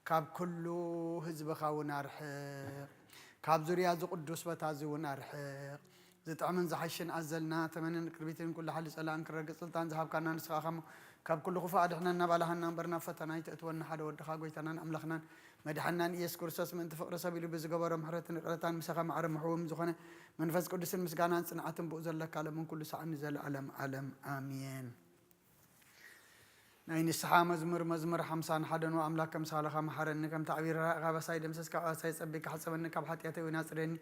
ካብ ኩሉ ህዝብኻ እውን ኣርሕቕ፣ ካብ ዙርያ እዚ ቅዱስ ቦታ እዚ እውን ኣርሕቕ። ዝጥዕምን ዝሓሽን ኣዘልና ተመንን ቅርቢትን ኩሉ ሓይሊ ጸላእን ክረግጽ ስልጣን ዝሃብካና ንስኻ ኢኻ እሞ፣ ካብ ኩሉ ክፉእ ኣድሕነና፣ ባልሃና እምበር ናብ ፈተና ኣይተእትወና። ሓደ ወድኻ ጎይታናን ኣምላኽናን መድሓንናን ኢየሱስ ክርስቶስ ምእንቲ ፍቕሪ ሰብ ኢሉ ብዝገበሮ ምሕረትን ይቕረታን ምሳኻ ማዕረ ምሕውም ዝኾነ መንፈስ ቅዱስን ምስጋናን ጽንዓትን ብኡ ዘለካ ሎምን ኩሉ ሰዓን ንዘለኣለም ዓለም ኣሜን። ናይ ንስሓ መዝሙር፣ መዝሙር ሓምሳን ሓደን። ኣምላክ ከም ሳልኻ መሓረኒ፣ ከም ተዕቢር ራእኻ ኣበሳይ ደምሰስ፣ ካብ ኣበሳይ ጸቢካ ሕጸበኒ፣ ካብ ሓጢኣተይ እውን ኣጽርየኒ።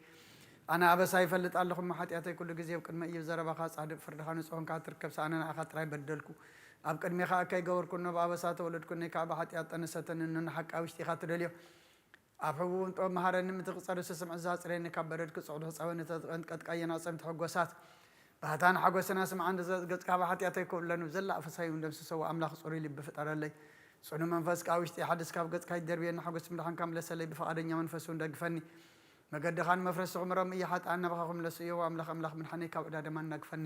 ኣነ ኣበሳይ ይፈልጥ ኣለኹ፣ እሞ ሓጢኣተይ ኩሉ ግዜ ኣብ ቅድመ እዩ። ዘረባኻ ጻድቅ፣ ፍርድኻ ንጹህ እንካ ትርከብ፣ ሰኣነ ንዓኻ ጥራይ በደልኩ። ኣብ ቅድሜኻ እከይ ገበርኩ፣ እኖ ብኣበሳ ተወለድኩ፣ እነይ ከዓ ብሓጢኣት ጠነሰተኒ፣ እኖ ንሓቂ ኣብ ውሽጢኻ ትደልዮ። ኣብ ሕቡውን ጥበብ መሃረኒ፣ ምትቂ ጸርሱ ስምዒት ዘጽርየኒ፣ ካብ በደድ ክጽዕዱ ሕጸበኒ፣ ተዝቐንጥቀት ቀየና ጸምቲ ሕጎሳት። ባህታን ሓጎስና ስምዓን፣ ገጽካ ብሓጢኣተይ ኮብለኒ፣ ብዘላ ኣፈሳይ እውን ደምስሰዎ። ኣምላኽ ጽሩይ ልቢ ፍጠረለይ፣ ጽኑ መንፈስ ከኣ ውሽጢ ሓድስ፣ ካብ ገጽካ ይደርብየኒ። ሓጎስ ምድሓንካ ምለሰለይ፣ ብፍቓደኛ መንፈስ እውን ደግፈኒ። መገድኻን መፍረስኹም ሮም እየ፣ ሓጥኣን ናባኻ ክምለሱ እዮ። ኣምላኽ ኣምላኽ ምድሓነይ፣ ካብ ዕዳ ደማን ናግፈኒ።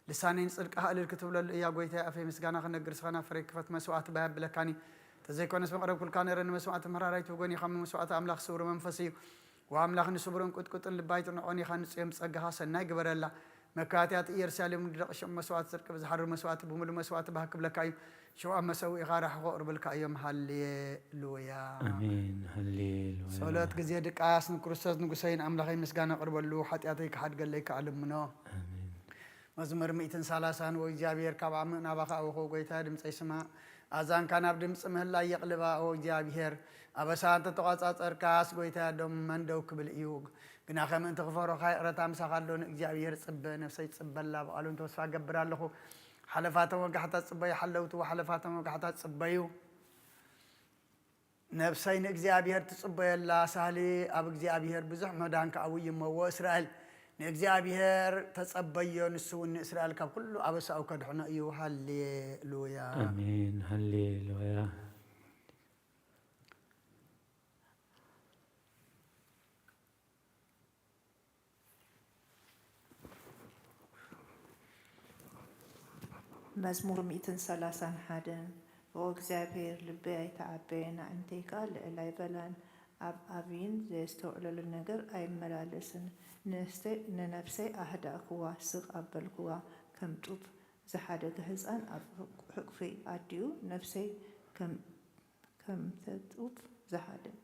ልሳነይ ንጽድቅኻ እልል ክትብለሉ እያ። ጎይታይ ኣፈይ ምስጋና ክነግር፣ ስኻ ናብ ፍረይ ክፈት፣ መስዋዕቲ ባይ ኣብለካኒ። ተዘይኮነስ መቕረብኩልካ ነይረ፣ ንመስዋዕቲ ምሕራር ኣይትብጎን ኢኻ። መስዋዕቲ ኣምላኽ ስውር መንፈስ እዩ። ወኣምላኽ ንስቡርን ቁጥቁጥን ልቢ ኣይትንዖን ኢኻ። ንጽዮን ብጸጋኻ ሰናይ ግበረላ። መካትያት ኢየሩሳሌም ንደቂ ሽዑ መስዋዕቲ ጽድቂ ብዝሓርር መስዋዕቲ ብምሉእ መስዋዕቲ ባህ ክብለካ እዩ። ሽዑ ኣብ መሰውኢኻ ራሕኾ ቅርብልካ እዮም። ሃሌሉያ። ኣሜን። ሃሌሉያ። ጸሎት ግዜ ድቃስ። ንክርስቶስ ንጉሰይን ኣምላኸይ ምስጋና ቅርበሉ፣ ሓጢኣተይ ክሓድገለይ ከኣ ልምኖ። ኣሜን። መዝሙር ሚእትን ሰላሳን። ወእግዚኣብሔር ካብ ዓሚቕ ናባኻ ኣውኹ፣ ጎይታ ድምፀይ ስማዕ። ኣዛንካ ናብ ድምፂ ምህላይ የቕልባ፣ ኦ እግዚኣብሔር። ኣበሳ እንተተቋጻጸርካስ፣ ጎይታ ዶ መን ደው ክብል እዩ? ግናኸ ምእንቲ ክፈርሆኻ ይቕረታ ምሳኻ ኣሎ። ንእግዚኣብሔር ጽበ፣ ነፍሰይ ትጽበላ፣ ብቓሉ ተስፋ እገብር ኣለኹ። ሓለፋቶም ወጋሕታ ጽበዩ፣ ሓለውትዎ ሓለፋቶም ወጋሕታ ጽበዩ። ነፍሰይ ንእግዚኣብሔር ትጽበየላ፣ ሳህሊ ኣብ እግዚኣብሔር ብዙሕ መዳን ከኣ ውይ እሞ፣ ወእስራኤል ንእግዚኣብሔር ተጸበዮ፣ ንሱ እውን ንእስራኤል ካብ ኩሉ ኣበሳኡ ከድሕኖ እዩ። ሃሌሉያ። ኣሜን። ሃሌሉያ። መዝሙር ሚእትን ሰላሳን ሓደን። ኦ እግዚኣብሔር፣ ልበይ ኣይተዓበየን፣ ኣዒንተይ ከኣ ልዕል ኣይበላን። ኣብ ዓብይን ዘየስተውዕለሉን ነገር ኣይመላለስን። ንስተ-፣ ንነፍሰይ ኣህዳእክዋ፣ ስቕ ኣበልክዋ። ከም ጡብ ዝሓደገ ህጻን ኣብ ሕቕ-፣ ሕቕፊ ኣዲኡ፣ ነፍሰይ ከም፣ ከምተ ጡብ ዝሓደግ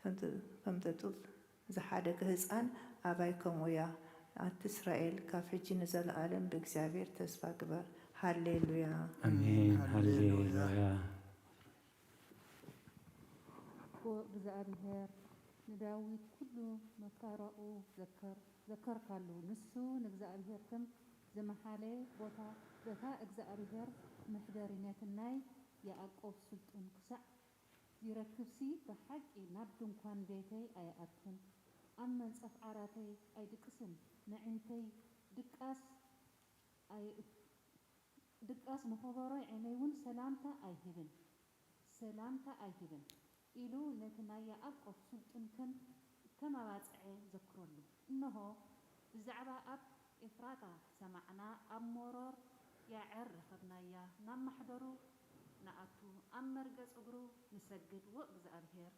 ከምቲ፣ ከምቲ ጡብ ዝሓደገ ህጻን ኣባይ ከምኡ እያ። ኣቲ እስራኤል፣ ካብ ሕጂ ንዘለኣለም ብእግዚኣብሔር ተስፋ ግበር። ሃሌሉያ። ኣሜን። ኣሜን። ሃሌሉያ። ሃሌሉያ። ኦ እግዚኣብሔር፣ ንዳዊት ኩሉ መከራኡ ዘከር-፣ ዘከርካሉ። ንሱ ንእግዚኣብሔር ከም ዝመሓለ፣ ቦታ፣ በታ እግዚኣብሔር መሕደሪ ነቲ ናይ ያዕቆብ ስልጡን ክሳዕ ዚረክብሲ ብሓቂ ናብ ድንኳን ቤተይ ኣይኣቱን፣ ኣብ መንጸፍ ዓራተይ ኣይድቅስን፣ ነዒንተይ ድቃስ ኣይ-፣ ድቃስ ንኸበሮይ ዓይነይውን ሰላምታ ኣይህብን፣ ሰላምታ ኣይህብን ኢሉ ነቲ ናይ ያዕቆብ ስልጡን ከም፣ ከም ኣባጽዐ ዘክረሉ። እንሆ፣ ብዛዕባ ኣብ ኤፍራታ ሰማዕና፣ ኣብ ሞሮር ያዕር ረኸብናያ። ናብ ማሕደሩ ንኣቱ፣ ኣብ መርገጽ እግሩ ንሰግድ። ዎ እግዚኣብሔር፣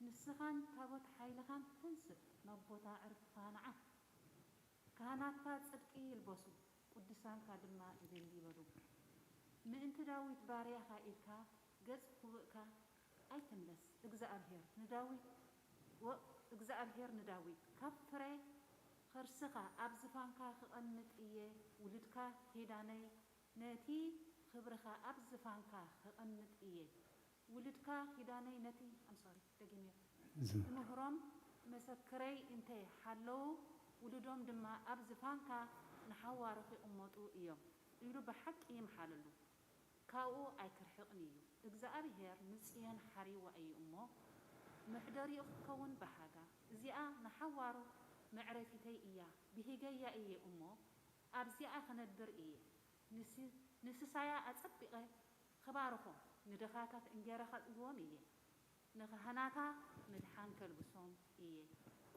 ንስኻን ታቦት ሓይልኻን ተንስእ፣ ናብ ቦታ ዕርፍትኻ ንዓ። ካህናትካ ጽድቂ ይልበሱ፣ ቅዱሳንካ ድማ እልል ይበሉ። ምእንቲ ዳዊት ባርያኻ ኢልካ ገጽ ክቡእካ ኣይትምለስ። እግዚኣብሔር ንዳዊት፣ ወ-፣ እግዚኣብሔር ንዳዊት፣ ካብ ፍረ ከርስኻ ኣብ ዝፋንካ ክቐምጥ እየ፣ ውሉድካ ኪዳነይ ነቲ ክብርኻ ኣብ ዝፋንካ ከቐምጥ እየ። ውሉድካ ኪዳነይ ነቲ፣ I'm sorry፣ ደጊመዮ። ዝም። ትምህሮም መሰክረይ እንተ ሓለዉ፣ ውሉዶም ድማ ኣብ ዝፋንካ ንሓዋሩ ኪቕመጡ እዮም ኢሉ ብሓቂ ይምሓለሉ። ካብኡ ኣይክርሕቕን እዩ። እግዚኣብሔር ንጽዮን ሓሪዋ እዩ እሞ፣ መሕደሪኡ ክትከውን በሃጋ። እዚኣ ንሓዋሩ መዕረፊተይ እያ፣ ብሂገያ እየ እሞ፣ ኣብዚኣ ክነብር እየ። ንስ-፣ ንስሳያ ኣጸቢቐ ክባርኾም፣ ንድኻታት እንጌራ ከጥግቦም እየ። ንኻህናታ ምድሓን ከልብሶም እየ።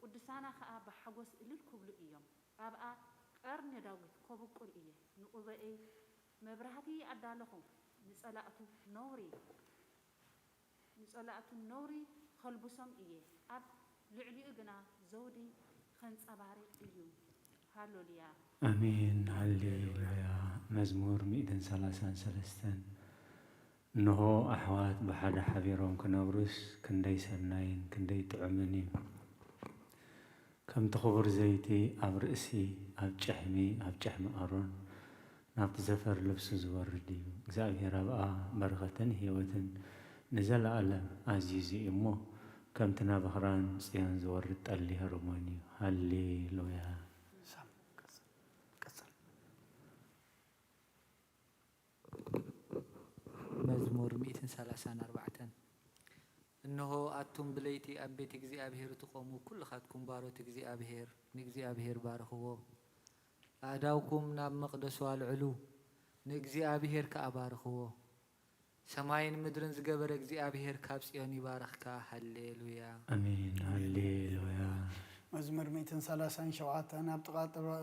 ቅዱሳና ኸኣ ብሓጎስ እልል ክብሉ እዮም። ኣብኣ ቀርኒ ዳዊት ከብቁል እየ። ንቑባኤይ መብራህቲ ኣዳለኹ፣ ንጸላእቱ ነውሪ ንጸላእቱ ነውሪ ኸልብሶም እየ፣ ኣብ ልዕሊኡ ግና ዘውዲ ኸንጸባርቕ እዩ። ሃሌሉያ። ኣሜን ሃሌሉያ። መዝሙር ሚእትን ሰላሳን ሰለስተን። እንሆ ኣሕዋት ብሓደ ሓቢሮም ክነብሩስ ክንደይ ሰናይን ክንደይ ጥዑምን እዩ። ከምቲ ክቡር ዘይቲ ኣብ ርእሲ ኣብ ጭሕሚ ኣብ ጭሕሚ ኣሮን ናብቲ ዘፈር ልብሱ ዝወርድ እዩ። እግዚኣብሔር ኣብኣ በረኸትን ህይወትን ንዘለኣለም ኣዚዙ እዩ እሞ ከምቲ ናብ ኣኽራን ጽዮን ዝወርድ ጠሊ ሄርሞን እዩ። ሃሌሉያ። መዝሙር ሚእትን ሰላሳን ኣርባዕተን። እንሆ ኣቱም ብለይቲ ኣብ ቤት እግዚኣብሔር ትቖሙ ኩልኻትኩም ባሮት እግዚኣብሔር ንእግዚኣብሔር ባርኽዎ። ኣእዳውኩም ናብ መቕደሱ ኣልዕሉ፣ ንእግዚኣብሔር ከኣ ባርኽዎ። ሰማይን ምድርን ዝገበረ እግዚኣብሔር ካብ ጽዮን ይባርኽካ። ሃሌሉያ። ኣሜን ሃሌሉያ። መዝሙር ሚእትን ሰላሳን ሸውዓተን። ኣብ ጥቓ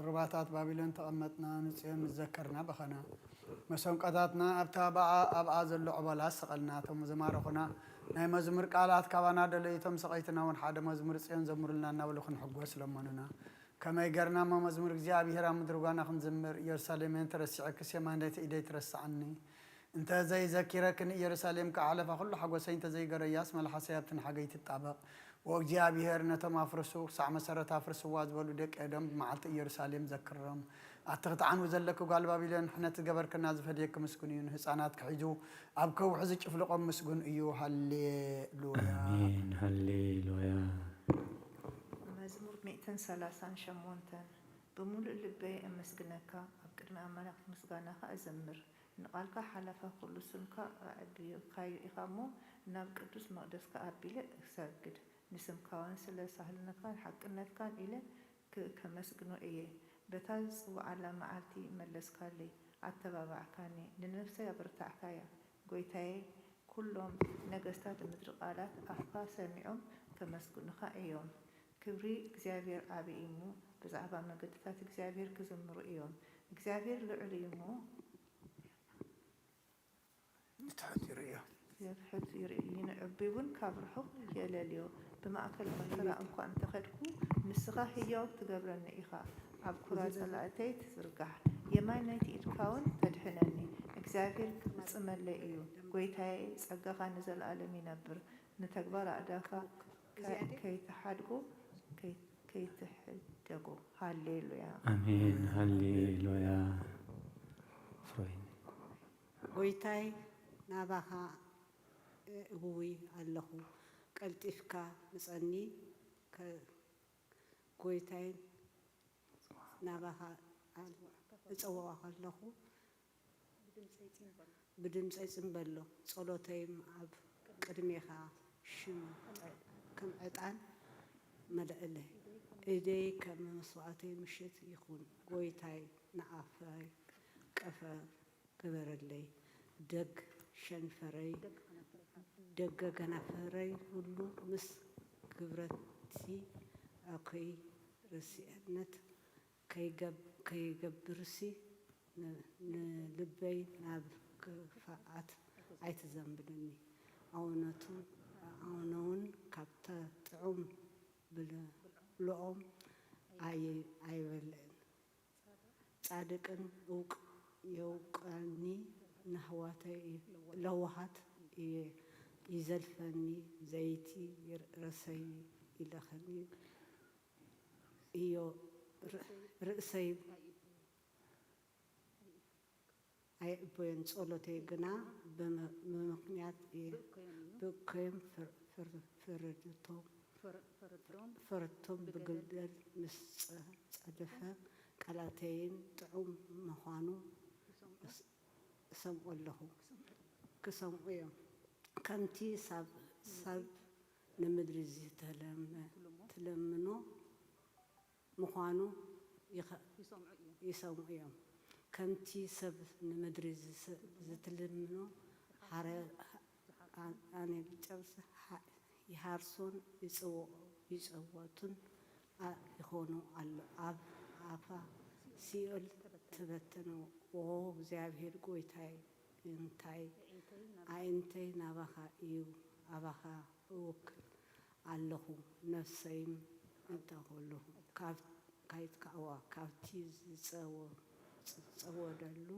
ርባታት ባቢሎን ተቐመጥና፣ ንጽዮን ምስ ዘከርና በኸና። መሰንቆታትና ኣብታ ብኣ ኣብኣ ዘሎ ዕቦላ ሰቐልና። እቶም ዝማረኹና ናይ መዝሙር ቃላት ካባና ደለዩ። እቶም ሰቐይትና እውን ሓደ መዝሙር ጽዮን ዘምሩልና እናበሉ ክንሕጎስ ለመኑና። ከመይ ገርና እሞ መዝሙር እግዚኣብሔር ኣብ ምድሪ ጓና ክንዝምር? ኢየሩሳሌመይ እንተረሲዐክስ የማነይቲ ኢደይ ትረስዓኒ። እንተ ዘይዘኪረክን ኢየሩሳሌም ከኣ ሓለፋ ኩሉ ሓጎሰይ እንተ ዘይገረያስ መልሓሰይ ኣብቲ ንሓገይ ትጣበቕ። ወእግዚኣብሔር ነቶም ኣፍርሱ ክሳዕ መሰረት ኣፍርስዋ ዝበሉ ደቂ ኤዶም ብመዓልቲ ኢየሩሳሌም ዘክሮም። ኣቲ ክትዓንዊ ዘለኪ ጓል ባቢሎን ሕነ ዝገበርክና ዝፈድየኪ ምስጉን እዩ። ንህፃናት ክሒዙ ኣብ ከውሒ ዝጭፍልቖም ምስጉን እዩ። ሃሌሉያ። ኣሜን ሃሌሉያ። መዝሙር ሚእትን ሰላሳን ሸሞንተን። ብምሉእ ልበይ ኣመስግነካ፣ ኣብ ቅድሚ ኣማልኽቲ ምስጋናኻ እዘምር። ንቓልካ ሓለፋ ኩሉ ስምካ ኣዕብዩካዮ ኢኻ እሞ፣ ናብ ቅዱስ መቕደስካ ኣቢለ እሰግድ። ንስምካውን ስለ ሳህልነትካን ሓቅነትካን ኢለ ክ- ከመስግኖ እየ። በታ ዝጽውዓላ መዓልቲ መለስካለይ፣ ኣተባባዕካኒ፣ ንነፍሰይ ኣበርታዕካያ። ጐይታየ፣ ኩሎም ነገስታት ምድሪ ቃላት ኣፍካ ሰሚዖም ከመስግኑኻ እዮም። ክብሪ እግዚኣብሔር ዓቢ እዩ እሞ፣ ብዛዕባ መገድታት እግዚኣብሔር ክዝምሩ እዮም። እግዚኣብሔር ልዑል እዩ እሞ፣ ንትሑት ይርእዮ። ንትሑት ይርኢ፣ ንዕቡይ እውን ካብ ርሑቕ የእለልዮ። ብማእከል መከራ እንኳ እንተ ኸድኩ፣ ንስኻ ህያው ትገብረኒ ኢኻ። ኣብ ኵራ ጸላእተይ ትዝርጋሕ፣ የማነይቲ ኢድካ እውን ተድሕነኒ። እግዚኣብሔር ክፍጽመለይ እዩ። ጐይታየ፣ ጸጋኻ ንዘለኣለም ይነብር። ንተግባር ኣእዳኻ ከ- ከይትሓድጎ፣ ከይ- ከይትሕደጎ። ሃሌሉያ። ኣሜን ሃሌሉያ። ፍሮይን ጐይታይ፣ ናባኻ እእዊ ኣለኹ፣ ቀልጢፍካ ምጸኒ። ከ- ጐይታይ፣ ናባኻ እጸውዖ ከለኹ፣ ብድምጸይ ጽምበሎ፣ ጸሎተይም ኣብ ቅድሜኻ ሽም ከም ዕጣን መልእለ። እደይ ከም መስዋእተይ ምሽት ይኹን፣ ጐይታይ፣ ንኣፈይ ቀፈር ግበረለይ። ደግ ሸንፈረይ፣ ደገ ከናፍረይ ሁሉ ምስ ግብረቲ ኣኮይ ርሲዐነት ከይገብ- ከይገብርሲ ን- ንልበይ ናብ ክፍኣት ኣይትዘንብልኒ። ኣውነቱ ኣውነውን ካብተ ጥዑም ብልዕኦም ኣይ- ኣይበልዕን። ጻድቅን እውቅ የውቀኒ፣ ንኣሕዋተይ ለዋሃት እየ ይዘልፈኒ። ዘይቲ ረሰይ ይለኸኒ እዮ ርእሰይ ኣይእበዮን፣ ጸሎተይ ግና ብምኽንያት እየ ብእከዮም ፈረድቶም። ፈረድቶም ብግልደል ምስ ጸደፈ፣ ቃላተይን ጥዑም ምዃኑ እሰምዑ ኣለኹ፣ ክሰምዑ እዮም። ከምቲ ሰብ ንምድሪ ትለምኖ ምዃኑ ይሰምዑ እዮም። ከምቲ ሰብ ንምድሪ ዝትልምኖ ሓረ ኣነ ጨብሲ ይሃርሶን ይጸወቱን ይኾኑ ኣሎ። ኣብ ኣፋ ሲኦል ተበተኑ። ኦ እግዚኣብሔር ጐይታይ እንታይ ኣዒንተይ ናባኻ እዩ ኣባኻ እውክል ኣለኹ፣ ነፍሰይም እንተኹሉ ካብ ካይትካእዋ ካብቲ ዝጸወ- ዝጸወደሉ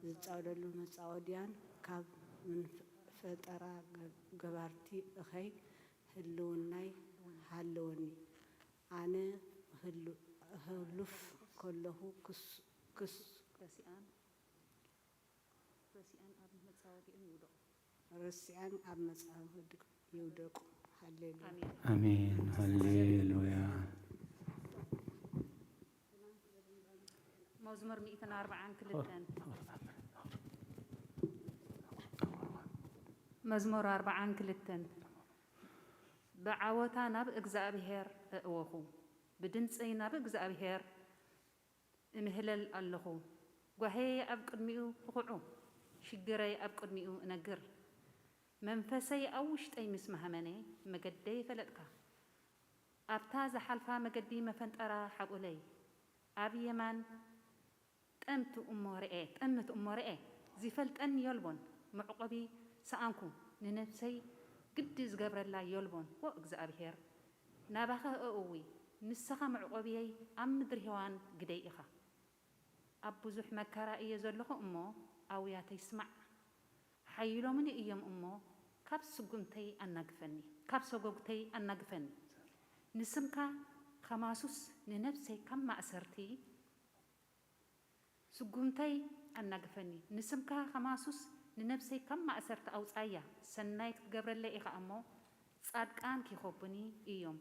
ዝጻወደሉ መጻወድያን ካብ ምንፈጠራ ገ- ገባርቲ እኸይ ህልውናይ ሃለወኒ። ኣነ ህሉ- ህሉፍ ከለኹ ክስ- ክስ- ረሲኣን ረሲኣን ኣብ መጻወዲኦም ይውደቑ። ረሲኣን ኣብ መጻወዲ ይውደቁ። ሃሌሉያ። ኣሜን። ኣሜን። ሃሌሉያ። መዝሙር ሚእትን ኣርባዓን ክልተን። መዝሙር ኣርባዓን ክልተን። ብዓወታ ናብ እግዚኣብሔር እእወኹ፣ ብድምጸይ ናብ እግዚኣብሔር እምህለል ኣለኹ። ጓህየይ ኣብ ቅድሚኡ እኹዑ፣ ሽግረይ ኣብ ቅድሚኡ እነግር። መንፈሰይ ኣብ ውሽጠይ ምስ መሃመነ፣ መገደይ ፈለጥካ። ኣብታ ዝሓልፋ መገዲ መፈንጠራ ሓቁለይ። ኣብ የማን ጠምት እሞ ርኤ፣ ጠምት እሞ ርኤ፣ ዚፈልጠኒ የልቦን። መዕቆቢ ሰኣንኩ፣ ንነፍሰይ ግዲ ዝገብረላ የልቦን። ኦ እግዚኣብሔር፣ ናባኸ እእዊ፣ ንስኻ መዕቆብየይ፣ ኣብ ምድሪ ሄዋን ግደይ ኢኻ። ኣብ ብዙሕ መከራ እየ ዘለኹ እሞ፣ ኣውያተይ ስማዕ። ሓይሎምኒ እዮም እሞ፣ ካብ ስጉምተይ ኣናግፈኒ፣ ካብ ሰጎግተይ ኣናግፈኒ። ንስምካ ኸማሱስ ንነፍሰይ ካብ ማእሰርቲ፣ ስጉምተይ ኣናግፈኒ። ንስምካ ኸማሱስ ንነፍሰይ ካብ ማእሰርቲ ኣውጻያ። ሰናይ ክትገብረለይ ኢኻ እሞ፣ ጻድቃን ኪኸቡኒ እዮም።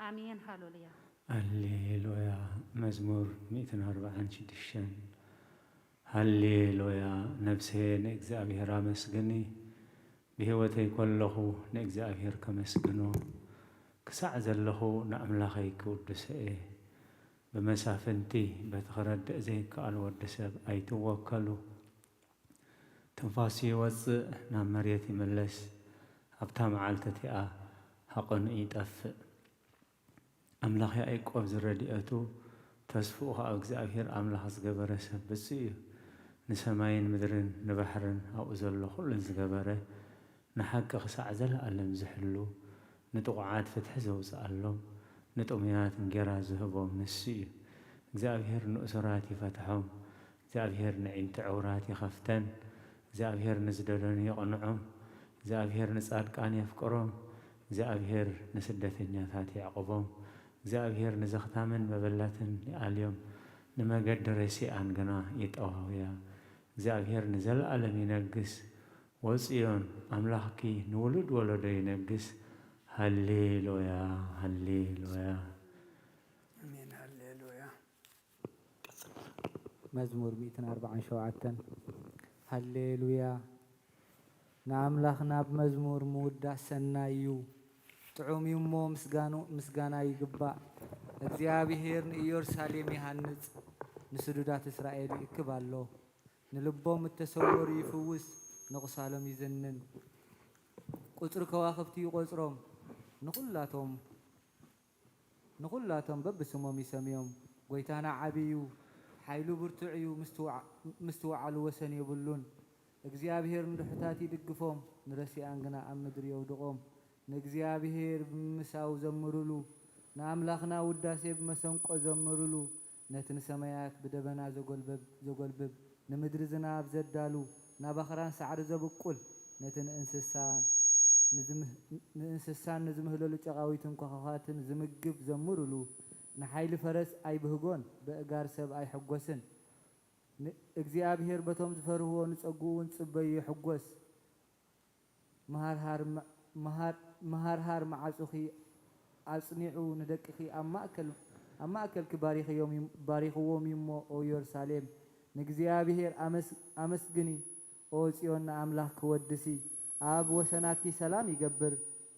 ኣሜን ሃሌሉያ። ሃሌሉያ። መዝሙር ሚእትን ኣርባዓን ሽዱሽተን። ሃሌሉያ። ነፍሴ ንእግዚኣብሔር ኣመስግኒ፣ ብህይወተይ ከለኹ ንእግዚኣብሔር ከመስግኖ፣ ክሳዕ ዘለኹ ንኣምላኸይ ክውድሶ እየ። ብመሳፍንቲ በቲ ክረድእ ዘይከኣል ወዲ ሰብ ኣይትወከሉ። ትንፋሱ ይወጽእ፣ ናብ መሬት ይምለስ፣ ኣብታ መዓልቲ እቲኣ ሃቐኑ ይጠፍእ። ኣምላኽ ያዕቆብ ዝረድኤቱ ተስፍኡ ኸኣ ኣብ እግዚኣብሔር ኣምላኽ ዝገበረ ሰብ ብፁዕ እዩ። ንሰማይን ምድርን ንባሕርን ኣብኡ ዘሎ ኹሉን ዝገበረ፣ ንሓቂ ኽሳዕ ዘለኣለም ዝሕሉ፣ ንጥቑዓት ፍትሒ ዘውጽኣሎም፣ ንጥሙያት እንጌራ ዝህቦም ንሱ እዩ። እግዚኣብሔር ንእሱራት ይፈትሖም፣ እግዚኣብሔር ነዒንቲ ዕውራት ይኸፍተን፣ እግዚኣብሔር ንዝደለኑ የቕንዖም፣ እግዚኣብሔር ንጻድቃን የፍቅሮም፣ እግዚኣብሔር ንስደተኛታት የዕቕቦም፣ እግዚኣብሔር ንዘኽታምን መበለትን ይኣልዮም፣ ንመገዲ ረሲኣን ግና ይጠዋውያ። እግዚኣብሔር ንዘለኣለም ይነግስ፣ ወጽዮን ኣምላኽኪ ንውሉድ ወለዶ ይነግስ። ሃሌሉያ፣ ሃሌሉያ። ኣሜን፣ ሃሌሉያ። መዝሙር ሚእትን ኣርባዓን ሸውዓተን። ሃሌሉያ። ንኣምላኽና ብመዝሙር ምውዳስ ሰናይ እዩ፣ ጥዑም እዩ እሞ ምስጋኑ-፣ ምስጋና ይግባእ። እግዚኣብሔር ንኢየሩሳሌም ይሃንጽ፣ ንስዱዳት እስራኤል ይእክብ ኣሎ። ንልቦም እተሰወሩ ይፍውስ፣ ንቑሳሎም ይዝንን። ቁጽሪ ከዋኽብቲ ይቖጽሮም፣ ንኹላቶም ንኹላቶም በብስሞም ይሰምዮም። ጐይታና ዓቢ እዩ፣ ሓይሉ ብርቱዕ እዩ፣ ምስትውዓ-፣ ምስትውዓሉ ወሰን የብሉን። እግዚኣብሄር ንድሑታት ይድግፎም፣ ንረሲኣን ግና ኣብ ምድሪ የውድቖም። ንእግዚኣብሄር ብምምሳው ዘምሩሉ፣ ንኣምላኽና ውዳሴ ብመሰንቆ ዘምሩሉ። ነቲ ንሰማያት ብደበና ዘጎልበብ-፣ ዘጎልብብ፣ ንምድሪ ዝናብ ዘዳሉ፣ ናብ ኣኽራን ሳዕሪ ዘብቁል፣ ነቲ ንእንስሳ ንዝምህ-፣ ንእንስሳን ንዝምህለሉ ጨቓዊትን ኮኾኻትን ዝምግብ ዘምሩሉ። ንሓይሊ ፈረስ ኣይብህጎን፣ በእጋር ሰብ ኣይሕጎስን። ን-፣ እግዚኣብሄር በቶም ዝፈርህዎ ንጸግኡ እውን ጽበዩ ይሕጎስ። መሃርሃር መ-፣ መሃር-፣ መሃርሃር መዓጹኺ ኣጽኒዑ፣ ንደቅኺ ኣብ ማእከል፣ ኣብ ማእከልኪ ባሪኽዮም እዩ፣ ባሪኽዎም እዩ እሞ፣ ኦ ኢየሩሳሌም፣ ንእግዚኣብሄር ኣመስ-፣ ኣመስግኒ። ኦ ጽዮን፣ ንኣምላኽኪ ወድሲ። ኣብ ወሰናትኪ ሰላም ይገብር፣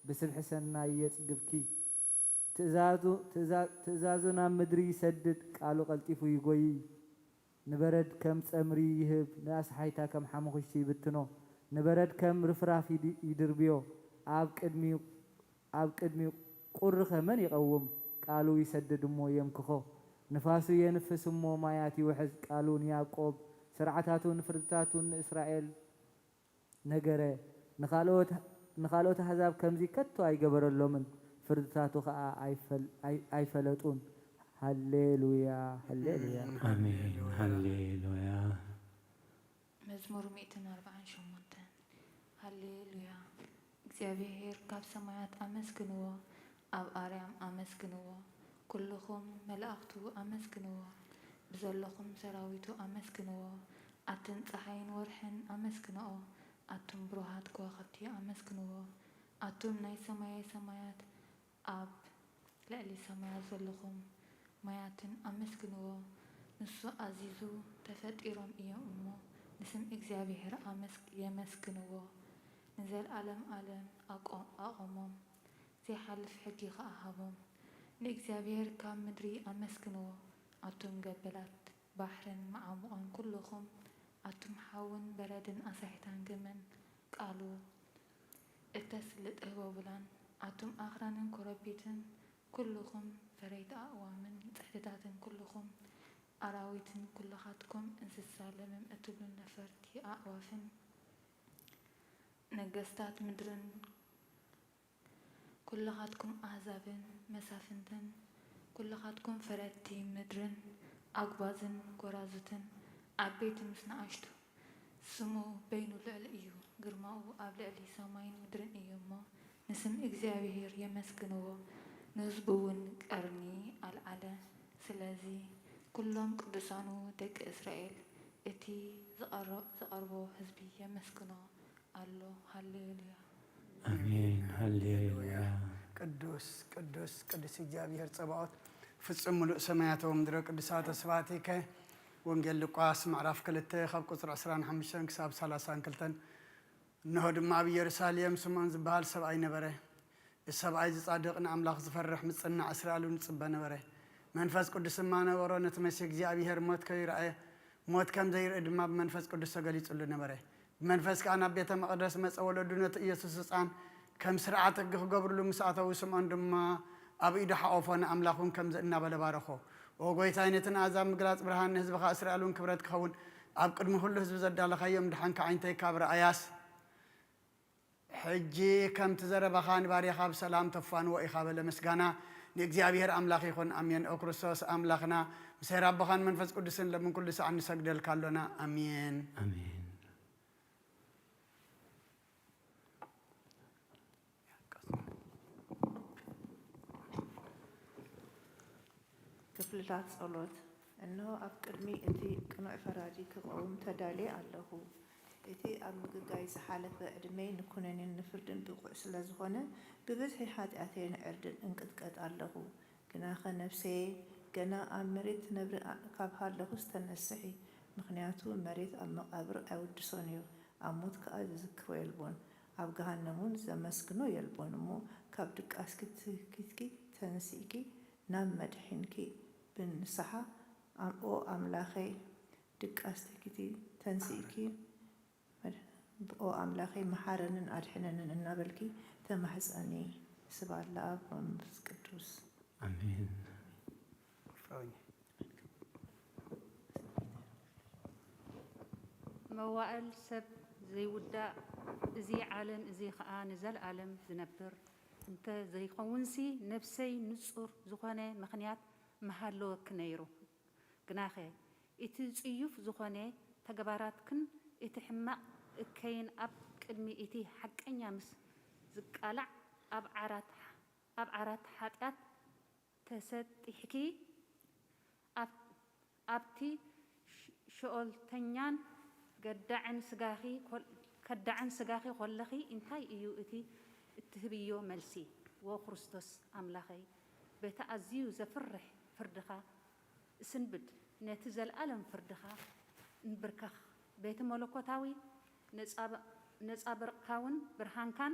ብስብሒ ሰናይ የጽግብኪ። ትእዛዙ፣ ትእዛ-፣ ትእዛዙ ናብ ምድሪ ይሰድድ፣ ቃሉ ቀልጢፉ ይጎዪ። ንበረድ ከም ጸምሪ ይህብ፣ ንኣስሓይታ ከም ሓሙኽሽቲ ይብትኖ። ንበረድ ከም ርፍራፍ ይድ-፣ ይድርብዮ፣ ኣብ ቅድሚ፣ ኣብ ቅድሚ ቁርኸ መን ይቐውም? ቃሉ ይሰድድ እሞ የምክኾ። ንፋሱ የንፍስ እሞ ማያት ይውሕዝ። ቃሉ ንያዕቆብ ስርዓታቱን ፍርድታቱን ንእስራኤል ነገረ። ንኻልኦት፣ ንኻልኦት ኣሕዛብ ከምዚ ከቶ ኣይገበረሎምን፣ ፍርድታቱ ኸኣ ኣይፈል-፣ ኣይ-፣ ኣይፈለጡን። ሃሌሉያ፣ ሃሌሉያ። ኣሜን። ሃሌሉያ። መዝሙር ሚእትን ኣርባዓን ሸሞንተን። ሃሌሉያ። እግዚኣብሔር ካብ ሰማያት ኣመስግንዎ፣ ኣብ ኣርያም ኣመስግንዎ፣ ኩልኹም መላእኽቱ ኣመስግንዎ፣ ብዘለኹም ሰራዊቱ ኣመስግንዎ፣ ኣትን ጸሓይን ወርሕን ኣመስግንኦ፣ ኣቱም ብሩሃት ከዋኽብቲ ኣመስግንዎ፣ ኣቱም ናይ ሰማየ ሰማያት ኣብ ልዕሊ ሰማያት ዘለኹም ማያትን ኣመስግንዎ። ንሱ ኣዚዙ ተፈጢሮም እዮም እሞ፣ ንስም እግዚኣብሔር ኣመስግ-፣ የመስግንዎ። ንዘልኣለም ኣለም ኣቆ-፣ ኣቖሞም፣ ዘይሓልፍ ሕጊ ኸኣ ሃቦም። ንእግዚኣብሔር ካብ ምድሪ ኣመስግንዎ፣ ኣቱም ገበላት ባሕርን መዓሙቖን ኩልኹም፣ ኣቱም ሓውን በረድን ኣሳሒታን ግመን ቃሉ እተስልጥ ህቦብላን፣ ኣቱም ኣኽራንን ኮረብትን ኩልኹም ፈረይቲ ኣእዋምን ንጽሕትታትን ኩልኹም ኣራዊትን ኩልኻትኩም እንስሳ ለምም እትብሉ ነፈርቲ ኣእዋፍን ነገስታት ምድርን ኩልኻትኩም ኣህዛብን መሳፍንትን ኩልኻትኩም ፈረድቲ ምድርን ኣጉባዝን ጎራዙትን ዓበይቲ ምስ ንኣሽቱ። ስሙ በይኑ ልዑል እዩ፣ ግርማኡ ኣብ ልዕሊ ሰማይን ምድርን እዩ እሞ፣ ንስም እግዚኣብሄር የመስግንዎ፣ ንህዝቡ እውን ቀርኒ ኣልዓለ። ስለዚ ኩሎም ቅዱሳኑ ደቂ እስራኤል፣ እቲ ዝቐረ-፣ ዝቐርቦ ህዝቢ የመስግኖ ኣሎ። ሃሌሉያ። ኣሜን። ሃሌሉያ። ቅዱስ፣ ቅዱስ፣ ቅዱስ እግዚኣብሄር ጸባኦት፣ ፍጹም ምሉእ ሰማያት ወምድረ ቅዱሳተ ስብሐቲከ። ወንጌል ሉቃስ ምዕራፍ ክልተ ካብ ቁጽሪ ዕስራን ሓሙሽተን ክሳብ ሰላሳን ክልተን። እንሆ ድማ ኣብ ኢየሩሳሌም ስምዖን ዝበሃል ሰብኣይ ነበረ። እቲ ሰብኣይ እዚ ጻድቕ፣ ንኣምላኽ ዝፈርሕ፣ ምጽናዕ እስራኤል እውን ይጽበ ነበረ። መንፈስ ቅዱስ ድማ ነበሮ፣ ነቲ መሲሕ እግዚኣብሄር ሞት ከይረኣየ፣ ሞት ከም ዘይርኢ ድማ ብመንፈስ ቅዱስ ተገሊጹሉ ነበረ። ብመንፈስ ከኣ ናብ ቤተ መቕደስ መጸ። ወለዱ ነቲ ኢየሱስ ህጻን ከም ስርዓት ሕጊ ክገብርሉ ምስ ኣተዉ፣ ስምዖን ድማ ኣብ ኢዱ ሓቖፎ፣ ንኣምላኽ እውን ከምዚ እናበለ ባረኾ። ኦ ጐይታይ፣ ነቲ ንኣሕዛብ ምግላጽ ብርሃን፣ ንህዝብኻ እስራኤል እውን ክብረት ክኸውን፣ ኣብ ቅድሚ ኩሉ ህዝቢ ዘዳለኻዮ ምድሓንካ ኣዒንተይ ካብ ረኣያስ፣ ሕጂ ከምቲ ዘረባኻ ንባርያኻ ብሰላም ተፋንዎ ኢኻ በለ። ምስጋና ንእግዚኣብሔር ኣምላኽ ይኹን። ኣሜን። ኦ ክርስቶስ ኣምላኽና፣ ምስ ኄር ኣቦኻን መንፈስ ቅዱስን ለምን ኩሉ ሰዓት ንሰግደልካ ኣሎና። ኣሜን። ኣሜን። ክፍልታት ጸሎት። እንሆ፣ ኣብ ቅድሚ እቲ ቅኑዕ ፈራዲ ክቐውም ተዳልየ ኣለኹ። እቲ ኣብ ምግጋይ ዝሓለፈ ዕድመይ ንኩነኔን ንፍርድን ብቑዕ ስለ ዝኾነ፣ ብብዝሒ ሓጢኣተይን ዕርድን እንቅጥቀጥ ኣለኹ። ግናኸ ነፍሰየ፣ ገና ኣብ መሬት ትነብሪ ኣ-፣ ካብ ሃለኹስ ተነስሒ፣ ምኽንያቱ መሬት ኣብ መቓብር ኣይውድሶን እዩ፣ ኣብ ሞት ከኣ ዝዝክሮ የልቦን፣ ኣብ ገሃነም እውን ዘመስግኖ የልቦን። እሞ ካብ ድቃስኪ ትኪትኪ ተንሲእኪ ናብ መድሒንኪ ብንስሓ፣ ኣም-፣ ኦ ኣምላኸይ፣ ድቃስ ትኪቲ ተንሲእኪ፣ መድ-፣ ኦ ኣምላኸይ፣ መሓረንን ኣድሕነንን እናበልኪ ተማሕጸኒ። ስብሐት ለኣብ ወመንፈስ ቅዱስ። ኣሜን። መዋእል ሰብ ዘይውዳእ፣ እዚ ዓለም እዚ ኸኣ ንዘለኣለም ዝነብር እንተ ዘይከውንሲ፣ ነፍሰይ ንጹር ዝኾነ ምኽንያት ምሃለወኪ ነይሩ። ግናኸ፣ እቲ ጽዩፍ ዝኾነ ተግባራትክን እቲ ሕማቕ እከይን ኣብ ቅድሚ እቲ ሓቀኛ ምስ ዝቃላዕ፣ ኣብ ዓራት፣ ኣብ ዓራት ሓጢኣት ተሰጢሕኪ፣ ኣብ-፣ ኣብቲ ሽ-፣ ሸኦልተኛን ገዳዕን ስጋኺ ኮል-፣ ከዳዕን ስጋኺ ኮለኺ፣ እንታይ እዩ እቲ እትህብዮ መልሲ? ዎ ክርስቶስ ኣምላኸይ፣ በቲ ኣዝዩ ዘፍርሕ ፍርድኻ እስንብድ፣ ነቲ ዘለኣለም ፍርድኻ እንብርከኽ፣ ቤተ መለኮታዊ ነጻብ-፣ ነጻብርቕካውን ብርሃንካን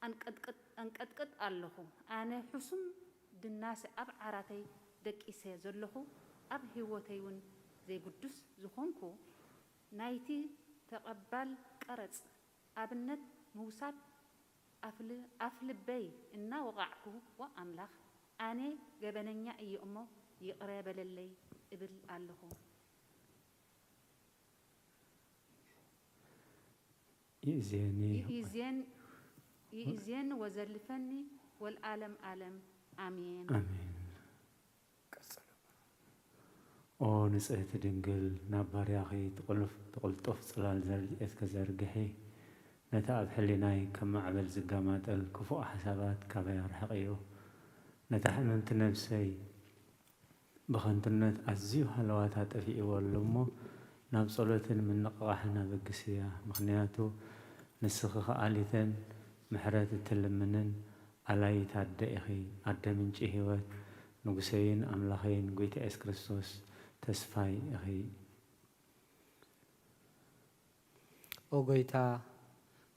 ኣንቀጥቅጥ-፣ ኣንቀጥቅጥ ኣለኹ። ኣነ ሕሱም ድናሰ ኣብ ዓራተይ ደቂሰ ዘለኹ፣ ኣብ ህይወተይ እውን ዘይግዱስ ዝኾንኩ፣ ናይቲ ተቐባል ቀረጽ ኣብነት ምውሳድ ኣፍ ል-፣ ኣፍ ልበይ እናወቓዕኩ፣ ዋ ኣምላኽ፣ ኣነ ገበነኛ እየ እሞ ይቕረ በለለይ እብል ኣለኹ። ይእዜኒ። ይእዜን ይእዜኒ ወዘልፈኒ ወልዓለም ዓለም። ኣሜን። ኣሜን። ኦ ንጽህቲ ድንግል፣ ናብ ባርያኺ ትቕልፍ-፣ ትቕልጡፍ ጽላል ዘርድኤት ከዘርግሒ፣ ነቲ ኣብ ሕሊናይ ከም ማዕበል ዝጋማጠል ክፉእ ሓሳባት ካባይ ኣርሕቕዮ። ነታ ሕምምቲ ነፍሰይ ብኸንቱነት ኣዝዩ ሃለዋታ ጠፊእዎ ኣሎ እሞ፣ ናብ ጸሎትን ምንቕቓሕን ኣበግስያ። ምኽንያቱ ንስኺ ከኣሊተን ምሕረት እትልምንን ኣላይት ኣደ ኢኺ፣ ኣደ ምንጪ ህይወት፣ ንጉሰይን ኣምላኸይን ጐይታ የሱስ ክርስቶስ ተስፋይ ኢኺ። ኦ ጐይታ፣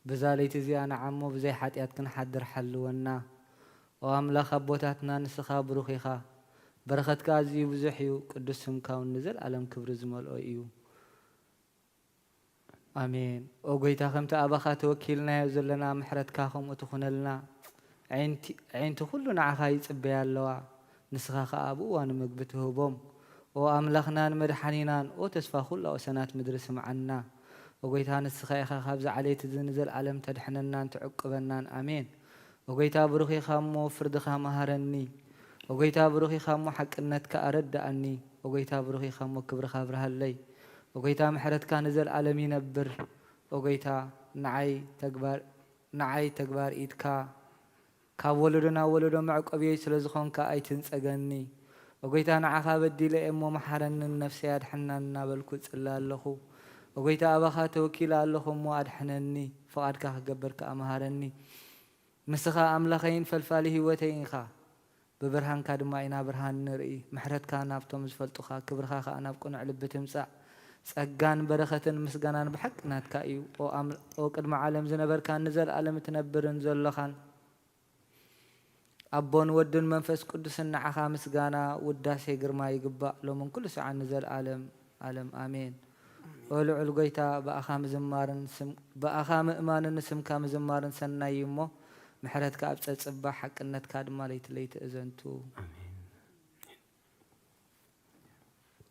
በዛ ለይቲ እዚኣ ንዓ እሞ ብዘይ ሓጢኣት ክንሓድር ሓልወና። ኦ ኣምላኽ ኣቦታትና፣ ንስኻ ብሩኽ ኢኻ። በረኸትካ ኣዝዩ ብዙሕ እዩ፣ ቅዱስ ስምካ እውን ንዘለኣለም ክብሪ ዝመልኦ እዩ። ኣሜን። ኦ ጐይታ፣ ከምቲ ኣባኻ ተወኪልናዮ ዘለና ምሕረትካ ከምኡ ትኹነልና። ኣዒንቲ፣ ኣዒንቲ ኩሉ ንዓኻ ይጽበያ ኣለዋ፣ ንስኻ ኸኣ ኣብ እዋኑ ምግቢ ትህቦም። ኦ ኣምላኽናን መድሓኒናን፣ ኦ ተስፋ ኩላ ወሰናት ምድሪ ስምዓና። ኦ ጐይታ፣ ንስኻ ኢኻ ካብዚ ዓሌት እዚ ንዘለኣለም ተድሕነናን ትዕቁበናን። ኣሜን። ኦ ጐይታ፣ ብሩኽ ኢኻ እሞ ፍርድኻ መሃረኒ። ኦ ጐይታ፣ ብሩኽ ኢኻ እሞ ሓቅነትካ ኣረድኣኒ። ኦ ጐይታ፣ ብሩኽ ኢኻ እሞ ክብርኻ ኣብርሃለይ። ኦ ጐይታ፣ ምሕረትካ ንዘለኣለም ይነብር። ኦ ጐይታ፣ ንዓይ ተግባር፣ ንዓይ ተግባር ኢድካ ካብ ወለዶ ናብ ወለዶ መዕቆብየይ ስለ ዝኾንካ ኣይትንጸገኒ። ኦ ጐይታ፣ ንዓኻ በዲለ እየ እሞ መሓረኒ፣ ንነፍሰይ ኣድሕና እናበልኩ እጽሊ ኣለኹ። ኦ ጐይታ፣ ኣባኻ ተወኪለ ኣለኹ እሞ ኣድሕነኒ፣ ፍቓድካ ክገብር ከኣ መሃረኒ። ንስኻ ኣምላኸይን ፈልፋሊ ህይወተይን ኢኻ። ብብርሃንካ ድማ ኢና ብርሃን ንርኢ። ምሕረትካ ናብቶም ዝፈልጡኻ፣ ክብርኻ ኸኣ ናብ ቅኑዕ ልቢ ትምጻእ። ጸጋን በረኸትን ምስጋናን ብሓቂ ናትካ እዩ። ኦ ኣም-፣ ኦ ቅድሚ ዓለም ዝነበርካን ንዘለኣለም እትነብርን ዘሎኻን፣ ኣቦን ወድን መንፈስ ቅዱስን ንዓኻ ምስጋና፣ ውዳሴ፣ ግርማ ይግባእ፣ ሎምን ኩሉ ሰዓን ንዘለኣለም። ዓለም። ኣሜን። ኦ ልዑል ጐይታ፣ ብኣኻ ምዝማርን ስም-፣ ብኣኻ ምእማንን ንስምካ ምዝማርን ሰናይ እዩ እሞ፣ ምሕረትካ ኣብ ጸጽባ፣ ሓቅነትካ ድማ ለይቲ ለይቲ እዘንቱ። ኣሜን።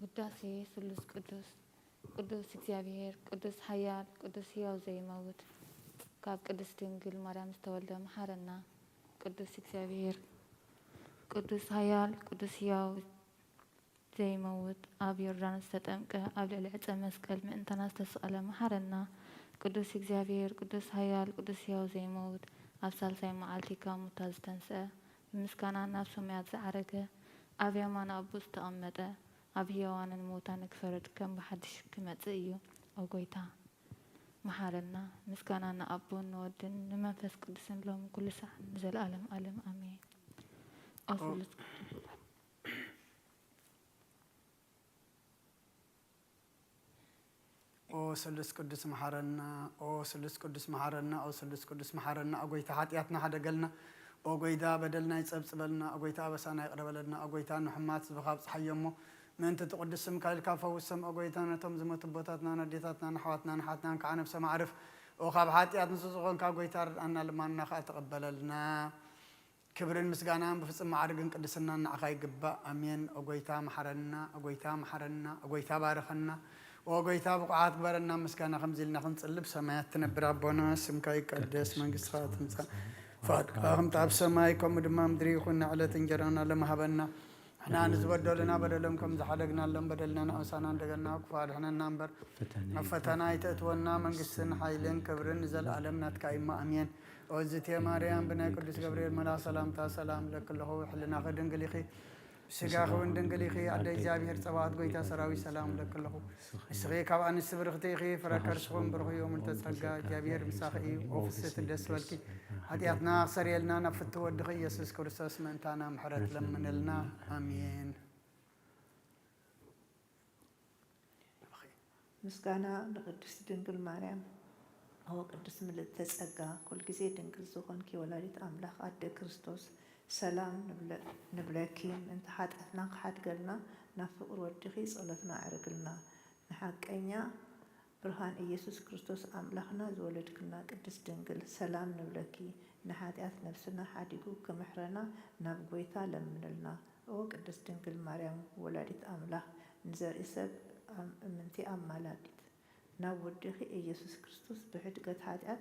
ውዳሴ ስሉስ ቅዱስ። ቅዱስ እግዚኣብሔር፣ ቅዱስ ሓያል፣ ቅዱስ ሕያው ዘይመውት፣ ካብ ቅድስት ድንግል ማርያም ዝተወልደ መሓረና። ቅዱስ እግዚኣብሔር፣ ቅዱስ ሓያል፣ ቅዱስ ሕያው ዘይመውት፣ ኣብ ዮርዳኖስ ዝተጠምቀ፣ ኣብ ልዕሊ ዕፀ መስቀል ምእንታና ዝተሰቐለ መሓረና። ቅዱስ እግዚኣብሔር፣ ቅዱስ ሓያል፣ ቅዱስ ሕያው ዘይመውት፣ ኣብ ሳልሳይ መዓልቲ ካብ ሙታት ዝተንስአ፣ ብምስጋና ናብ ሰማያት ዝዓረገ፣ ኣብ የማን ኣቦ ዝተቐመጠ፣ ኣብ ህያዋንን ምዉታንን ክፈርድ ከም ብሓድሽ ክመጽእ እዩ። ኦ ጐይታ፣ መሓረና። ምስጋና ንኣቦን ንወድን ንመንፈስ ቅዱስን ሎምን ኩሉ ሰዓትን ንዘለኣለም ዓለም ኣሜን። ኦ ስሉስ ኦ ስሉስ ቅዱስ መሓረና፣ ኦ ስሉስ ቅዱስ መሓረና፣ ኦ ስሉስ ቅዱስ መሓረና፣ ኦ ጐይታ ሓጢኣትና ሓደገልና፣ ኦ ጐይታ በደልና ይጸብጽበልና፣ ኦ ጐይታ ኣበሳና ይቕረ በለልና፣ ኦ ጐይታ ንሕሙማት ህዝብኻ ኣብጽሓዮ እሞ፣ ምእንቲ እቲ ቅዱስ ስምካ ኢልካ ፈውሶም፣ ኦ ጐይታ ነቶም ዝሞቱ ኣቦታትናን ኣዴታትናን ኣሕዋትናን ኣሓትናን ከዓ ነብሰ ማዕርፍ፣ ኦ ካብ ሓጢኣት ንጹህ ዝኾንካ ጐይታ ርድኣና፣ ልማንና ከዓ ተቐበለልና። ክብርን ምስጋናን ብፍጹም መዓርግን ቅድስናን ንዓኻ ይግባእ። ኣሜን። ኦ ጐይታ መሓረና፣ ኦ ጐይታ መሓረና፣ ኦ ጐይታ ባርኸና። ኦ ጐይታ ብቑዓት ግበረና፣ ምስጋና ከምዚ ኢልና ክንጽሊ። ብሰማያት ትነብር ኣቦና፣ ስምካ ይቀደስ፣ መንግስትኻ ትምጻእ፣ ፍቓድካ ከምቲ ኣብ ሰማይ ከምኡ ድማ ምድሪ ይኹን። ንዕለት እንጀራና ሎሚ ሃበና። ንሕና ንዝበደሉና በደሎም ከም ዝሓደግናሎም በደልና ንኣውሳና፣ እንደገና ክፉ ኣድሕነና እምበር፣ ናብ ፈተና ኣይተእትወና፣ መንግስትን ሓይልን ክብርን ንዘለኣለም ናትካ እዩ እሞ፣ ኣሜን። ኦ እግዝእትየ ማርያም፣ ብናይ ቅዱስ ገብርኤል መልኣኽ ሰላምታ ሰላም እብለኪ ኣለኹ። ሕልናኺ ድንግል ኢኺ፣ ስጋኺ እውን ድንግል ኢኺ። ኣደ እግዚኣብሔር ጸባኦት፣ ጐይታ ሰራዊት፣ ሰላም እብለኪ ኣለኹ። ንስኺ ካብ ኣንስቲ ብርኽቲ ኢኺ፣ ፍረ ከርስኺ እውን ብሩኽ እዩ። ምልዕተ ጸጋ፣ እግዚኣብሔር ምሳኺ እዩ። ኦ ፍስሕቲ፣ ደስ በልኪ፣ ሓጢኣትና ክሰርየልና፣ ናብ ፍትው ወድኺ ኢየሱስ ክርስቶስ ምእንታና ምሕረት ለምንልና። ኣሜን። ምስጋና ንቅድስት ድንግል ማርያም። ኦ ቅድስት ምልዕተ ጸጋ፣ ኩልጊዜ ድንግል ዝኾንኪ ወላዲት ኣምላኽ ኣደ ክርስቶስ፣ ሰላም ንብለ-፣ ንብለኪ። ምእንቲ ሓጢኣትና ክሓድገልና ናብ ፍቕሪ ወድኺ ጸሎትና ኣዕርግልና። ንሓቀኛ ብርሃን ኢየሱስ ክርስቶስ ኣምላኽና ዝወለድክልና ቅድስት ድንግል፣ ሰላም ንብለኪ። ንሓጢኣት ነብስና ሓዲጉ ክምሕረና ናብ ጐይታ ለምንልና። ኦ ቅድስት ድንግል ማርያም ወላዲት ኣምላኽ፣ ንዘርኢ ሰብ ኣም-፣ እምንቲ ኣማላዲት፣ ናብ ወድኺ ኢየሱስ ክርስቶስ ብሕድገት ሓጢኣት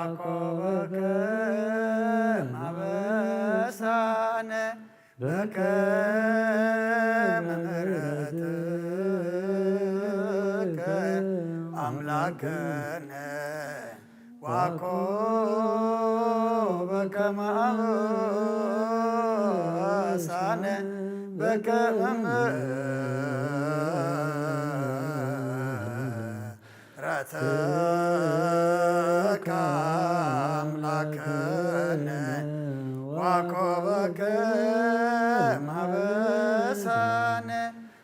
ያዕቆብ በከመ አበሳነ በከመ ምሕረትከ አምላክነ ዋኮ በከመ አበሳነ በከመ ምሕረትከ አምላክነ ዋኮ በከመ አበሳነ።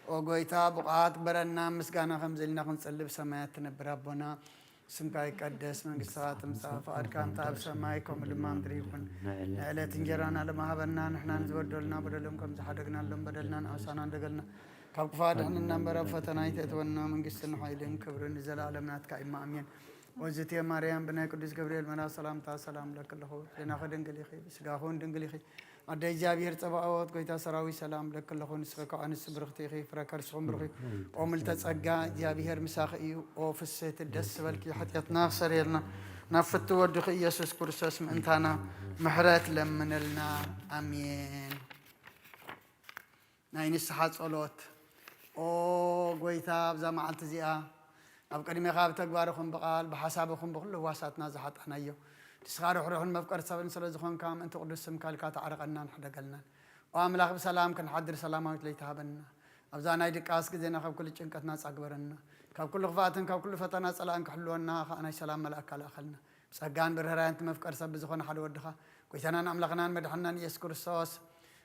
ኦ ጎይታ፣ ብቕዓት ግበረና፣ ምስጋና ከምዚ ኢልና ክንጽሊ ብሰማያት ትነብር ኣቦና፣ ስምካ ይቀደስ፣ መንግስትኻ ትምጻእ፣ ፍቓድካ እንተ ኣብ ሰማይ ከምኡ ድማ ምድሪ ይኹን። ንዕለት እንጀራና ለማሃበና፣ ንሕና ንዝበደሉና በደሎም ከም ዝሓደግናሎም በደልና ንኣሳና እንደገልና፣ ካብ ክፉእ ኣድሕነና እምበር ኣብ ፈተና ኣይተእትወና፣ መንግስትን ሓይልን ክብርን ንዘለኣለም ናትካ እዩ፣ ኣሜን። ወዝቴ ማርያም ብናይ ቅዱስ ገብርኤል መልኣክ ሰላምታ ሰላም ለኪ ኣለኹ። ሕሊናኺ ድንግል ኢኺ፣ ብስጋኺ እውን ድንግል ኢኺ። ኣደ እግዚኣብሔር ጸባኦት፣ ጎይታ ሰራዊት ሰላም ለኪ ኣለኹ። ንስኺ ካብ ኣንስቲ ብርኽቲ ኢኺ፣ ፍረ ከርስኹም ብሩኽ እዩ። ኦ ምልተ ጸጋ፣ እግዚኣብሔር ምሳኺ እዩ። ኦ ፍስህቲ፣ ደስ ዝበልኪ፣ ሓጢኣትና ክሰርየልና ናብ ፍቱ ወድኺ ኢየሱስ ክርስቶስ ምእንታና ምሕረት ለምንልና። ኣሜን። ናይ ንስሓ ጸሎት። ኦ ጎይታ፣ ኣብዛ መዓልቲ እዚኣ ኣብ ቅድሜኻ ብተግባር ይኹን ብቓል ብሓሳብ ይኹን ብኹሉ ህዋሳትና ዝሓጣናዮ፣ ንስኻ ርሕሩሕን መፍቀሪ ሰብን ስለ ዝኾንካ፣ ምእንቲ ቅዱስ ስምካ ኢልካ ተዓርቐናን ሕደገልናን። ኦ ኣምላኽ፣ ብሰላም ክንሓድር ሰላማዊት ለይቲ ሃበና። ኣብዛ ናይ ድቃስ ግዜና ካብ ኩሉ ጭንቀት ናጻ ግበረና። ካብ ኩሉ ክፍኣትን ካብ ኩሉ ፈተና ጸላእን ክሕልወና ኸኣ ናይ ሰላም መልኣካ ልኣኸልና። ብጸጋን ብርህራን እቲ መፍቀሪ ሰብ ብዝኾነ ሓደ ወድኻ፣ ጎይታናን ኣምላኽናን መድሓንናን ኢየሱስ ክርስቶስ፣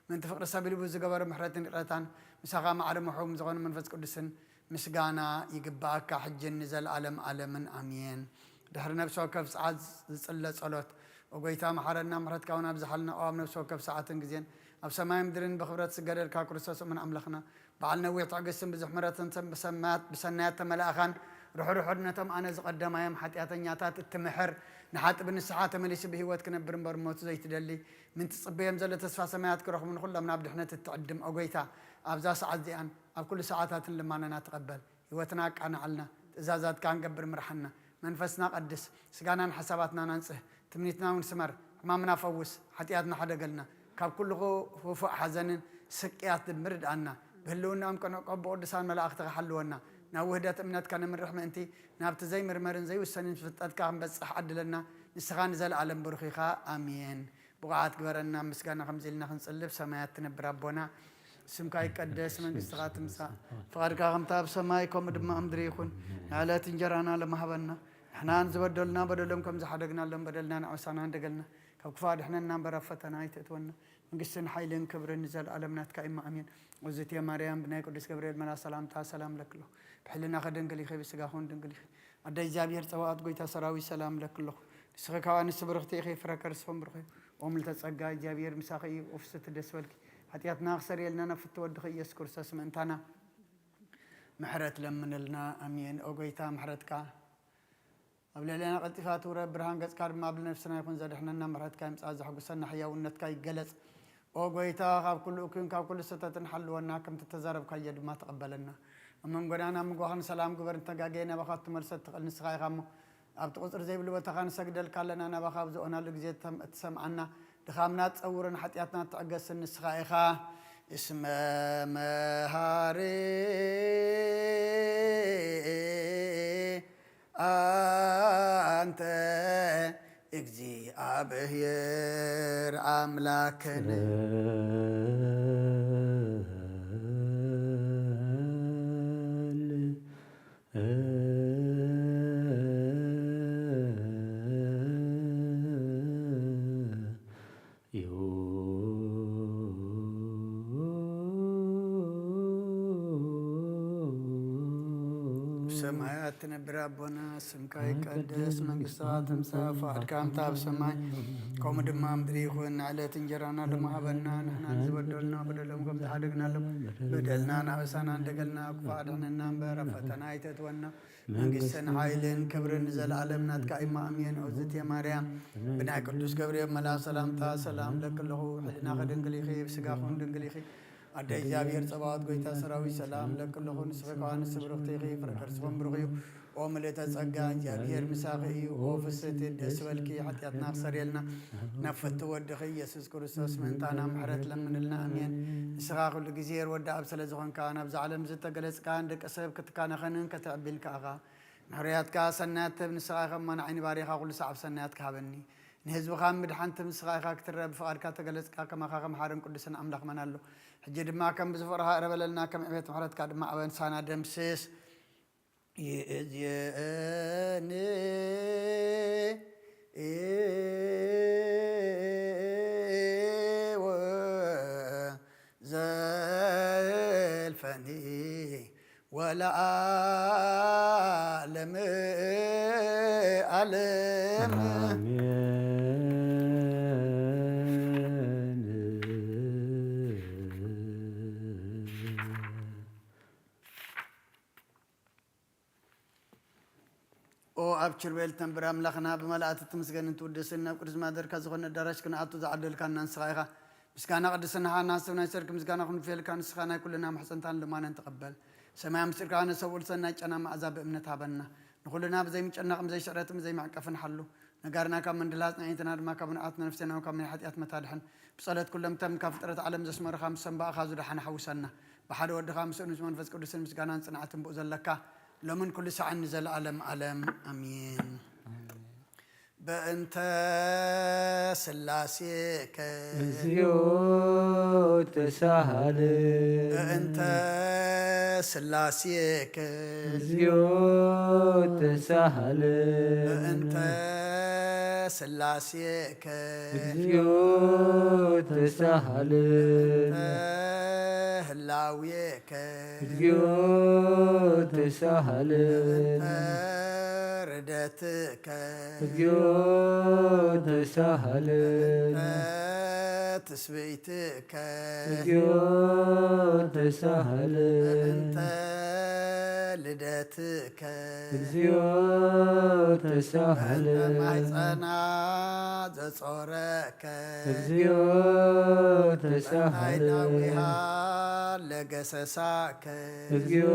ምእንቲ ፍቕሪ ሰብ ኢሉ ዝገበሮ ምሕረትን ይቕረታን፣ ምሳኻ ማዕረ ምሑም ዝኾነ መንፈስ ቅዱስን ምስጋና ይግብኣካ፣ ሕጅን ንዘለኣለም ኣለምን ኣሜን። ድሕሪ ነፍሲ ወከፍ ሰዓት ዝጽለ ጸሎት፣ ኦ ጎይታ መሓረና፣ ምሕረትካ እውን ኣብዝሓልና። ኦ ኣብ ነፍሲ ወከፍ ሰዓትን ግዜን ኣብ ሰማይ ምድርን ብኽብረት ዝስገደልካ ክርስቶስ እሙን ኣምላኽና፣ በዓል ነዊሕ ትዕግስትን ብዙሕ ምሕረትን፣ ብሰማያት ብሰናያት ተመላእኻን፣ ርሑሩሕ ነቶም ኣነ ዝቐደማዮም ሓጢኣተኛታት እትምሕር፣ ንሓጢ ብንስሓ ተመሊሱ ብህይወት ክነብር እምበር ሞት ዘይትደሊ፣ ምን ትጽበዮም ዘሎ ተስፋ ሰማያት ክረኽቡ ንኹሎም ናብ ድሕነት እትዕድም፣ ኦ ጎይታ፣ ኣብዛ ሰዓት እዚኣን ኣብ ኩሉ ሰዓታትን ልማነና ተቐበል። ህይወትና ኣቃንዓልና፣ ትእዛዛትካ ክንገብር ምርሓና። መንፈስና ቀድስ፣ ስጋናን ሓሳባትናን ኣንጽህ፣ ትምኒትና እውን ስመር፣ ሕማምና ፈውስ፣ ሓጢኣትና ሓደገልና፣ ካብ ኩሉ ክፉእ ሓዘንን ስቅያት ድምር ድኣና። ብህልውናኦም ቅኑዕ ቀቦ ቅዱሳን መላእኽትኻ ሓልወና፣ ናብ ውህደት እምነትካ ነምርሕ ምእንቲ፣ ናብቲ ዘይምርመርን ዘይውሰንን ፍልጠትካ ክንበጽሕ ዓድለና። ንስኻ ንዘለኣለም ብሩኽ ኢኻ። ኣሜን። ብቑዓት ግበረና፣ ምስጋና ከምዚ ኢልና ክንጽልብ፣ ሰማያት ትነብር ኣቦና፣ ስምካ ይቀደስ፣ መንግስትኻ ትምጻእ፣ ፍቓድካ ከምታ ኣብ ሰማይ ከምኡ ድማ ኣብ ምድሪ ይኹን። ንዕለት እንጀራና ለማህበና፣ ንሕናን ዝበደሉና በደሎም ከም ዝሓደግናሎም በደልና ንዕውሳና እንደገልና፣ ካብ ክፉእ ኣድሕነና እምበር ኣብ ፈተና ኣይተእትወና። መንግስትን ሓይልን ክብርን ንዘለኣለም ናትካ እዩ፣ ኣሜን። እዝእትየ ማርያም ብናይ ቅዱስ ገብርኤል መልኣክ ሰላምታ ሰላም እለኪ ኣለኹ። ብሕልናኺ ድንግል ኢኺ፣ ብስጋኺ እውን ድንግል ኢኺ። ኣደ እግዚኣብሔር ጸባኦት፣ ጎይታ ሰራዊት ሰላም እለኪ ኣለኹ። ንስኺ ካብ ኣንስቲ ብርኽቲ ኢኺ፣ ፍረ ከርስኺ እውን ብሩኽ እዩ። ኦ ምልዕተ ጸጋ፣ እግዚኣብሔር ምሳኺ እዩ። ኦ ፍስሕቲ፣ ደስ በልኪ። ሓጢኣትና ክሰርየልና ናብ ፍትው ወድኺ ኢየሱስ ክርስቶስ ምእንታና ምሕረት ለምንልና። ኣሜን። ኦ ጎይታ፣ ምሕረትካ ኣብ ልዕሌና ቀልጢፋ ትውረድ፣ ብርሃን ገጽካ ድማ ኣብ ነፍስና ይኹን። ዘድሕነና ምሕረትካ ይምጻእ፣ ዘሐጉሰና ሕያውነትካ ይገለጽ። ኦ ጎይታ፣ ካብ ኩሉ እኩይን ካብ ኩሉ ስህተትን ሓልወና፣ ከምቲ እተዛረብካዮ ድማ ተቐበለና። ኣብ መንጎናን ኣብ መንጎኻን ሰላም ግበር፣ እንተጋገየ ናባኻ ክትመልሶ እትኽእል ንስኻ ኢኻ እሞ፣ ኣብቲ ቁጽሪ ዘይብሉ ቦታኻ ንሰግደልካ ኣለና፣ ናባኻ ኣብ ዝኦናሉ ግዜ እተም-፣ እትሰምዓና፣ ድኻምና ትጸውርን ሓጢኣትና ትዕገስን ንስኻ ኢኻ። እስመ መሃሪ ኣንተ እግዚኣብሔር ኣምላክነ። ብሰማያት ትነብር ኣቦና፣ ስምካ ይቀደስ፣ መንግስትኻ ትምጻእ፣ ፍቓድካ ከምታ ኣብ ሰማይ ከምኡ ድማ ኣብ ምድሪ ይኹን። ንዕለት እንጀራና ሎሚ ሃበና፣ ንሕና ንዝበደሉና በደሎም ከም ዝሓደግናሎም በደልና ንኣበሳና እንደገልና፣ ክፉእ ኣድሕነና እምበር ኣብ ፈተና ኣይተእትወና። መንግስትን ሓይልን ክብርን ንዘለኣለም ናትካ እዩ፣ ኣሜን። እዝእትየ ማርያም ብናይ ቅዱስ ገብርኤል መልኣክ ሰላምታ ሰላም እለኪ ኣለኹ። ሕልናኺ ድንግል ኢኺ፣ ብስጋኺ እውን ድንግል ኢኺ። ኣደ እግዚኣብሔር ጸባኦት፣ ጎይታ ሰራዊት ሰላም እለኪ ኣለኹ። ንስኺ ከኣ ኣንስቲ ብርኽቲ ኢኺ፣ ፍረ ከርስኺ እውን ብሩኽ እዩ። ኦ ምልእተ ጸጋ፣ እግዚኣብሔር ምሳኺ እዩ። ኦ ፍስሕቲ፣ ደስ በልኪ፣ ሓጢኣትና ክሰርየልና፣ ናብ ፍትው ወድኺ ኢየሱስ ክርስቶስ ምእንታና ምሕረት ለምንልና። ኣሜን። ንስኻ ኩሉ ግዜ ርወዲ ኣብ ስለ ዝኾንካ፣ ናብዛ ዓለም ዝተገለጽካ፣ ንደቂ ሰብ ክትካነኸንን ከተዕቢል ከኣኻ፣ ንሕሩያትካ ሰናያት ትህብ ንስኻ ኢኻ። እሞ ንዓይ ንባርያኻ ኩሉ ሰዓብ ሰናያት ክሃበኒ፣ ንህዝብኻ ምድሓን ትህብ ንስኻ ኢኻ። ክትረአ ብፍቓድካ ተገለጽካ፣ ከማኻ ከም ሓርን ቅዱስን ኣምላኽ መን ኣሎ? ሕጂ ድማ ከም ብዝፍቕርኻ እረበለልና፣ ከም ዕቤት ምሕረትካ ድማ ኣበሳና ደምስስ። ይእዜኒ ወዘልፈኒ ወለዓለመ ዓለም። ኦ ኣብ ኪሩቤል ተንብር ኣምላኽና፣ ብመላእቲ ትምስገንን ትውደስን፣ ናብ ቅዱስ ማደርካ ዝኾነ ኣዳራሽ ክንኣቱ ዝዓደልካና ንስኻ ኢኻ። ምስጋና ቅድስናኻ እናሃሰብና፣ ናይ ሰርክ ምስጋና ክንፍየልካ፣ ንስኻ ናይ ኩልና ማሕፀንታን ልማነን ተቐበል። ሰማይ ምስጢርካ ነሰብኡል ሰናይ ጨና መኣዛ ብእምነት ሃበና። ንኹልና ብዘይምጨነቕን ብዘይስዕረትን ብዘይመዕቀፍን ሓሉ። ነጋርና ካብ ምንድላዝ፣ ንዕይንትና ድማ ካብ ንዓት፣ ንነፍስና ካብ ናይ ሓጢኣት መታድሕን፣ ብጸሎት ኩሎም እቶም ካብ ፍጥረት ዓለም ዘስመሩኻ፣ ምስ ሰንባእኻ ዝደሓነ ሓውሰና። ብሓደ ወድኻ ምስኡ ምስ መንፈስ ቅዱስን ምስጋናን ጽንዓትን ብኡ ዘለካ፣ ሎምን ኩሉ ሳዕን ንዘለኣለም ዓለም ኣሜን። በእንተ ስላሴከ እግዚኦ ተሳሃለ። በእንተ ስላሴከ እግዚኦ ተሳሃለ። በእንተ ስላሴከ እግዚኦ ተሳሃለ። በእንተ ህላዌ ከ እግዚኦ ተሳሃለ። በእንተ ርደትከ እግዚኦ ተሳሃለ። በእንተ ትስብእትከ እግዚኦ ተሳሃለ። በእንተ ልደትከ እግዚኦ ተሳሃለ። በእንተ ማሕፀና ዘጾረከ እግዚኦ ተሳሃለ። በእንተ ሃይናዊሃ ለገሰሳከ እግዚኦ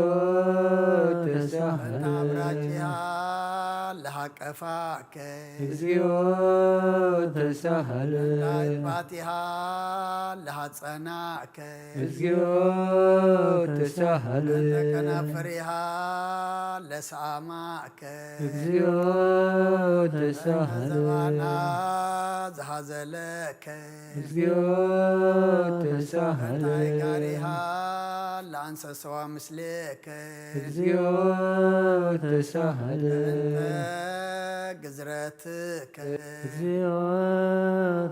ተሳሃለ። በእንተ አብራኪሃ ለሃቀፋከ እግዚኦ ተሳሃለ። በእንተ አጥባቲሃ ለሃጸናከ እግዚኦ ተሳሃለ። በእንተ ከናፍሪሃ ለሰአማከ እግዚኦ ተሳሃለ። በእንተ ዘባና ዝሃዘለከ እግዚኦ ተሳሃለ። በእንተ አይጋሪሃ ለአንሰሰዋ ምስሌከ እግዚኦ ተሳሃለ። በእንተ ግዝረትከ እግዚኦ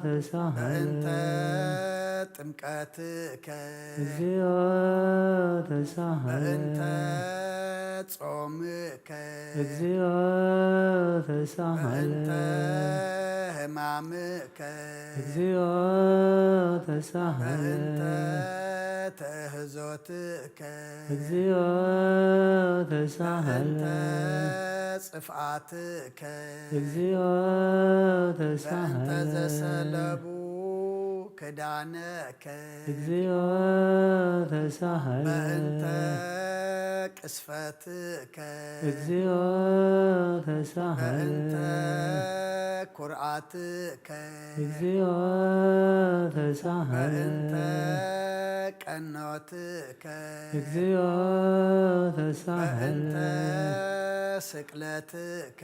ተሳሃለ። በእንተ ጥምቀትከ እግዚኦ ተሳሃለ። በእንተ ጾምከ እግዚኦ ተሳሃለ። በእንተ ሕማምከ እግዚኦ ተሳሃለ። በእንተ ተህዞትከ እግዚኦ ተሳሃለ። በእንተ ጽፍኣትከ እግዚኦ ተሳሃለ። በእንተ ዘሰለቡ ክዳነከ እግዚኦ ተሳሃለ። በእንተ ቅስፈትከ እግዚኦ ተሳሃለ። በእንተ ኩርዓትከ እግዚኦ ተሳሃለ። በእንተ ቀኖትከ እግዚኦ ተሳሃለ። በእንተ ስቅለትከ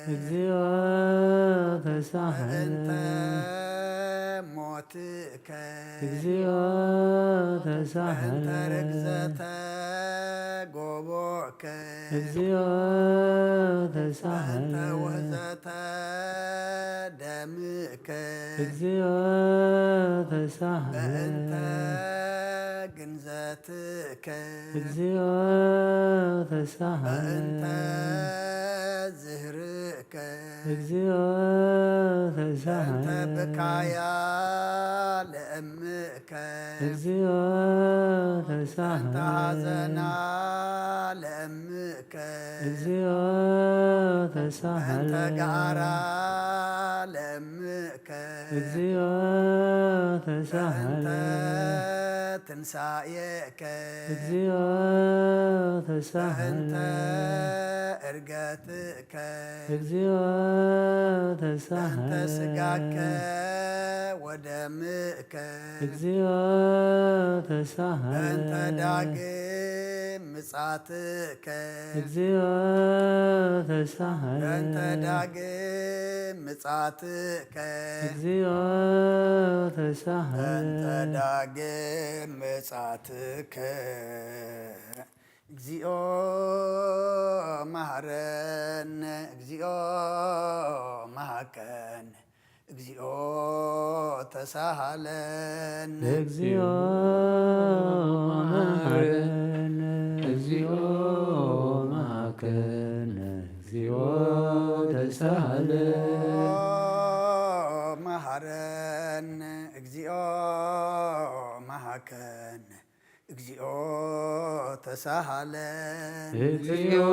እግዚኦ ተሳሃለ። በእንተ ሞትከ እግዚኦ ተሳሃለ። በእንተ ርግዘተ ጎቦከ እግዚኦ ተሳሃለ። በእንተ ውህዘተ ደምከ እግዚኦ ተሳሃለ። በእንተ ግንዘትከ እግዚኦ ተሳሃለ። በእንተ ዝህርእ ከ እግዚኦ ተሳሃለ። በእንተ ብካያ ለእምእከ እግዚኦ ተሳሃለ። በእንተ ሐዘና ለእምእከ እግዚኦ ተሳሃለ። በእንተ ገዓራ ለእምእከ እግዚኦ ተሳሃለ። በእንተ ትንሳኤከ እግዚኦ ተሳሃለ። በእንተ ዕርገትከ እግዚኦ በእንተ ተሳሃለ ስጋከ ወደምከ እግዚኦ ተሳሃለ በእንተ ዳግም ምጻትከ እግዚኦ ተሳሃለ በእንተ ዳግም ምጻትከ እግዚኦ ተሳሃለ በእንተ ዳግም ምጻትከ እግዚኦ መሃረነ እግዚኦ መሃከነ እግዚኦ ተሳሃለነ እግዚኦ መሃረነ እግዚኦ መሃከነ እግዚኦ ተሳሃለ መሃረነ እግዚኦ መሃከነ እግዚኦ ተሳሃለነ እግዚኦ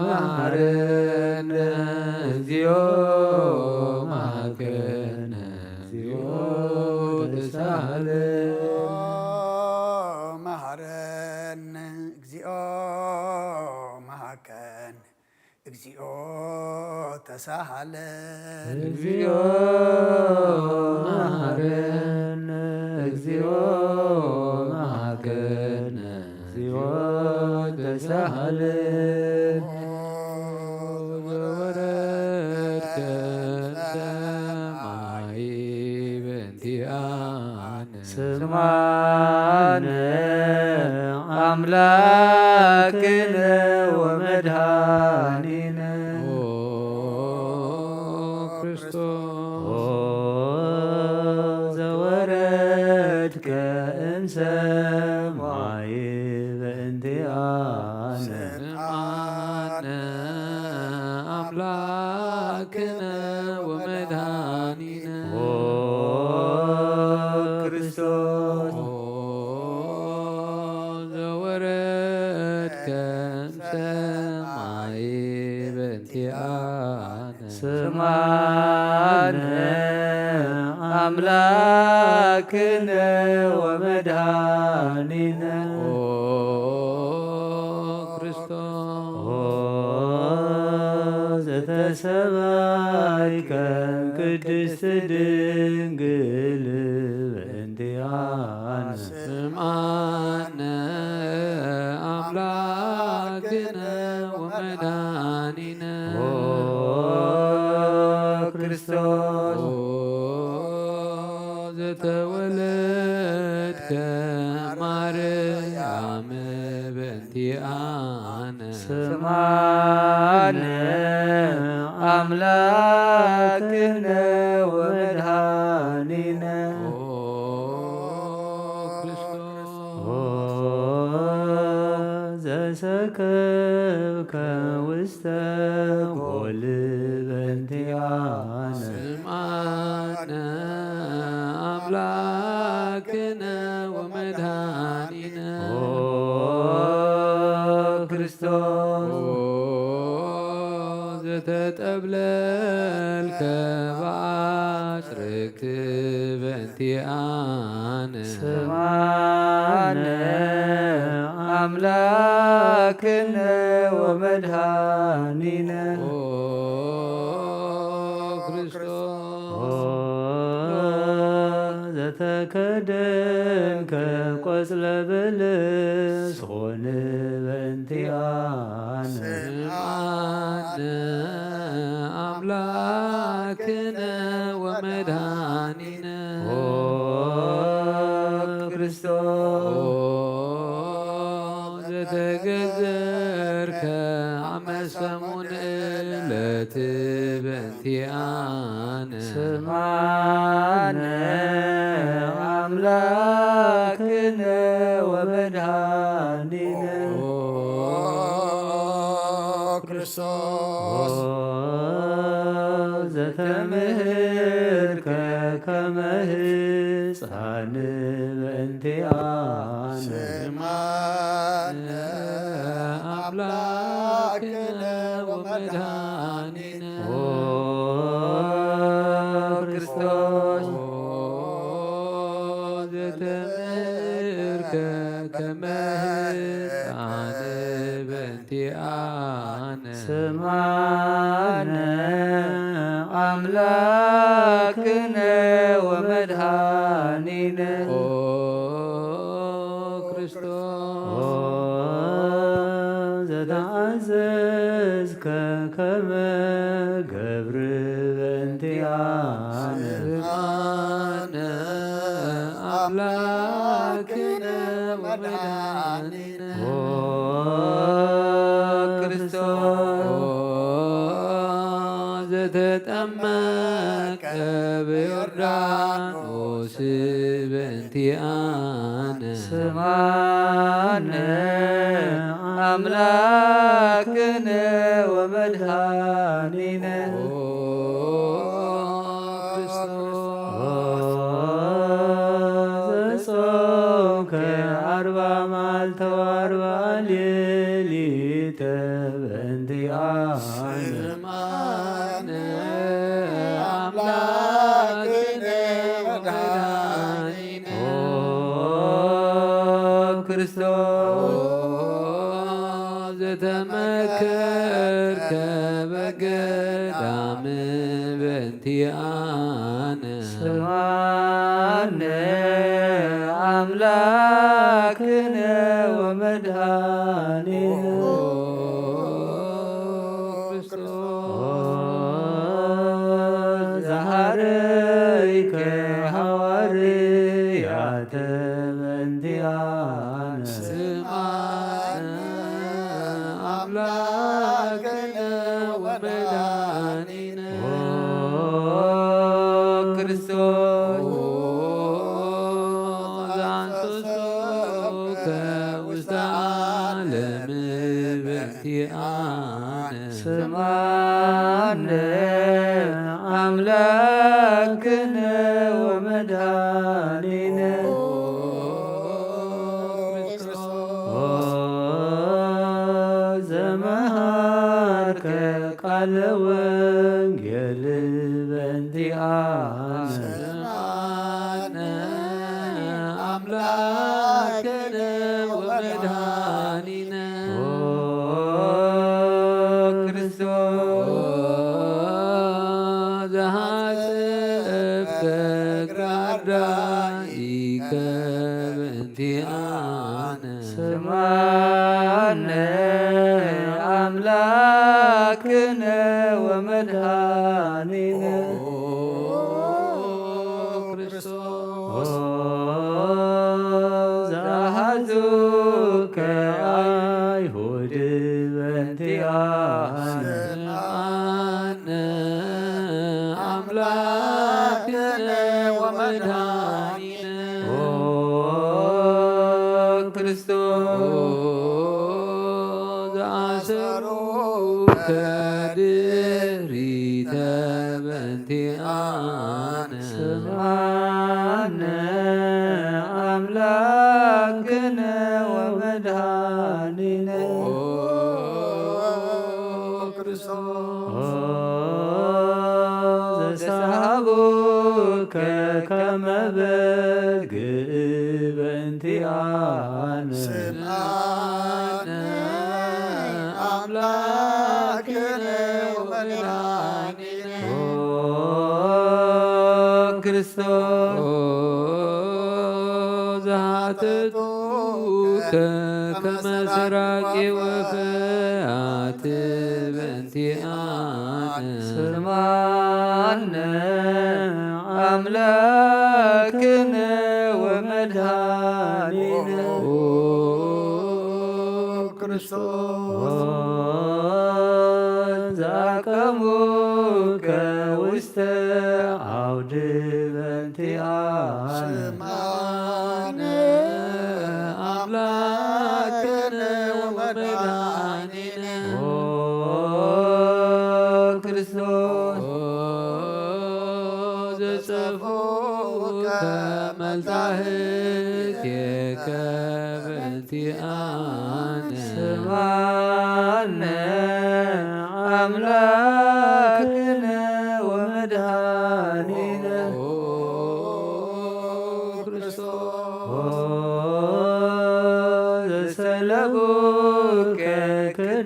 መሃረነ እግዚኦ መሃከነ እግዚኦ ተሳሃለ መሃረነ እግዚኦ መሃከነ እግዚኦ ተሳሃለነ እግዚኦ መሃረነ እግዚኦ መሃከነ እግዚኦ ተሳሃለ ዘወረድከ ሰማይ በእንቲኣነ ስምዓነ ኣምላክነ ወመድኃኒነ ኦ ክርስቶስ ኦ ዘወረድከ እምሰማይ በእንቲኣነ ስምዓነ ኣምላክነ ወመድኃኒነ ኦ ክርስቶስ ኦ ዘወረድከ እምሰማይ በእንቲኣነ ስምዓነ ኣምላክነ ወመድኃኒነ ኦ ክርስቶስ ኦ ዘተሰባይከ ቅድስት ድንግል በእንቲኣነ ስምዓነ ኣምላክነ ወመድኃኒነ ኦ ክርስቶስ ኦ ዘተወለድከ ማርያም በእንቲኣነ ስምዓነ ኣምላክነ ወመድኃኒነ ኦ ክርስቶስ ኦ ዘሰከብከ ውስተ ጎል በእንቲኣነ ስምዓነ ኣምላክነ ወመድኃኒነ ኦ ክርስቶስ ኦ ዘተጠብለልከ በአጽርክት በእንቲኣነ ስምዓነ ኣምላክነ ወመድኃኒነ ኦ ክርስቶስ ኦ ዘተከደንከ ቆጽለ በለስ ኾን በእንቲኣነ ስምዓነ ኣምላክነ ወመድኃኒነ ኦ ክርስቶስ ኦ ዘተገዘርከ ዓመት ሰሙን ዕለት በእንቲኣነ ስምዓነ ኣምላክነ ወመድኃኒነ ኦ ክርስቶስ ኦ ዘተምህርከ ከመ ህፃን በእንቲኣነ ስምዓነ ኣምላክነ ወመድኃኒነ ኦ ክርስቶስ ኦ ዘተምህርከ ከመ ህፃን በእንቲ በእንቲኣነ። ስምዓነ ኣምላክነ ወመድኃኒነ። ኦ ክርስቶስ። ኦ ዘተዓዘዝከ ከመ ገብር በእንቲኣነ። ስምዓነ ኣምላክነ ወመድኃኒነ። ኦ ክርስቶስ። ኦ ዘተጠመቀ በዮርዳኖስ በእንቲኣነ። ስምዓነ ኣምላክነ ወመድኃኒነ። ኦ ክርስቶስ። ኦ ዘጾምከ ኣርባ መዓልተ ወኣርባ ሌሊተ በእንቲኣነ። ስምዓነ ኣምላክነ ወመድኃኒነ። ኦ ክርስቶስ። ኦ ዘተመከርከ በገዳም በእንቲኣነ። ስምዓነ ኣምላክነ ወመድኃኒነ። ኦ ክርስቶስ። ኦ ዘሃረይከ ሃዋርያት በእንቲኣነ። ስምዓነ ኣምላክነ ወመድኃኒነ። ኦ ክርስቶስ። ኦ ዘአንሰሶከ ውስተ ዓለም በእንቲኣነ። ስምዓነ ኣምላክነ ወመድኃኒነ። ኦ ዘመሃርከ ቃለ ወንጌል በእንቲኣነ። ስምዓነ ኣምላክነ ወመድኃኒነ። ኦ ክርስቶስ። ኦ ዘሃጽፍከ እግረ ኣርዳኢከ በእንቲኣነ። ስምዓነ ኣምላክነ ወመድኃኒነ። ኦ ክርስቶስ። ኦ ዘሃዙከ ኣይሁድ በእንቲኣነ። ስምዓነ ኣምላክነ ወመድኃኒነ። ኦ ክርስቶስ። ዘአሰሩከ ድሪተ በእንቲኣነ። ስምዓነ ኣምላክነ ወመድኃኒነ። ኦ ክርስቶስ። ኦ ዘሰሃቡከ ከመ በግዕ በእንቲኣነ። ስምዓነ ኣምላክነ ወመድኃኒነ። ኦ ክርስቶስ። ኦ ዘሃተቱከ ከመ ሰራቂ ወፈያት በእንቲኣነ። ስምዓነ ኣምላክነ ወመድኃኒነ። ኦ ክርስቶስ። ኦ ዘአቀሙከ ውስተ ዓውድ በእንቲኣነ። ስምዓነ ኣምላክነ ወመድኃኒነ። ኦ ክርስቶስ። ኦ ዘጸፍኡከ መልታህቴከ በእንቲኣነ። ስምዓነ ኣምላክነ ወመድኃኒነ። ኦ ክርስቶስ። ኦ ዘሰለቡከ ክደ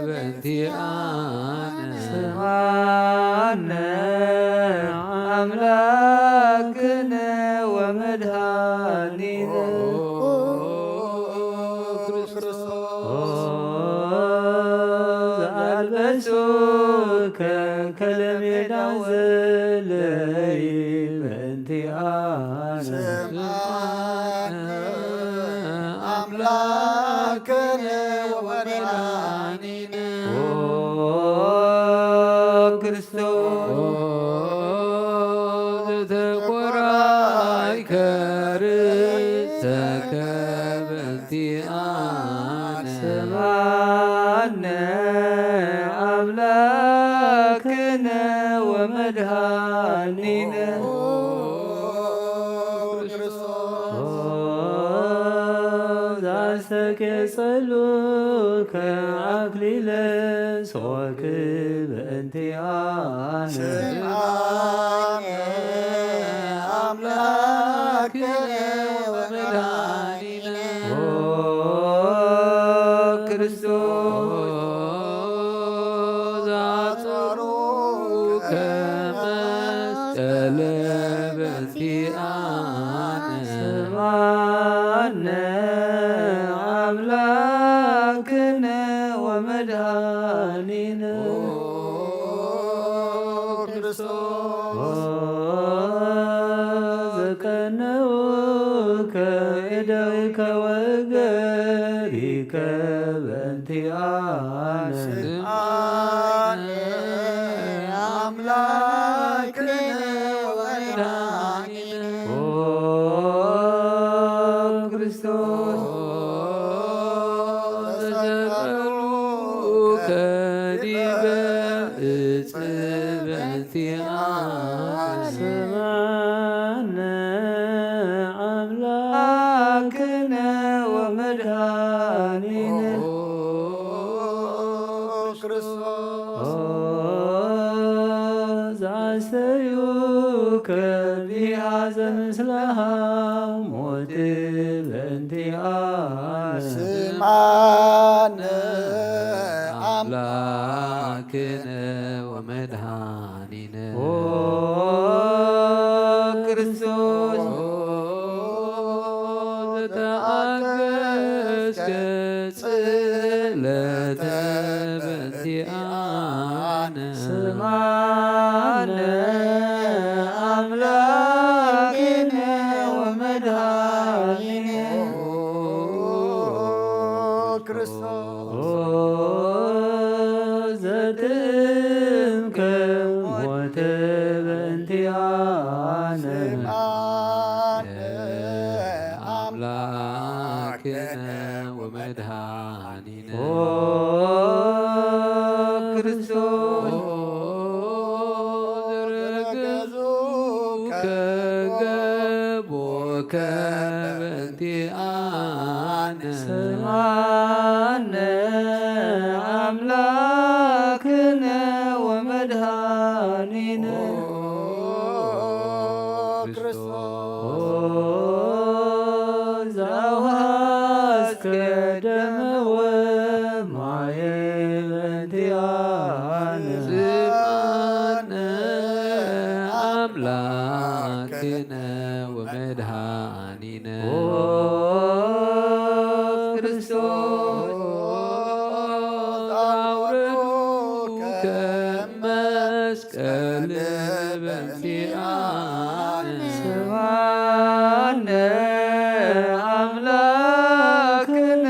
በእንቲኣነ ስምዓነ ኣምላክነ ወመድኃኒነ። ኦ ክርስቶስ፣ ዘኣልበሱከ ከለሜዳ ዘለይ በእንቲኣነ ስምዓነ ኣምላክነ ወመድኃኒነ። ኦ ክርስቶስ፣ ዘተቆራይከ ርእሰከ በእንቲኣነ ስምዓነ ኣምላክነ ወመድኃኒነ። ኦ ክርስቶስ፣ ዛስተኬ ጸሉከ አክሊለ ሶክ በእንቲኣነ ስምዓነ ኣምላክነ ወመድኃኒነ። ኦ ክርስቶስ፣ ዛጸሩከ መስቀለ በእንቲኣነ ስምዓነ ኣምላክነ ወመድኃኒነ። ኦ ክርስቶስ፣ ዘቀነውከ እደዊከ ወእገሪከ በእንቲኣነ ስምዓነ ኣምላክነ ወመድኃኒነ። ኦ ክርስቶስ፣ ዘቀነውከ ዲበ እጽበ በእንቲኣነ ስምዓነ ኣምላክነ ወመድኃኒነ። ኦ ክርስቶስ፣ ዘአስተዩከ ቢሃ ዘምስለ ሐሞት በእንቲኣነ ስምዓነ ኣምላክነ ወመድኃኒነ። ኦ ክርስቶስ፣ ዘተኣገስከ ጽለተ በእንቲኣነ ስምዓነ ኣምላክነ ወመድኃኒነ። ኦ ክርስቶስ፣ ዘጥእምከ ሞተ በእንቲኣነ ስምዓነ ኣምላክነ ወመድኃኒነ። ኦ ክርስቶስ፣ ዘረገዙከ ገቦከ በእንቲኣነ ስምዓነ ኣምላክነ ወመድኃኒነ። ኦ ክርስቶስ፣ ዘአውሃስከ ደመ ወማየ በእንቲኣነ ስምዓነ ኣምላክነ ወመድኃኒነ። ኦ ክርስቶስ፣ አውረዱከ መስቀል በእንቲኣነ ስምዓነ ኣምላክነ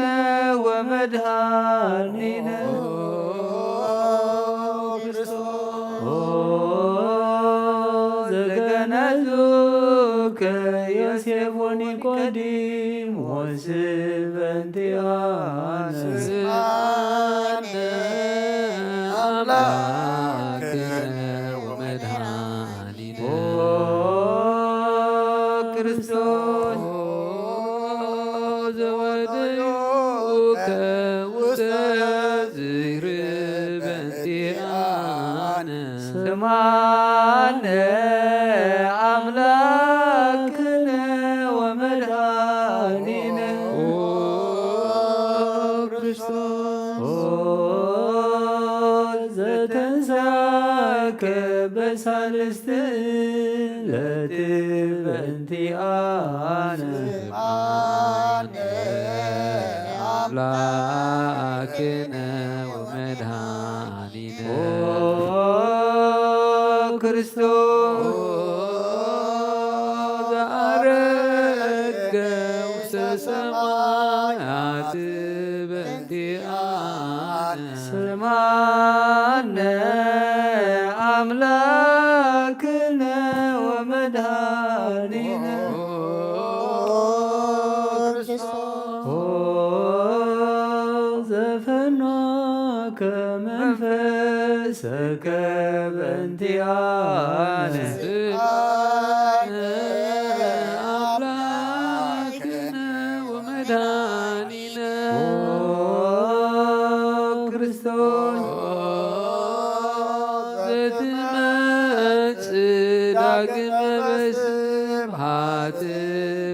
ወመድኃኒነ። ኦ ክርስቶስ፣ ኦ ዘገነዙከ ዮሴፍ ወኒቆዲሞስ በእንቲኣነ ስምዓነ ኣምላክነ ወመድኃኒነ። ኦ ክርስቶስ፣ ዘወደዩከ ውስተ ዝክር በእንቲኣነ ስምዓነ ኣምላክነ ወመድኃኒነ። ኦ ክርስቶስ፣ ኦ ከበሳልስት ለትበንቲኣነ ስምዓነ ኣምላክነ ወመድኃኒነ ኦ ክርስቶስ ዘኣረገ ውስተ ሰማያት በእንቲኣነ ስምዓነ ኣምላክነ ወመድኃኒነ ኦ ዘፈኖከ መንፈሰከ በእንቲኣነ ስምዓነ ኣምላክነ ወመድኃኒነ ኦ ክርስቶስ ዘትመጽእ ዳግመ በስብሐት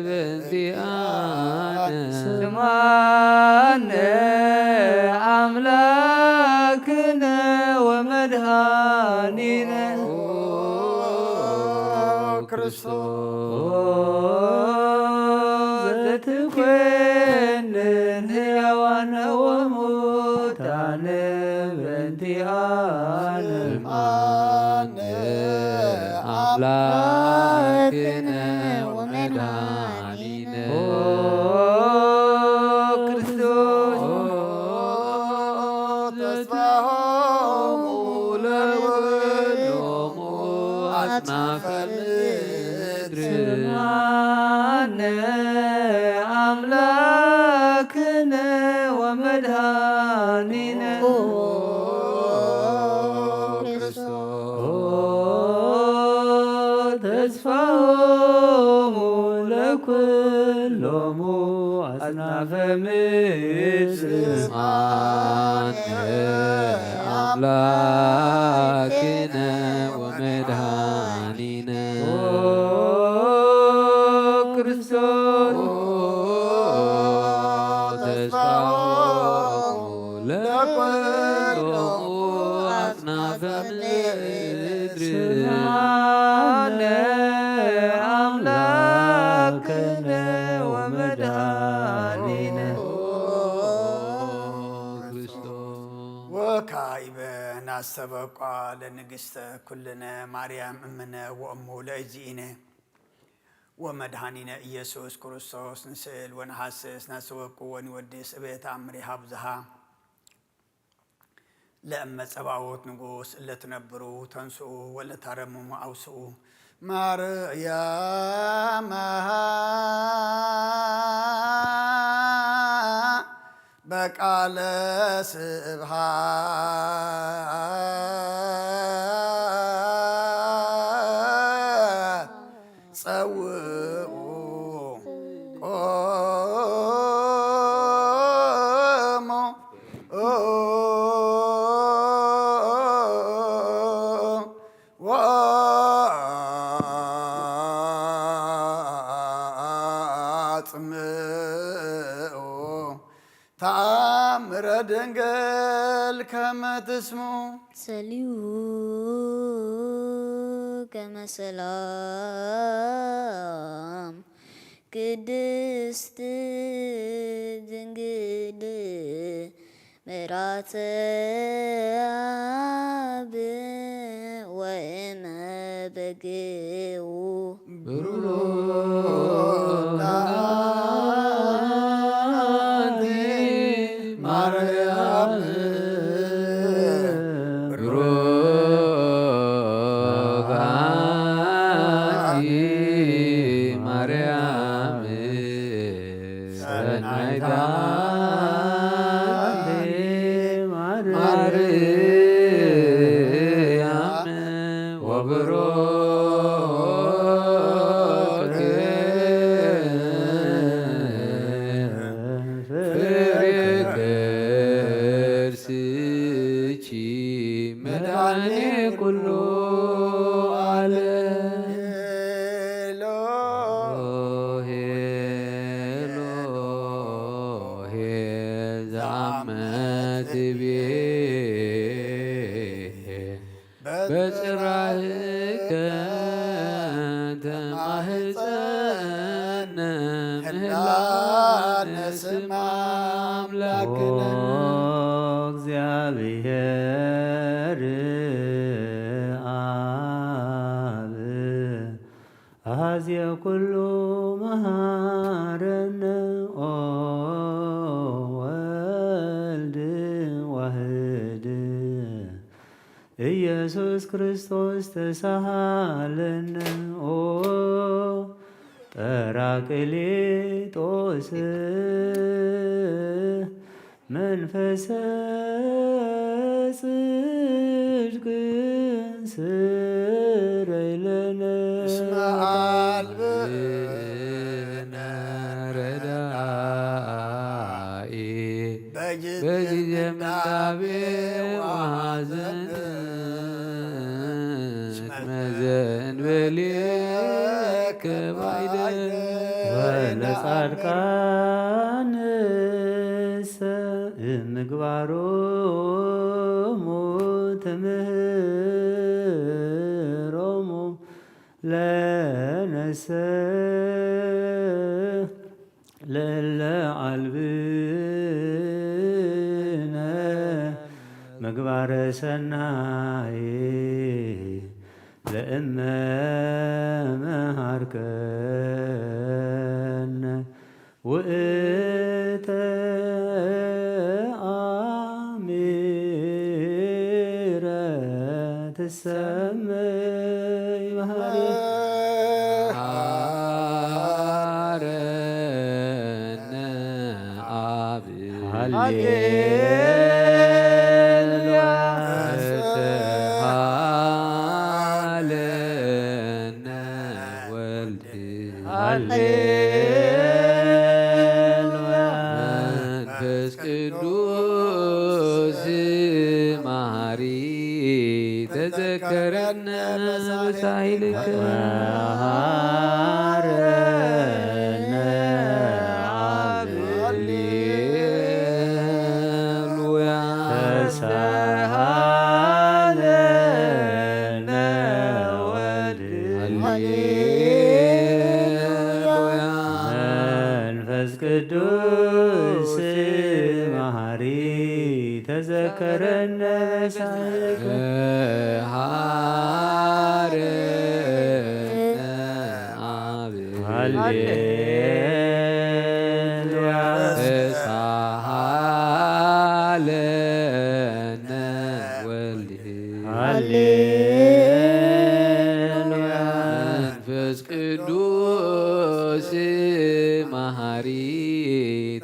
በእንቲኣነ ስምዓነ ኣምላክነ ወመድኃኒነ ኦ ክርስቶስ ዘትኮንን ሕያዋነ ወሙታነ በእንቲኣነ ስምዓነ ኣምላክነ ወመድኃኒነ ኦ ክርስቶስ ተስፋሆሙ ለወሎሙ ኣጽናፈ ምድር ስምዓነ ኣምላክነ ወመድኃኒነ ኦ ክርስቶስ ተስፋሆሙ ለኩሎሙ ኣጽናፈ ምድር ስምዓነ ኣምላክነ ወመድኃኒነ ኦ ክርስቶስ ተስፋሆሙ ለኩሎሙ ኣጽናፈ ምድር ስምዓነ ኣምላክነ ወመድኃኒነ ክርስቶስ ወካዕበ ናስተበቋ ለንግሥተ ኩልነ ማርያም እምነ ወእሙ ለእግዚእነ ወመድኃኒነ ኢየሱስ ክርስቶስ ንስእል ወንሓስስ ናስተበቁ ወንወድስ እቤት ኣምሪ ሃብዝሃ ለእመ ጸባኦት ንጉስ እለ ትነብሩ ተንስኡ ወለ ታረምሙ ኣውስኡ ማርያም በቃለ ስብሃት ጸውኡ ቆሞ ወአጽምኡ ተአምረ ድንግል ከመ ትስምዑ። ጸልዩ ከመ ሰላም ቅድስት ድንግል ምራተ አብ ወእመ በግኡ ብሩክ አንቲ ማርያም ብሩክ አንቲ ማርያም ሰናይት አንቲ ማርያም ወብሩክ ፍሬ ከርስኪ መድኃኔ ኩሉ ዓለም። ሄሎ ሄ ዘአመት ቤ ርአብ አዜ ኩሉ መሃረነ ኦ ወልድ ዋህድ ኢየሱስ ክርስቶስ ተሳሃለነ ኦ ጳራቅሊጦስ መንፈሰ ጽድቅ ስረይ ለነ እስመ አልብነ ረዳኢ በጊዜ ምንዳቤ ወሐዘን እስመ ዘእንበሌከ ባይደ ወለጻድቃንሰ ምግባሮሙ ትምህሮሙ ለነሰ ለለ አልብነ ምግባረ ሰናይ ለእመ መሃርከነ ውእተ አሚረ ትሰመይ መሃሪ መሃረነ አብ ሃሌሉያ። ተሳሃለነ ወልድ ሃሌሉያ። መንፈስ ቅዱስ መሐሪ ተዘከረነ በሳይልከ መሃረነ አብ ሃሌሉያ። ተሳሃለነ ወልድ ሃሌሉያ። መንፈስ ቅዱስ መሐሪ ተዘከረነ በሳይልከ መሃረነ አብ ሃሌሉያ። ተሳሃለነ ወልድ ሃሌሉያ። መንፈስ ቅዱስ መሐሪ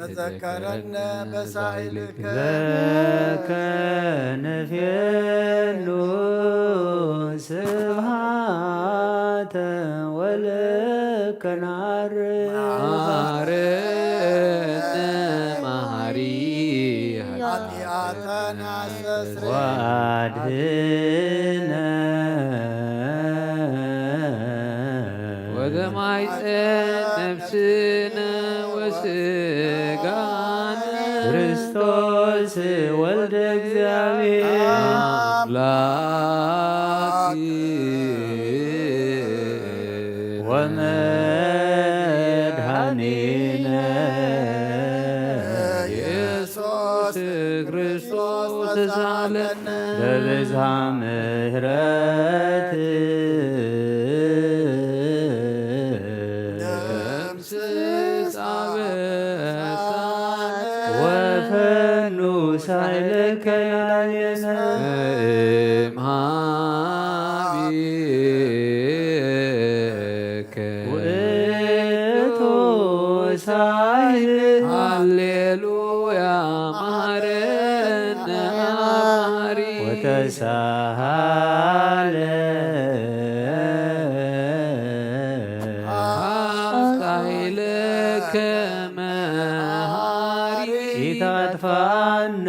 ተዘከረነ በሳይልከ ለከ ንፌኑ ስብሃተ ወለከ ናር መሐረነ መሐሪ ኃጢአተነ አስተስርይ ወአድህነ ወተማይጸን ነፍስነ ወስጋነ ክርስቶስ ወልደ እግዚአብሔር አምላክ ወመድኃኒነ ኢየሱስ ክርስቶስ ተሳለነ በብዝሃ ምሕረት ደምስስ አበሳነ ወፈኑ ሳይለከ ላዕሌነ እምሃቤከ ውእቱ ሳይል ሃሌሉያ መሐረነ አብ መሐሪ ወተሳሃለ አብ ሳይለከ መሐሪ ኢታጥፋነ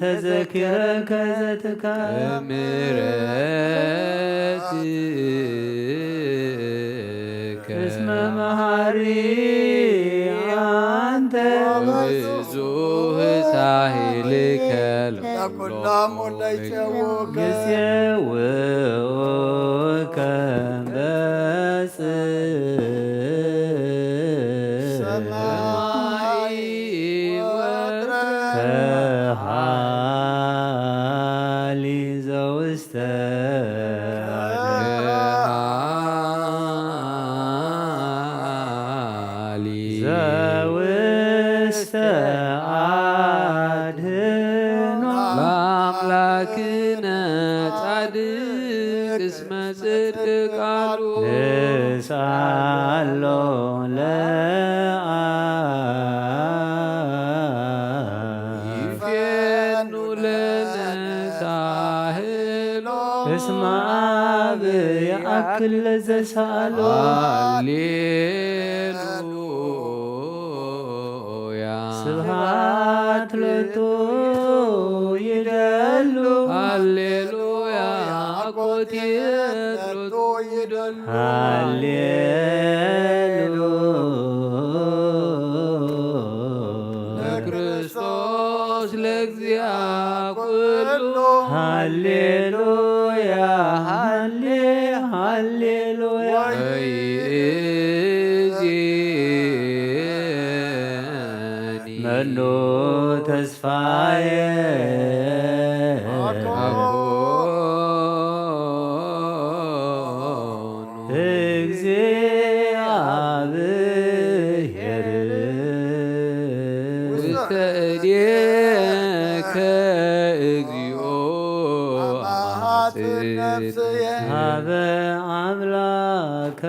ተዘኪረከ ዘትካ ምሕረት እስመ መሐሪ አንተ ብዙህ ሳህልከ ለኩሎሙ ለይጼውከ ይጼውከ በጽ ሰማይ ወምድር ከሃ ተሃሊ ዘውስተ አድህኖ ለአምላክነ ጻድቅ እስመ ጽድቅ ቃሉ ንስአሎ ለአብ ይፌኑ ለነ ሳህሎ እስመ አብ ይአክል ለዘሳአሎ። ሃሌሉያ ስብሐት ሎቱ ይደሉ። ሃሌሉያ አኮቴት ሎቱ ይደሉ። ሃሌሉያ ለክርስቶስ ለእግዚአ ኩሉ። ሃሌሉያ ሃሌ ሃሌሉያ። ወይእዜኒ መኑ ተስፋየ አኮኑ እግዚአብሔር ውስተ እዴከ እግዚኦ አማጽእ ነፍስየ ሀበ አምላከ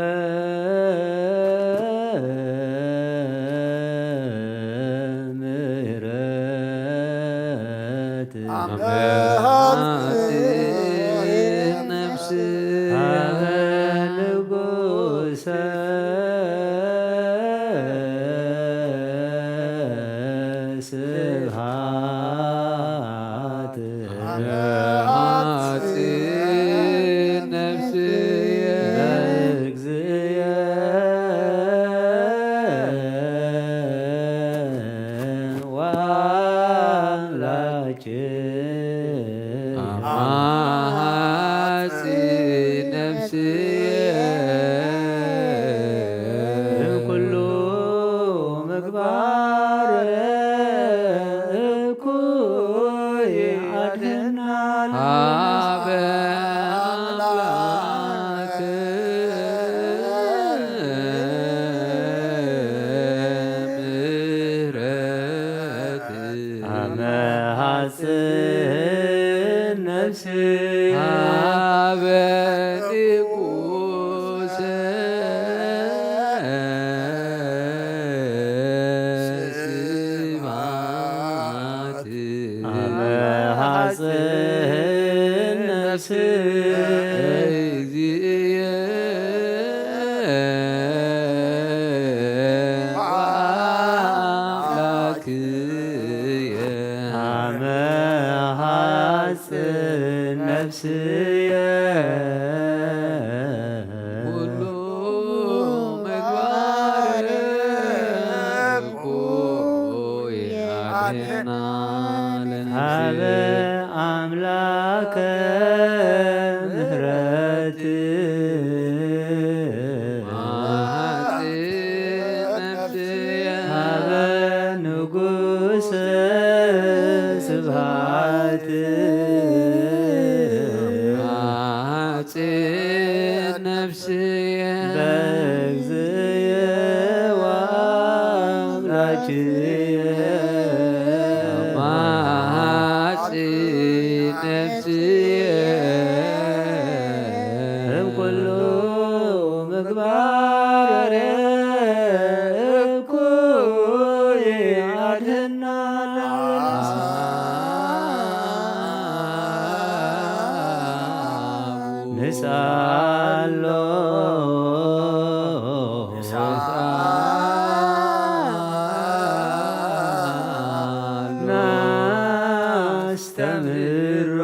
ምህረት አማጽእ ነፍስየ ሀበ ንጉሰ ስብሐት አማጽእ ነፍስየ ለእግዚእየ ወአምላኬ አማጽእ ነፍስየ እምኩሉ ምግባር እኩይ አድህና ሀበ አምላክ ምህረት አመ ሐጽን ነፍስየ ሀበ ንጉሰ ስብሐት አመ ሐጽን ነፍስየ እግዚእየ ወአምላክየ አመ ሐጽን ነፍስየ ኩሉ ምግባር እኩይ አድህና ሀበ ለነፍስየ አምላከ ምህረት አመ ሐጽን ነፍስየ ሀበ ንጉሰ ስብሐት አመ ሐጽን ነፍስየ በእግዚእየ ወአምላክየ አመ ሐጽን ነፍስየ እምኩሉ ምግባር እኩይ አድህና ንስአሎ ናስተምህሮ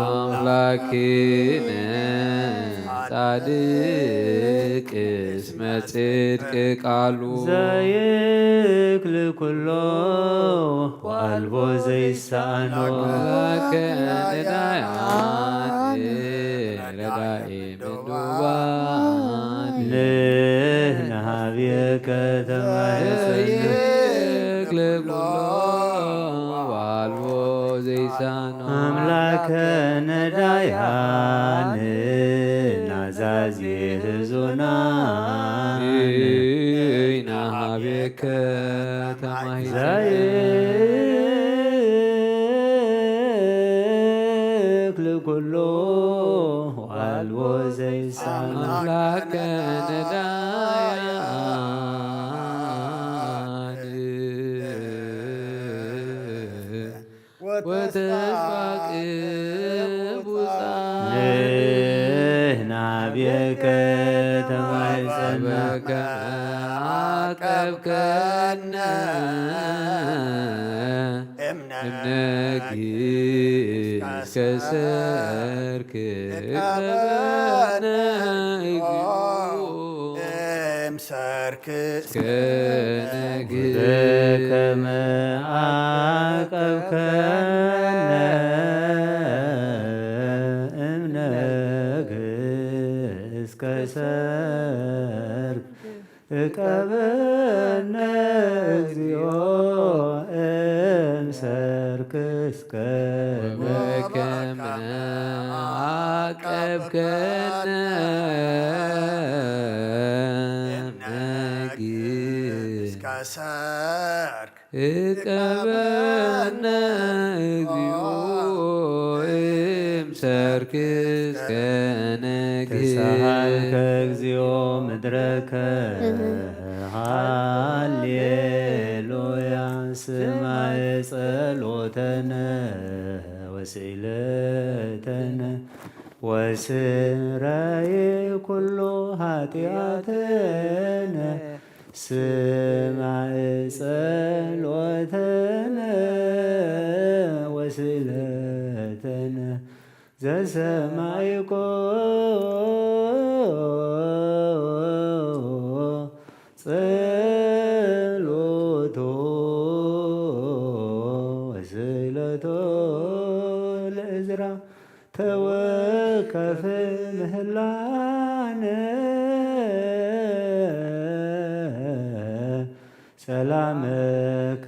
አምላክነ ጻድቅ እስመ ጽድቅ ቃሉ ዘይክል ኩሎ ወአልቦ ዘይሳኖ ለከ ነዳያነ ረዳኢ ምንዱባን ንህነ ሀብየከ ተማህፀነ ዘይክል ኩሎ ወአልቦ ዘይሳኖ ኣምላከ ነዳያን ናዛዚ ህዙናን ናሃቤከ ተማሂዘ ዘይክል ኩሉ ኣልቦ ዘይሳኖ ኣምላከ ነዳያን ወተስፋ ቅቡጻን ንሕና ቤከ ተማይጸና በከመ ዓቀብከነ እምነኪ እስከ ሰርክ እቀበነ እግዚኦ እምሰርክ እስከ ነግህ በከመ ዓቀብከነ እምነግህ እስከ ሰርክ እቀበነ እግዚኦ እምሰርክ እስከ በከመ ዓቀብከነ እምነግህ እስከ ሰርክ እቀበነ እግዚኦ እምሰርክ እስከ ነግህ ተሳሃልከ እግዚኦ ምድረከ ሃሌሉያ ስማየ ጸሎተነ ወስእለተነ ወስረየ ኩሎ ኃጢአተነ ስማዕ ጸሎተነ ወስእለተነ ዘሰማይኮ ጸሎቶ ወስእለቶ ለእዝራ ተወከፍ ምህላነ ሰላመከ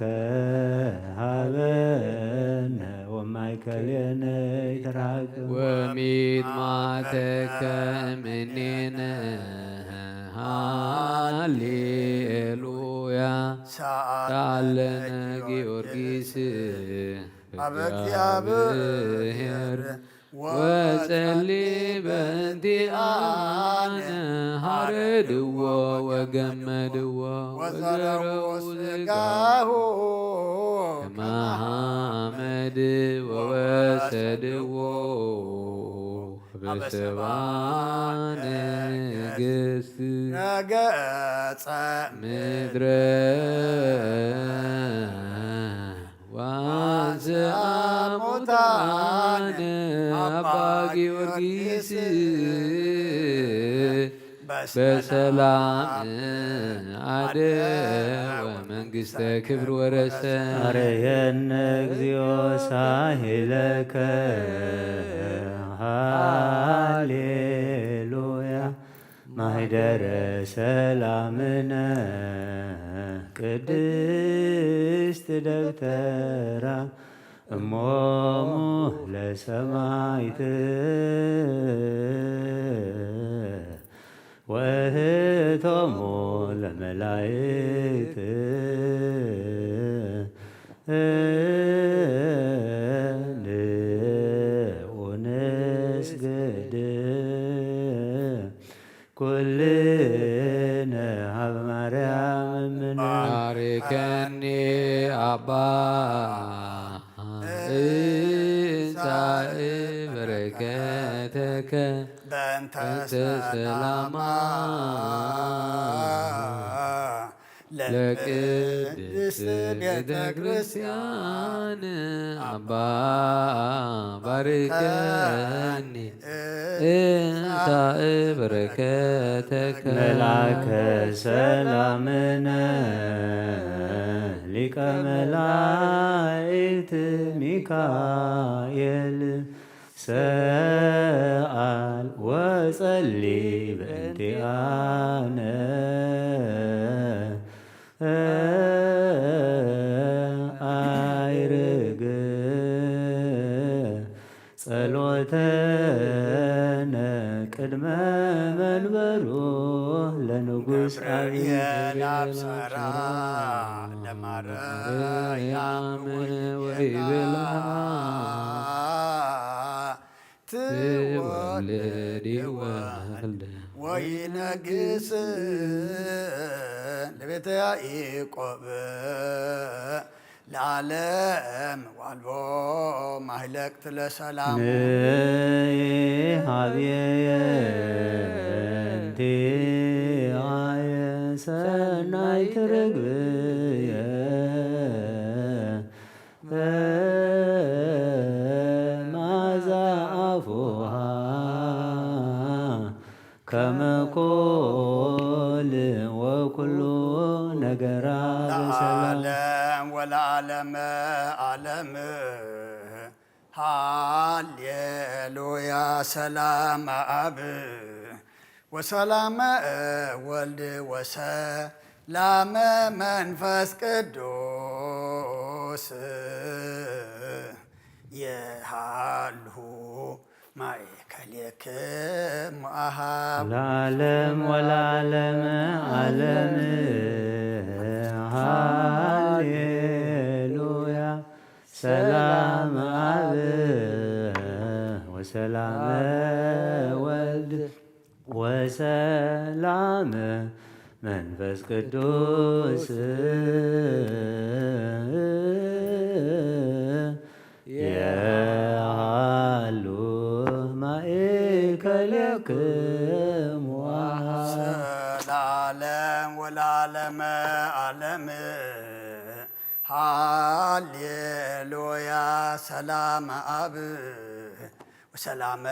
ሃበነ ወማእከሌነ ይትርሃቅ ወሚጥማተከ እምኔነ ሃሌሉያ ሰአለነ ጊዮርጊስ አብ እግዚአብሔር ወጸሊ በእንቲአነ ሐረድዎ ወገመድዎ ወዘረው ስጋሁ ከመ ሐመድ ወወሰድዎ በሰባ ነገስት ነገጸ ምድረ ዋንስአ ሙታነ አባ ጊዮርጊስ በሰላም አደወ መንግስተ ክብር ወረሰ። አርየነ እግዚኦ ሳሂለከ ሃሌሉያ ማህደረ ሰላምነ ቅድስት ደብተራ እሞሙ ለሰማይት ወእህቶሙ ለመላይት ንዑ ንስግድ ኩልነ ሀበ ማርያም እምነ ባርከኒ አባ እንሳእ በረከተከ በእንተ ሰላማ ለቅድስት ቤተ ክርስቲያን አባ ባርከኒ እንሳእ በረከተከ መልአከ ሰላምነ ሊቀ መላእክት ሚካኤል ሰአል ወጸሊ በእንቲአነ አይርግ ጸሎተነ ቅድመ መንበሩ ለንጉስ ገብርኤል አብሰራ ለማርያም ወይቤላ ትወልድ ይወልድ ወይነግስ ለቤተ ያዕቆብ ለዓለም ዋልቦ ማህለቅት ለሰላሙ ንሃብየ እንቲአየ ሰናይት ርግብየ በማዛ አፉሃ ከመ ኮል ወኩሉ ነገራ በሰላም ለዓለም ወለዓለመ ዓለም። ሃሌሉያ። ሰላም አብ ወሰላመ ወልድ ወሰላመ መንፈስ ቅዱስ የሃሉ ማእከሌክሙ አሃው ለዓለም ወለዓለመ ዓለም። ሃሌሉያ። ሰላም አብ ወሰላም ወልድ ወሰላም መንፈስ ቅዱስ የሃሉ ማእከሌክሙ አሃ። ሰላለም ወላለመ ዓለም። ሃሌሉያ። ሰላም አብ ወሰላመ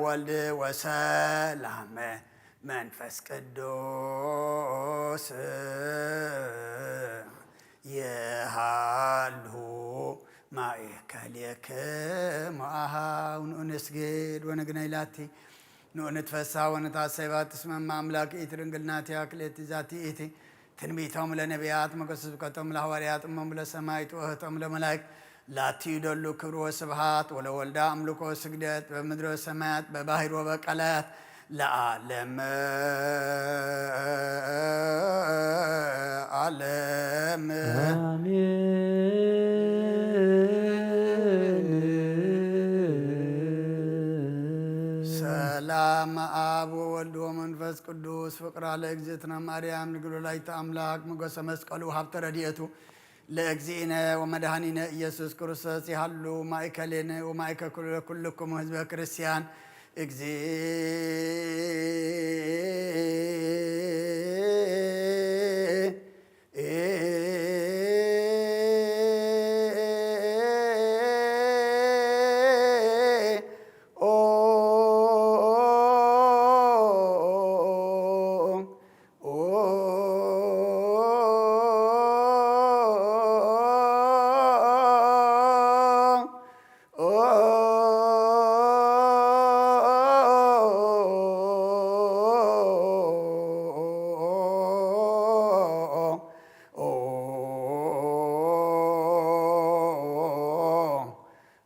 ወልድ ወሰላመ መንፈስ ቅዱስ የሃሉ ማእከሌክሙ አሃው። ንኡ ንስግድ ወንግነይ ላቲ፣ ንኡ ንትፈሳ ወንታሰባ ትስመማ አምላክ ኢቲ ድንግል ናቲያ ክልኤቲ ዛቲ ኢቲ። ትንቢቶም ለነቢያት፣ ሞገስ ስብከቶም ለሐዋርያት፣ እሞም ለሰማይት፣ ወህቶም ለመላእክት፣ ላቲ ይደሉ ክብር ወስብሃት፣ ወለወልዳ አምልኮ ስግደት፣ በምድር ወሰማያት፣ በባህር ወበቀላያት፣ ለዓለመ ዓለም። አሜን። ሰላም አብ ወወልድ ወመንፈስ ቅዱስ፣ ፍቅራ ለእግዝእትነ ማርያም ድንግል ወላዲተ አምላክ፣ ሞገሰ መስቀሉ፣ ሀብተ ረድኤቱ ለእግዚእነ ወመድኃኒነ ኢየሱስ ክርስቶስ ይሃሉ ማእከሌነ ወማእከል ኩልክሙ ህዝበ ክርስቲያን። እግዚእ ኦ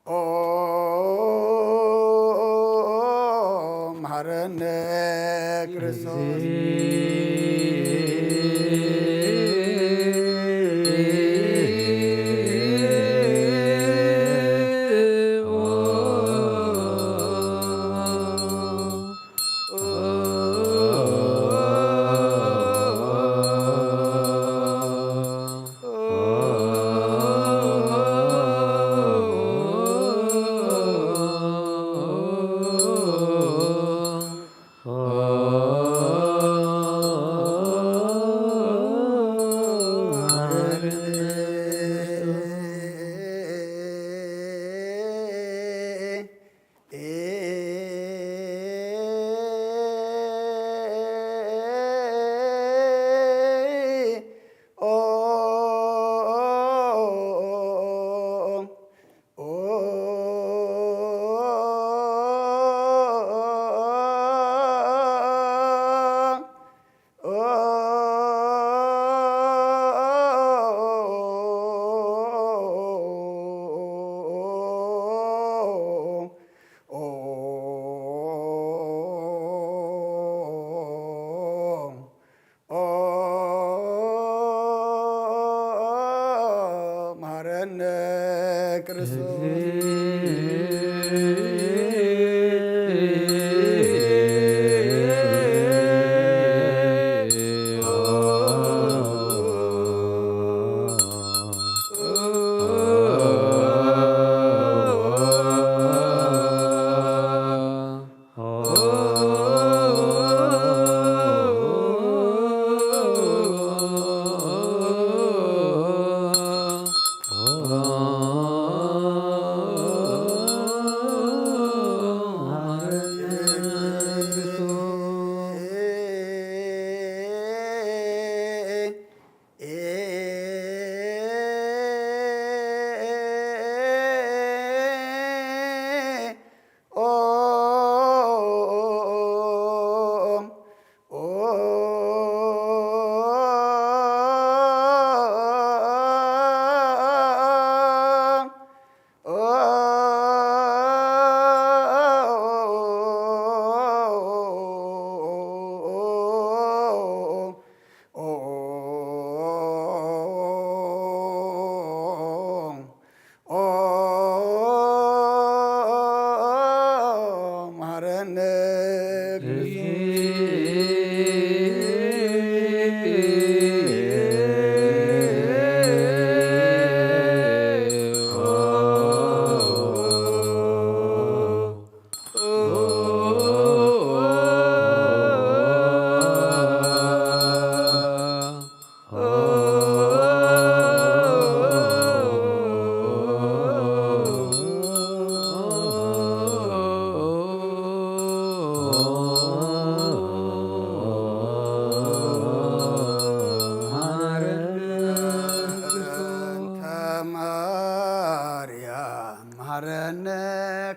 ኦ መሐረነ ክርስቶስ።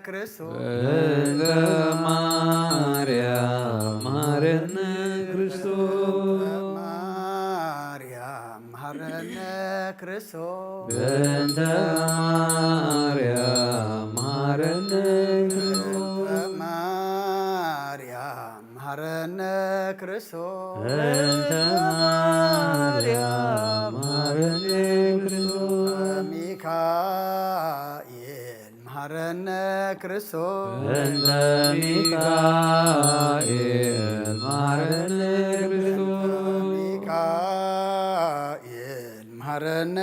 ክርስቶስ። በእንተ ማርያም መሐረነ ክርስቶስ። ማርያም መሐረነ ክርስቶስ። በእንተ ማርያም መሐረነ ክርስቶስ። ማርያም መሐረነ ክርስቶስ። በእንተ ማርያም መሐረነ ክርስቶስ። ሚካኤል መሐረነ ክርስቶስ። በእንተ ሚካኤል መሐረነ ክርስቶስ። ሚካኤል መሐረነ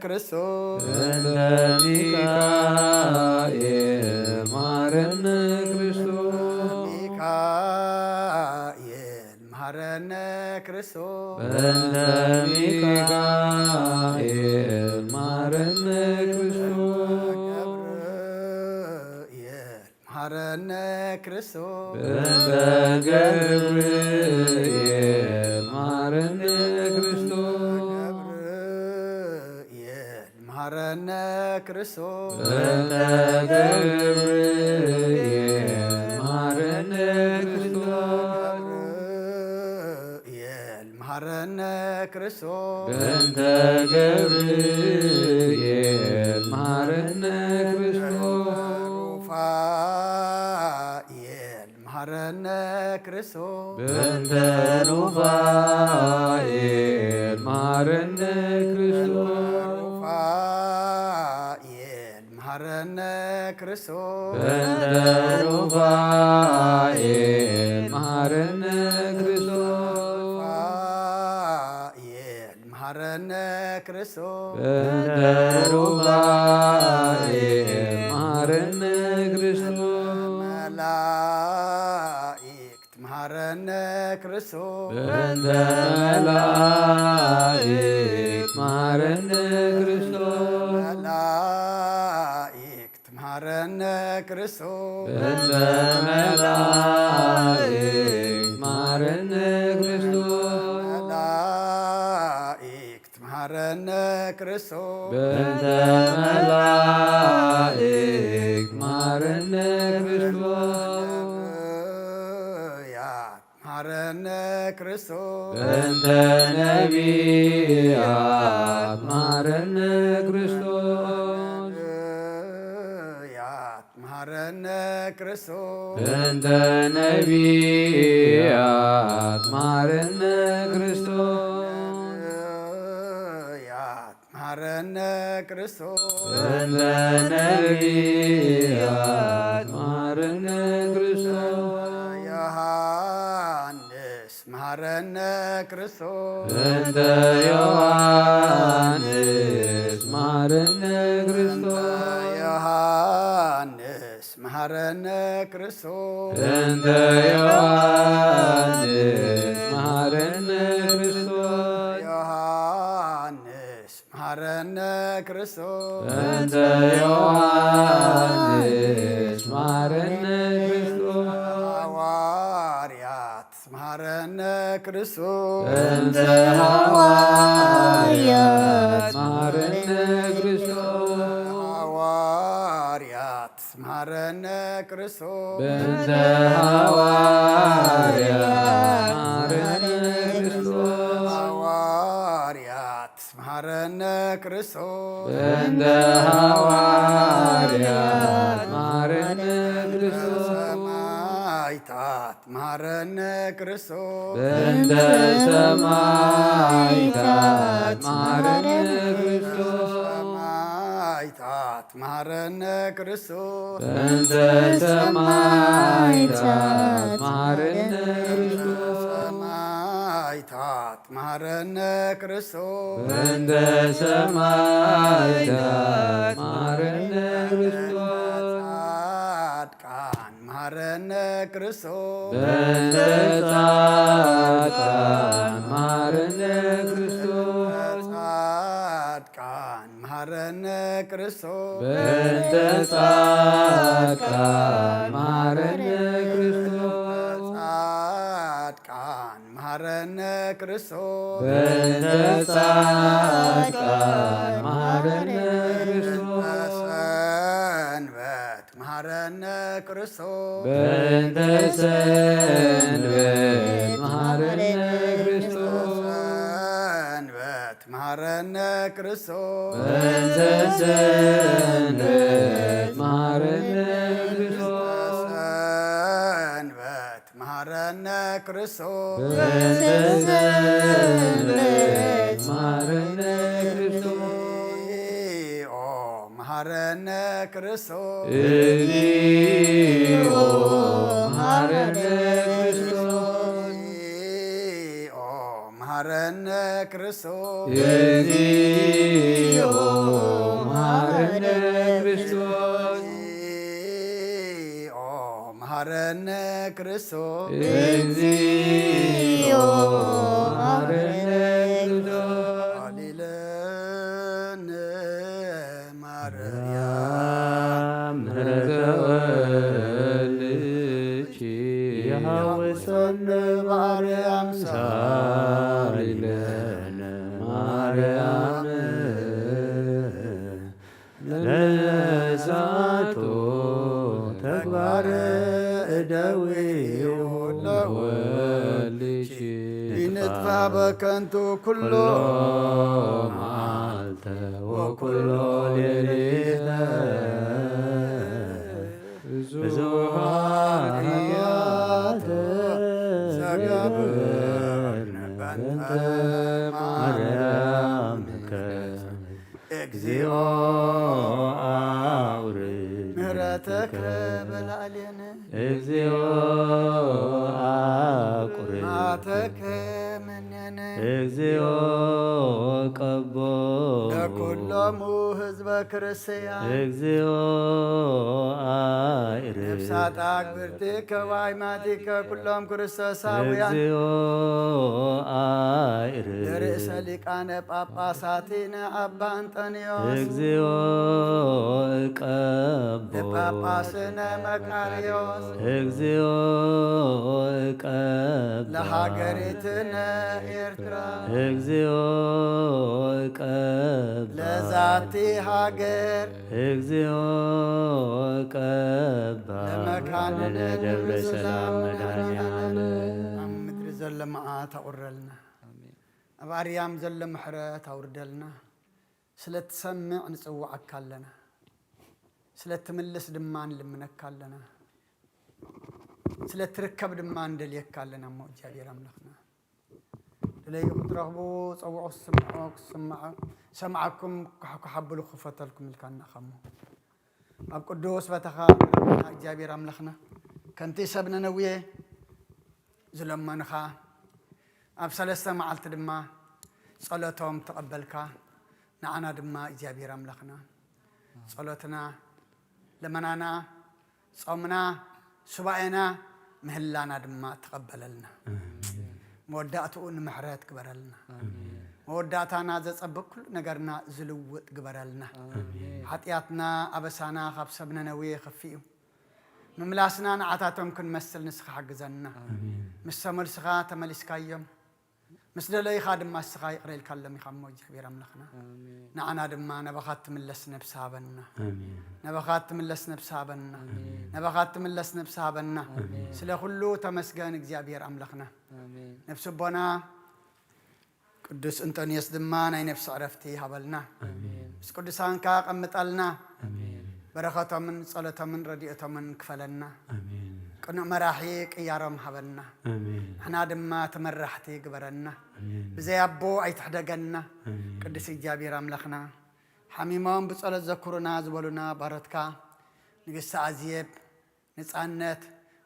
ክርስቶስ። በእንተ ሚካኤል መሐረነ ክርስቶስ። ሚካኤል መሐረነ ክርስቶስ። በእንተ ሚካኤል መሐረነ ክርስቶስ። ገብርኤል መሐረነ ክርስቶስ። በእንተ ገብርኤል መሐረነ ክርስቶስ። ገብርኤል መሐረነ ክርስቶስ። በእንተ ገብርኤል መሐረነ ክርስቶስ። ገብርኤል መሐረነ ክርስቶስ። በእንተ ገብርኤል መሐረነ ክርስቶስ። ሩፋኤል መሐረነ ክርስቶስ። በእንተ ሩፋኤል መሐረነ ክርስቶስ። ሩፋኤል መሐረነ ክርስቶስ። በእንተ ሩፋኤል መሐረነ ክርስቶስ። ሩፋኤል መሐረነ ክርስቶስ። በእንተ ሩፋኤል መሐረነ ክርስቶስ። መላእክት መሐረነ ክርስቶስ። በእንተ መላእክት መሐረነ ክርስቶስ። መላእክት መሐረነ ክርስቶስ። በእንተ መላእክት መሐረነ ክርስቶስ። መላእክት መሐረነ ክርስቶስ። በእንተ መላእክት መሐረነ ክርስቶስ። ነቢያት መሐረነ ክርስቶስ። በእንተ ነቢያት መሐረነ ክርስቶስ። ነቢያት መሐረነ ክርስቶስ። በእንተ ነቢያት መሐረነ ክርስቶስ። ነቢያት መሐረነ ክርስቶስ። በእንተ ነቢያት መሐረነ ክርስቶስ። ዮሐንስ መሐረነ ክርስቶስ። በእንተ ዮሐንስ መሐረነ ክርስቶስ። ዮሐንስ መሐረነ ክርስቶስ። በእንተ ዮሐንስ መሐረነ ክርስቶስ። ዮሐንስ መሐረነ ክርስቶስ። በእንተ ዮሐንስ መሐረነ ክርስቶስ። ሐዋርያት መሐረነ ክርስቶስ። በእንተ ሐዋርያት መሐረነ ክርስቶስ። ሐዋርያት መሐረነ ክርስቶስ። በእንተ ሐዋርያት መሐረነ ክርስቶስ። ሐዋርያት መሐረነ ክርስቶስ። በእንተ ሐዋርያት መሐረነ ክርስቶስ። ሰማዕታት መሐረነ ክርስቶስ። በእንተ ሰማዕታት መሐረነ ክርስቶስ። ሰማዕታት መሐረነ ክርስቶስ። በእንተ ሰማዕታት መሐረነ ክርስቶስ። ሰማዕታት መሐረነ ክርስቶስ። በእንተ ሰማዕታት መሐረነ ክርስቶስ። ጻድቃን መሐረነ ክርስቶስ። በእንተ ጻድቃን መሐረነ ክርስቶስ። ጻድቃን መሐረነ ክርስቶስ። በእንተ ጻድቃን መሐረነ ክርስቶስ። ጻድቃን መሐረነ ክርስቶስ። በእንተ ጻድቃን መሐረነ ክርስቶስ። ሰንበት መሐረነ ክርስቶስ በእንተ ሰንበት መሐረነ ክርስቶስ ሰንበት መሐረነ ክርስቶስ በእንተ ሰንበት መሐረነ ክርስቶስ ሰንበት መሐረነ ክርስቶስ በእንተ ሰንበት መሐረነ ክርስቶስ እግዚኦ መሐረነ ክርስቶስ እግዚኦ መሐረነ ክርስቶስ እግዚኦ መሐረነ ክርስቶስ እግዚኦ መሐረነ ክርስቶስ እግዚኦ መሐረነ ክርስቶስ እግዚኦ መሐረነ ክርስቶስ። ሃሌሉያ። ማርያም ምሕረተ ወልድኪ የሐውሰነ ባርያም ሳሊለነ ማርያም ለነሳቶ ተግባረ እደዊሁ ለወልድኪ ይንጥፋ በከንቱ ኩሎ መዓልተ ወኩሎ ሌሊተ ብዙኃን ኃጢአተ ዘገብርነ በእንተ ማርያምከ እግዚኦ አውርድ ምሕረተከ በላዕሌነ እግዚኦ አቁርብ መዓተከ ምኔነ እግዚኦ ቀቦ ለኩሎሙ ህዝበ ክርስቲያን እግዚኦ አኢርብ ነፍሳት አግብርቲከ ወአይማቲከ ኩሎም ክርስቶሳውያን እግዚኦ አኢርብ ለርእሰ ሊቃነ ጳጳሳቲነ አባ እንጠንዮስ እግዚኦ እቀቦ ለጳጳስነ መቃርዮስ እግዚኦ እቀባ ለሃገሪትነ ኤርትራ እግዚኦ እቀባ ለዛቲ ሃገር እግዚኦ እቀባ ለመካንነ ለደብረ ሰላም መድኃኔ ዓለም። ኣብ ምድሪ ዘሎ መዓት ኣቑረልና። ኣብ ኣርያም ዘሎ ምሕረት ኣውርደልና። ስለ ትሰምዕ ንጽውዓካ ኣለና። ስለ ትምልስ ድማ ንልምነካ ኣለና። ስለ ትርከብ ድማ ንደልየካ ኣለና እሞ እግዚኣብሔር ኣምላኽና። ድለዩ ክትረኽቡ፣ ጸውዑ ክስምዖ፣ ክስምዖ፣ ሰምዓኩም፣ ኳሕኳሕ ኣብሉ ክኸፈተልኩም ኢልካና እሞ። ኣብ ቅዱስ በተኻ እግዚኣብሔር ኣምላኽና፣ ከምቲ ሰብ ነነዌ ዝለመኑኻ፣ ኣብ ሰለስተ መዓልቲ ድማ ጸሎቶም ተቐበልካ። ንዓና ድማ እግዚኣብሔር ኣምላኽና፣ ጸሎትና፣ ለመናና፣ ጾምና፣ ሱባኤና፣ ምህላና ድማ ተቐበለልና። መወዳእትኡ ንምሕረት ግበረልና። መወዳእታና ዘጸብቕ ኩሉ ነገርና ዝልውጥ ግበረልና። ሓጢኣትና፣ ኣበሳና ካብ ሰብ ነነዌ የኸፍእ እዩ። ምምላስና ንዓታቶም ክንመስል ንስኻ ሓግዘና። ምስ ተመልስኻ ተመሊስካዮም። ምስ ደለይኻ ድማ ንስኻ ይቕረ ኢልካሎም ኢኻ እሞ እግዚኣብሔር ኣምላኽና። ኣሜን። ንዓና ድማ ናባኻ ትምለስ ነብሲ ሃበና። ኣሜን። ናባኻ ትምለስ ነብሲ ሃበና። ኣሜን። ናባኻ ትምለስ ነብሲ ሃበና። ኣሜን። ስለ ኩሉ ተመስገን እግዚኣብሔር ኣምላኽና። ኣሜን። ነብሲ ኣቦና ቅዱስ እንጦንዮስ ድማ ናይ ነፍሲ ዕረፍቲ ሃበልና። ኣሜን። ምስ ቅዱሳንካ ቀምጠልና። ኣሜን። በረኸቶምን ጸሎቶምን ረድኤቶምን ክፈለና። ኣሜን። ቅኑዕ መራሒ ቅያሮም ሃበና። ኣሜን። ንሕና ድማ ተመራሕቲ ግበረና። ኣሜን። ብዘይ ኣቦ ኣይትሕደገና። ኣሜን። ቅዱስ እግዚኣብሔር ኣምላኽና፣ ሓሚሞም ብጸሎት ዘኩሩና ዝበሉና ባሮትካ ንግስቲ ኣዜብ፣ ነጻነት፣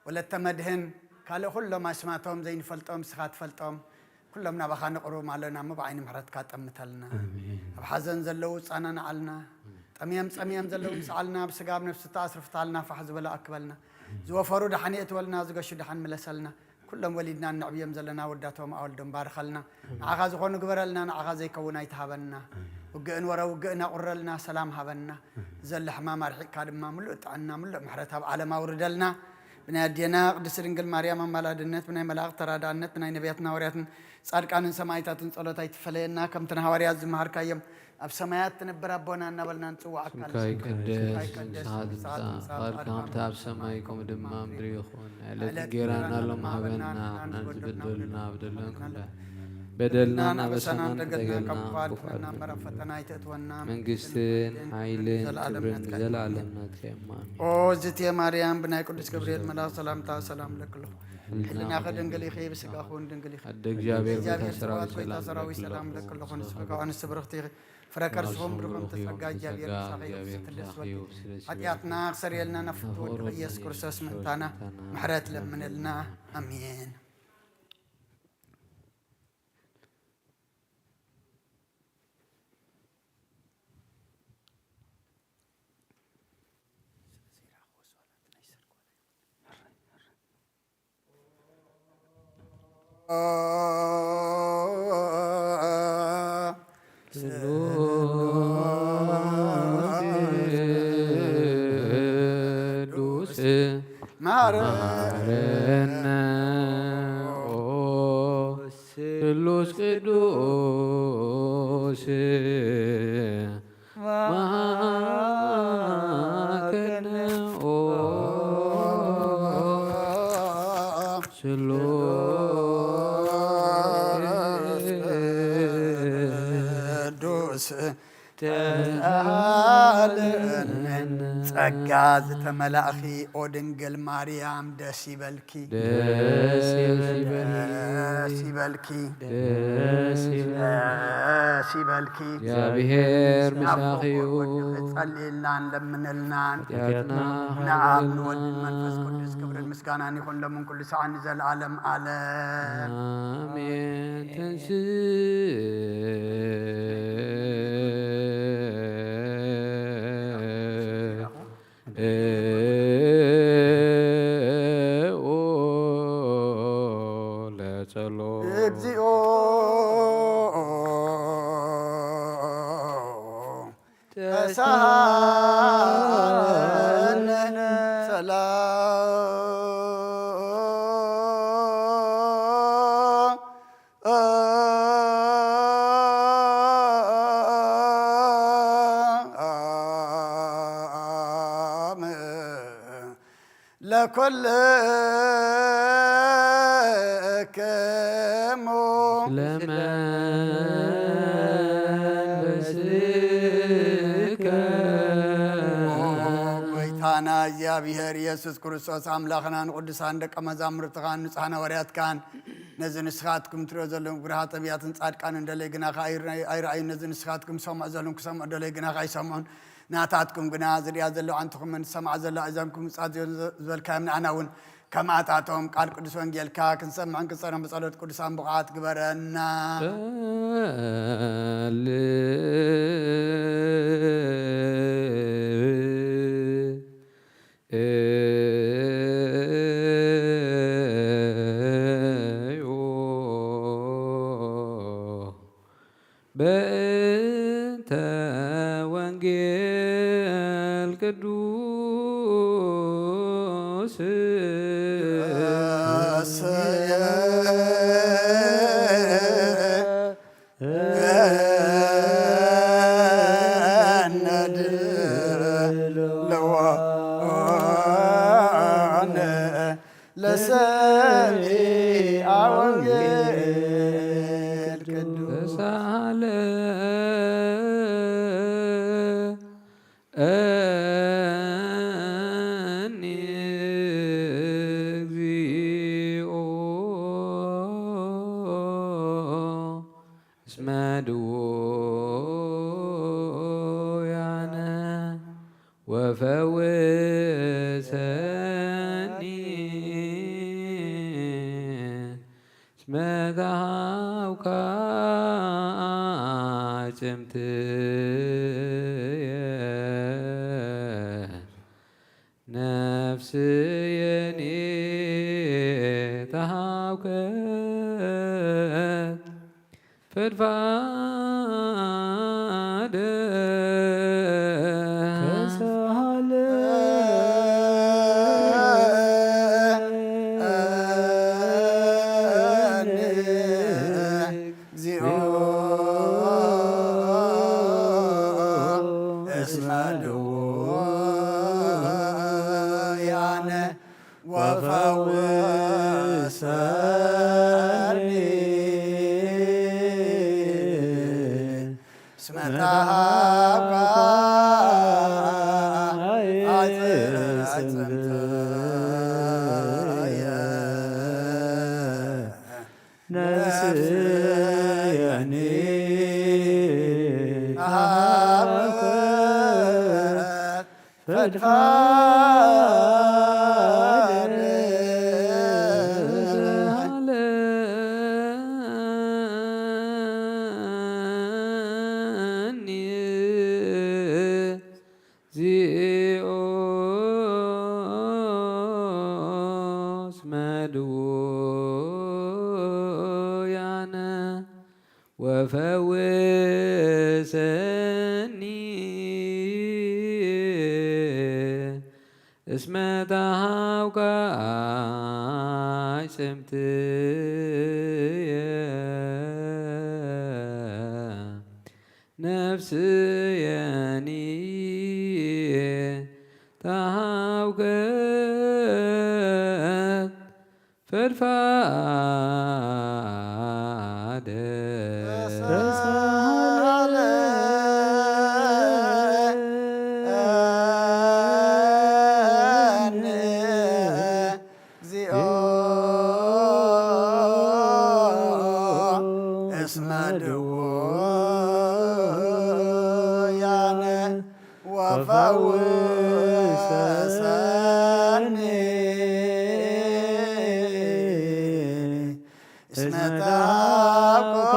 ወለተ መድህን፣ ካልእ ኩሎም ኣስማቶም ዘይንፈልጦም ንስኻ ትፈልጦም፣ ኩሎም ናባኻ ንቕርቦም ኣለና እሞ ብዓይኒ ምሕረትካ ጠምተልና። ኣሜን። ኣብ ሓዘን ዘለዉ ጻናንዓልና፣ ጠምዮም ጸምዮም ዘለዉ ንስዓልና፣ ኣብ ስጋ ኣብ ነፍሲ ተኣስሩ ፍትሃልና፣ ፋሕ ዝበለ ኣክበልና። ዝወፈሩ ደሓን የእትወልና፣ ዝገሹ ደሓን ምለሰልና። ኩሎም ወሊድና እነዕብዮም ዘለና ወዳቶም ኣወልዶም ባርኸልና። ኣሜን። ንዓኻ ዝኾኑ ግበረልና፣ ንዓኻ ዘይከውን ኣይትሃበና። ኣሜን። ውግእን ወረ ውግእን ኣቑረልና፣ ሰላም ሃበና። ኣሜን። ዘሎ ሕማም ኣርሒቕካ ድማ ምሉእ ጥዕና፣ ምሉእ ምሕረት ኣብ ዓለም ኣውርደልና። ብናይ ኣዴና ቅድስት ድንግል ማርያም ኣማላድነት፣ ብናይ መላእኽት ተራዳእነት፣ ብናይ ነቢያትን ሃዋርያትን ጻድቃንን ሰማዕታትን ጸሎት ኣይትፈለየና። ከምቲ ንሃዋርያት ዝመሃርካዮም፣ ኣብ ሰማያት ትነብር ኣቦና እናበልና ንጽውዓካ። ስምካ ይቀደስ፣ ስምካ ይቀደስ፣ ምሳኻ ትምጻእ፣ ፍቃድካ ከምቲ ኣብ ሰማይ ከምኡ ድማ ኣብ ምድሪ ይኹን። ዕለት ዕለት እንጌራና እንጌራና ሎም ሎም ሃበና፣ ሃበና፣ ንሕናን ንበደልና ዝበደሉና በደልና በደልና በደልና በደልና ናበሳና ናበሳና እንደገልና እንደገልና ካብ ክፉ ክፉ ኣድሕነና፣ ኣድሕነና። መራብ ፈተና ኣይተእትወና። መንግስትን መንግስትን ሓይልን ሓይልን ዘለኣለም ክብርን ናትካ እዩ። ዘለኣለም ናትካ እዩ። ኣሜን። ኦ እግዝእትየ ማርያም፣ ብናይ ቅዱስ ገብርኤል መልኣኽ ሰላምታ ሰላም እለኪ ኣለኹ። ህልናኺ ህልናኺ ድንግል ድንግል ኢኺ፣ ኢኺ፣ ብስጋኺ እውን ድንግል ኢኺ። ኣደ እግዚኣብሔር ጎይታ እግዚኣብሔር ሰራዊት ሰራዊት ሰላም ሰላም እለኪ ኣለኹ። እለኪ ኣለኹ። ንስኺ ከኣ ንስብርኽቲ ኢኺ። ፍረ ከርስኹም ብሩኽ እም ጸጋ እግዚኣብሔር ምሳኺ እዩ። ብስቲ ደስ በልኪ። ኃጢኣትና ክሰርየልና ናብ ፍትወ ወልድኺ ኢየሱስ ክርስቶስ ምእንታና ምሕረት ለምንልና። ኣሜን። ስሉስ ቅዱስ መሐረነ። መሐረነ። ኦ ስሉስ ቅዱስ መሐረነ። ኦ ስሉስ ቅዱስ ተሳሃለነ። ጸጋ ዝተመላእኺ ኦ ድንግል ማርያም ደስ ይበልኪ። ደስ ይበልኪ። ደስ ይበልኪ። ደስ ይበልኪ። ደስ ይበልኪ። እግዚኣብሔር ምስናፍቑ ምሳኺ እዩ። ወድኺ ጸልይልናን ለምንልናን። ኃጢኣትና ንኣብ ይቕር ንወልድ በለልና። መንፈስ ቅዱስ ክብርን ምስጋናን ይኹን ሎምን ኩሉ ሰዓን ንዘለዓለም ዓለም። ኣሜን። ትንስእ ኦ ለጸሎት። እግዚኦ ተሳሃለነ። ሰላም። ለኩልክሙ ለመንፈስከ። ኦ ጎይታና እግዚኣብሔር ኢየሱስ ክርስቶስ ኣምላኽናን ቅዱሳን ደቀ መዛሙርትኻን ንጹሓን ሃዋርያትካን ነዚ ንስኻትኩም ትሪኦ ዘለኹም ግብረ ኃጥእያትን ጻድቃንን ደለይ ግናኻ ኣይረ-፣ ኣይረኣዩን። ነዚ ንስኻትኩም ሰምዑ ዘለኹም ክሰምዑ ደለይ ግናኻ ኣይሰምዑን። ናታትኩም ግና ዝሪኣ ዘሎ ኣዕንትኹምን ዝሰምዓ ዘሎ ኣእዛንኩም ምጻት ዝበልካዮም ንኣና እውን ከምኣታቶም ቃል ቅዱስ ወንጌልካ ክንሰምዕን ክንጸርሕን ብጸሎት ቅዱሳን ብቑዓት ግበረና። ጸልእ ዮ በእንተ ወንጌል ቅዱስ። ለሰሚዐ ወንጌል ቅዱስ። ተሳለ እኒ እግዚኦ እስመ ድውያነ ወፈውሰኒ እስመ ተሃውካ ጽምትየ ነፍስየኒ ተሃውከት ፈድፋደ ተሳለ ወፈውሰኒ እስመ ተሃብካ ኣዕጽምትየ ነፍስየኒ ተሃብከት ፈድፋደ ወፈውሰኒ እስመ ተሃውካ ኣዕጽምትየ ነፍስየኒ ተሃውከት ፈድፋደ ተሳሃለኒ እግዚኦ እስመ ድውያነ ወፈውሰኒ እስመ ተሃብኮ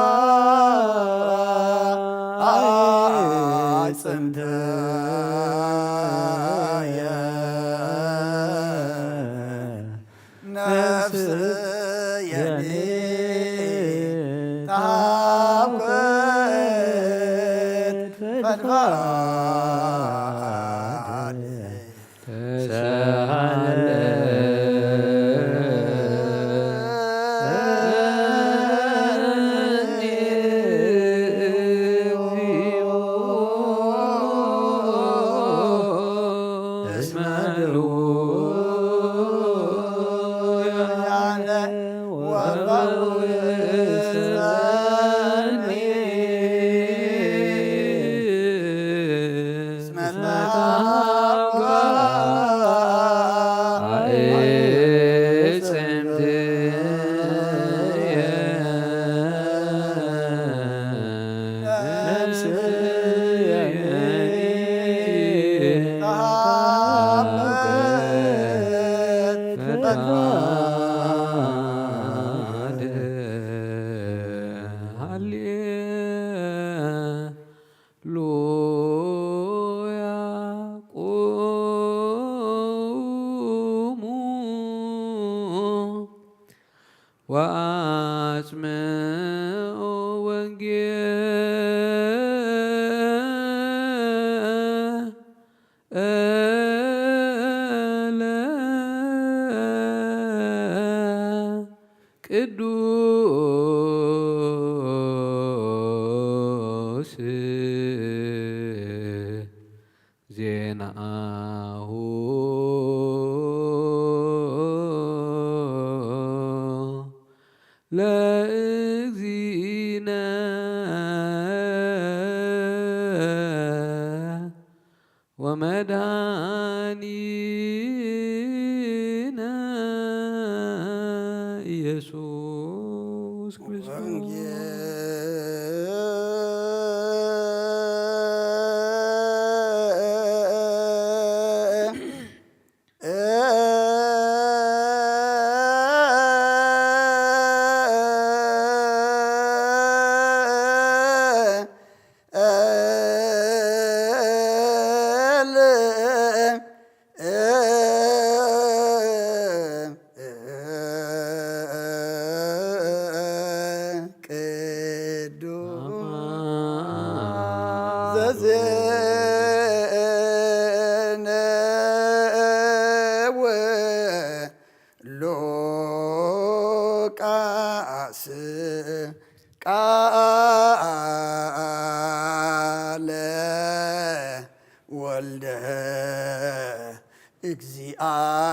ኣዕጽምትየ ነፍስየኒ ተሃብከት ፈድፋደ ተሳሃለኒ እስመ ድውያነ ወፈውሰኒ እስመ ተሃብኮ ሃሌሉያ። ቁሙ ወአጽምዑ ወንጌለ ቅዱስ ዜናሁ ለእግዚእነ ወመድኃኒነ ኢየሱስ ክርስቶስ።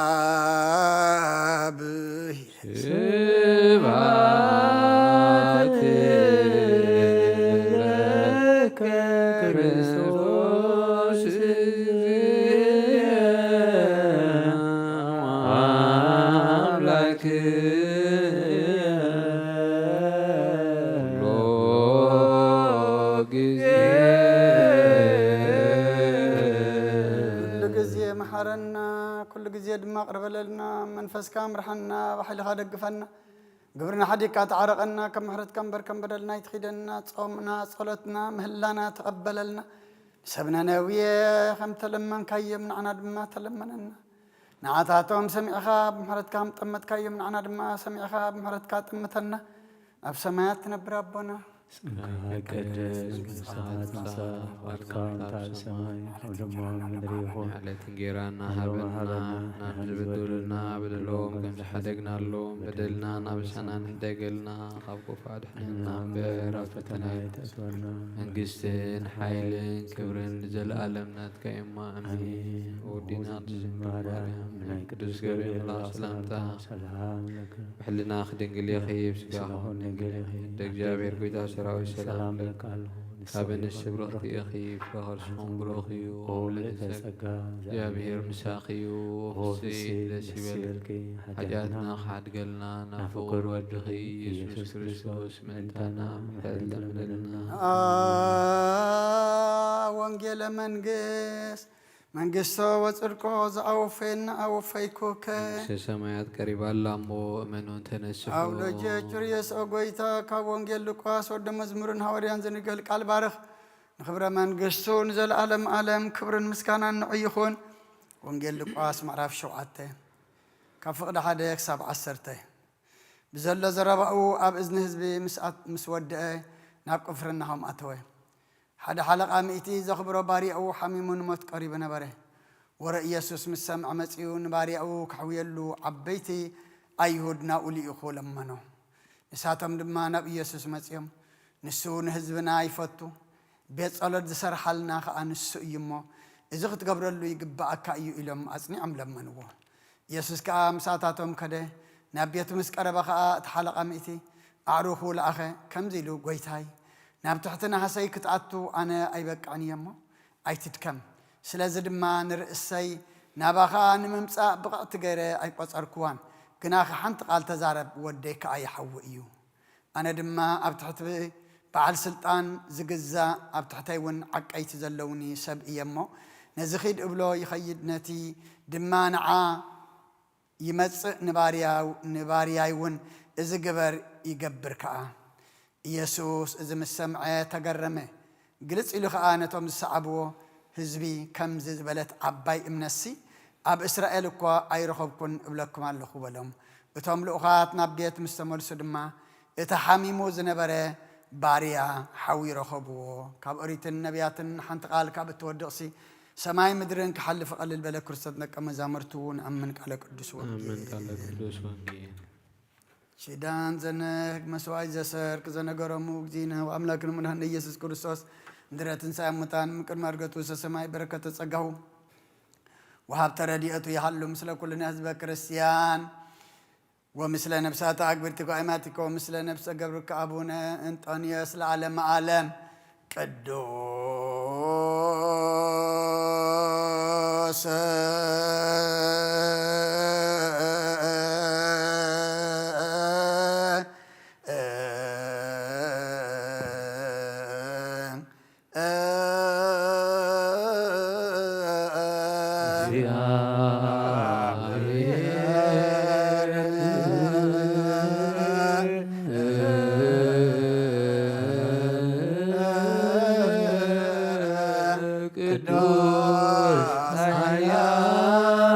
አብ ስብሐት ለከ ክርስቶስ አምላክ ኩሉ ግዜ ኩሉ ግዜ መሓረና፣ ኩሉ ግዜ ድማ ቅርበለልና። መንፈስካ ምርሓና፣ ብሓይልኻ ደግፈና። ግብርና ሓዲግካ ተዓረቐና፣ ከም ምሕረትካ እምበር ከም በደልና ኣይትኺደና። ጾምና፣ ጸሎትና፣ ምህላና ተቐበለልና። ንሰብ ነነዌ ከም ተለመንካዮም ንዓና ድማ ተለመነና። ንዓታቶም ሰሚዕኻ ብምሕረትካ ከም ጠመትካዮም ንዓና ድማ ሰሚዕኻ ብምሕረትካ ጠምተና። ኣብ ሰማያት ትነብር ኣቦና፣ ስምካ ይቀደስ፣ መንግስትኻ ትምጻእ፣ ፍቓድካ ከምቲ ኣብ ሰማይ ከምኡ ድማ ኣብ ምድሪ ይኹን። ዕለት እንጌራና ሃበና፣ ናብዚ በደሉና በደሎም ከም ዝሓደግናሎም በደልና ናብሳና ንሕደገልና፣ ካብ ክፉእ ኣድሕነና እምበር ኣብ ፈተና ኣይተእትወና። መንግስትን ሓይልን ክብርን ንዘለኣለም ናትካ እዩማ። ኣሜን። ኣሜን። ወዲና ወዲና ቅድስት ማርያም፣ ማርያም፣ ናይ ናይ ቅዱስ ቅዱስ ገብርኤል ገብርኤል መልኣክ ሰላምታ ሰላም ለኪ። ብሕልናኺ ድንግል ኢኺ፣ ብስጋኺ ብስጋኺ ድንግል ኢኺ። ድንግል ኢኺ። ወዲ እግዚኣብሔር ጎይታ ሰራዊት ሰላም ሰላም ለኪ። ለኪ። ኣልሁ ካብ ኣንስቲ ንስቲ ብርኽቲ ብርኽቲ ኢኺ፣ ፍረ ከርስኹም ብሩኽ እዩ። ኦ ምልእተ ጸጋ፣ እግዚኣብሔር ምሳኺ እዩ። ኦ ፍስሕቲ ፍስሕቲ ደስ ደስ ይበልኪ። ይበልኪ። ሓጢኣትና ሓጢኣትና ክሓድገልና ናብ ናብ ፍቁር ፍቁር ወድኺ ወድኺ ኢየሱስ ኢየሱስ ክርስቶስ ክርስቶስ ምእንታና ምእንታና ምሕረት ምሕረት ለምንልና። ለምንልና። ወንጌለ መንግስት መንግስቶ ወጽድቆ ዝኣወፈየና ኣወፈይኩከ። መንግስተ ሰማያት ቀሪባ ኣላ እሞ እመኑን ተነስሑ። ኣውሎጀ ቹርየስ ኦ ጎይታ፣ ካብ ወንጌል ሉቃስ ወደ መዝሙርን ሃዋርያን ዝንገል ቃል ባርኽ። ንኽብረ መንግስቱ ንዘለኣለም ኣለም ክብርን ምስጋናን ንዑ ይኹን። ወንጌል ሉቃስ ምዕራፍ ሸውዓተ ካብ ፍቕዲ ሓደ ክሳብ ዓሰርተ። ብዘሎ ዘረባኡ ኣብ እዝኒ ህዝቢ ምስ ኣት-፣ ምስ ወድአ ናብ ቅፍርናሆም ኣተወ። ሓደ ሓለቓ ሚእቲ ዘኽብሮ ባርያኡ ሓሚሙ ንሞት ቀሪቡ ነበረ። ወረ ኢየሱስ ምስ ሰምዐ መጺኡ ንባርያኡ ከሕውየሉ ዓበይቲ ኣይሁድ ናብኡ ልኢኹ ለመኖ። ንሳቶም ድማ ናብ ኢየሱስ መጺኦም፣ "ንሱ ንህዝብና ይፈቱ፣ ቤት ጸሎት ዝሰርሓልና ኸኣ ንሱ እዩ እሞ፣ እዚ ክትገብረሉ ይግብኣካ እዩ" ኢሎም ኣጽኒዖም ለመንዎ። ኢየሱስ ከኣ ምሳታቶም ከደ፣ ናብ ቤቱ ምስ ቀረበ ኸኣ እቲ ሓለቓ ሚእቲ ኣዕሩኹ ለኣኸ፣ ከምዚ ኢሉ፣ "ጐይታይ፣ ናብ ትሕቲ ናህሰይ ክትኣቱ ኣነ ኣይበቅዕን እየ እሞ፣ ኣይትድከም። ስለዚ ድማ ንርእሰይ ናባኻ ንምምጻእ ብቕዕቲ ገይረ ኣይቈጸርክዋን፣ ግናኸ ሓንቲ ቃል ተዛረብ፣ ወደይ ከኣ ይሓዊ እዩ። ኣነ ድማ ኣብ ትሕቲ በዓል ስልጣን ዝግዛእ፣ ኣብ ትሕተይ እውን ዓቀይቲ ዘለውኒ ሰብ እየ እሞ፣ ነዚ ኺድ እብሎ ይኸይድ፣ ነቲ ድማ ንዓ ይመጽእ፣ ንባርያው-፣ ንባርያይ እውን እዚ ግበር ይገብር ከኣ።" ኢየሱስ እዚ ምስ ሰምዐ ተገረመ። ግልጽ ኢሉ ኸኣ ነቶም ዝሰዓብዎ ህዝቢ፣ "ከምዚ ዝበለት ዓባይ እምነትሲ ኣብ እስራኤል እኳ ኣይረኸብኩን እብለኩም ኣለኹ" በሎም። እቶም ልኡኻት ናብ ቤት ምስ ተመልሱ ድማ፣ እቲ ሓሚሙ ዝነበረ ባርያ ሓዊ ረኸብዎ። ካብ ኦሪትን ነቢያትን ሓንቲ ቃል ካብ እትወድቕሲ፣ ሰማይ ምድርን ክሓልፍ ቀልል በለ። ክርስቶስ ደቀ መዛሙርቱ ንኣምን። ቃለ ቅዱስ ወንጌል። ኣምን። ቃለ ቅዱስ ወንጌል። ኪዳን ዘነግ መስዋዕት ዘሰርክ ዘነገሮሙ እግዚእነ ወኣምላክነ መድኃኒነ ኢየሱስ ክርስቶስ፣ ምድረ ትንሣኤ ሙታን፣ ቅድመ ዕርገቱ ውስተ ሰማይ፣ በረከተ ጸጋሁ ወሃብተ ረድኤቱ ይሃሉ ምስለ ኩልነ ህዝበ ክርስቲያን፣ ወምስለ ነፍሳተ አግብርቲከ ወአእማቲከ ወምስለ ነፍሰ ገብርከ አቡነ እንጦንዮስ ለዓለመ ዓለም። ቅዱስ ቅዱስ ኃያል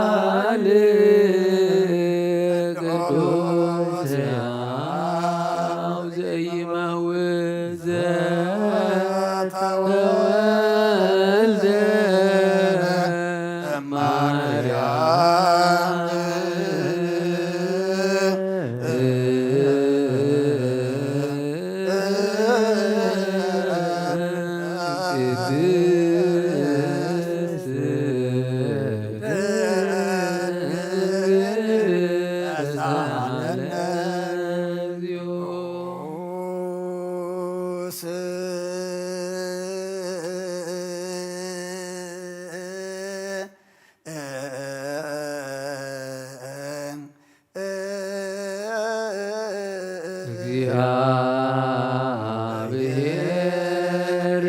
እግዚአብሔር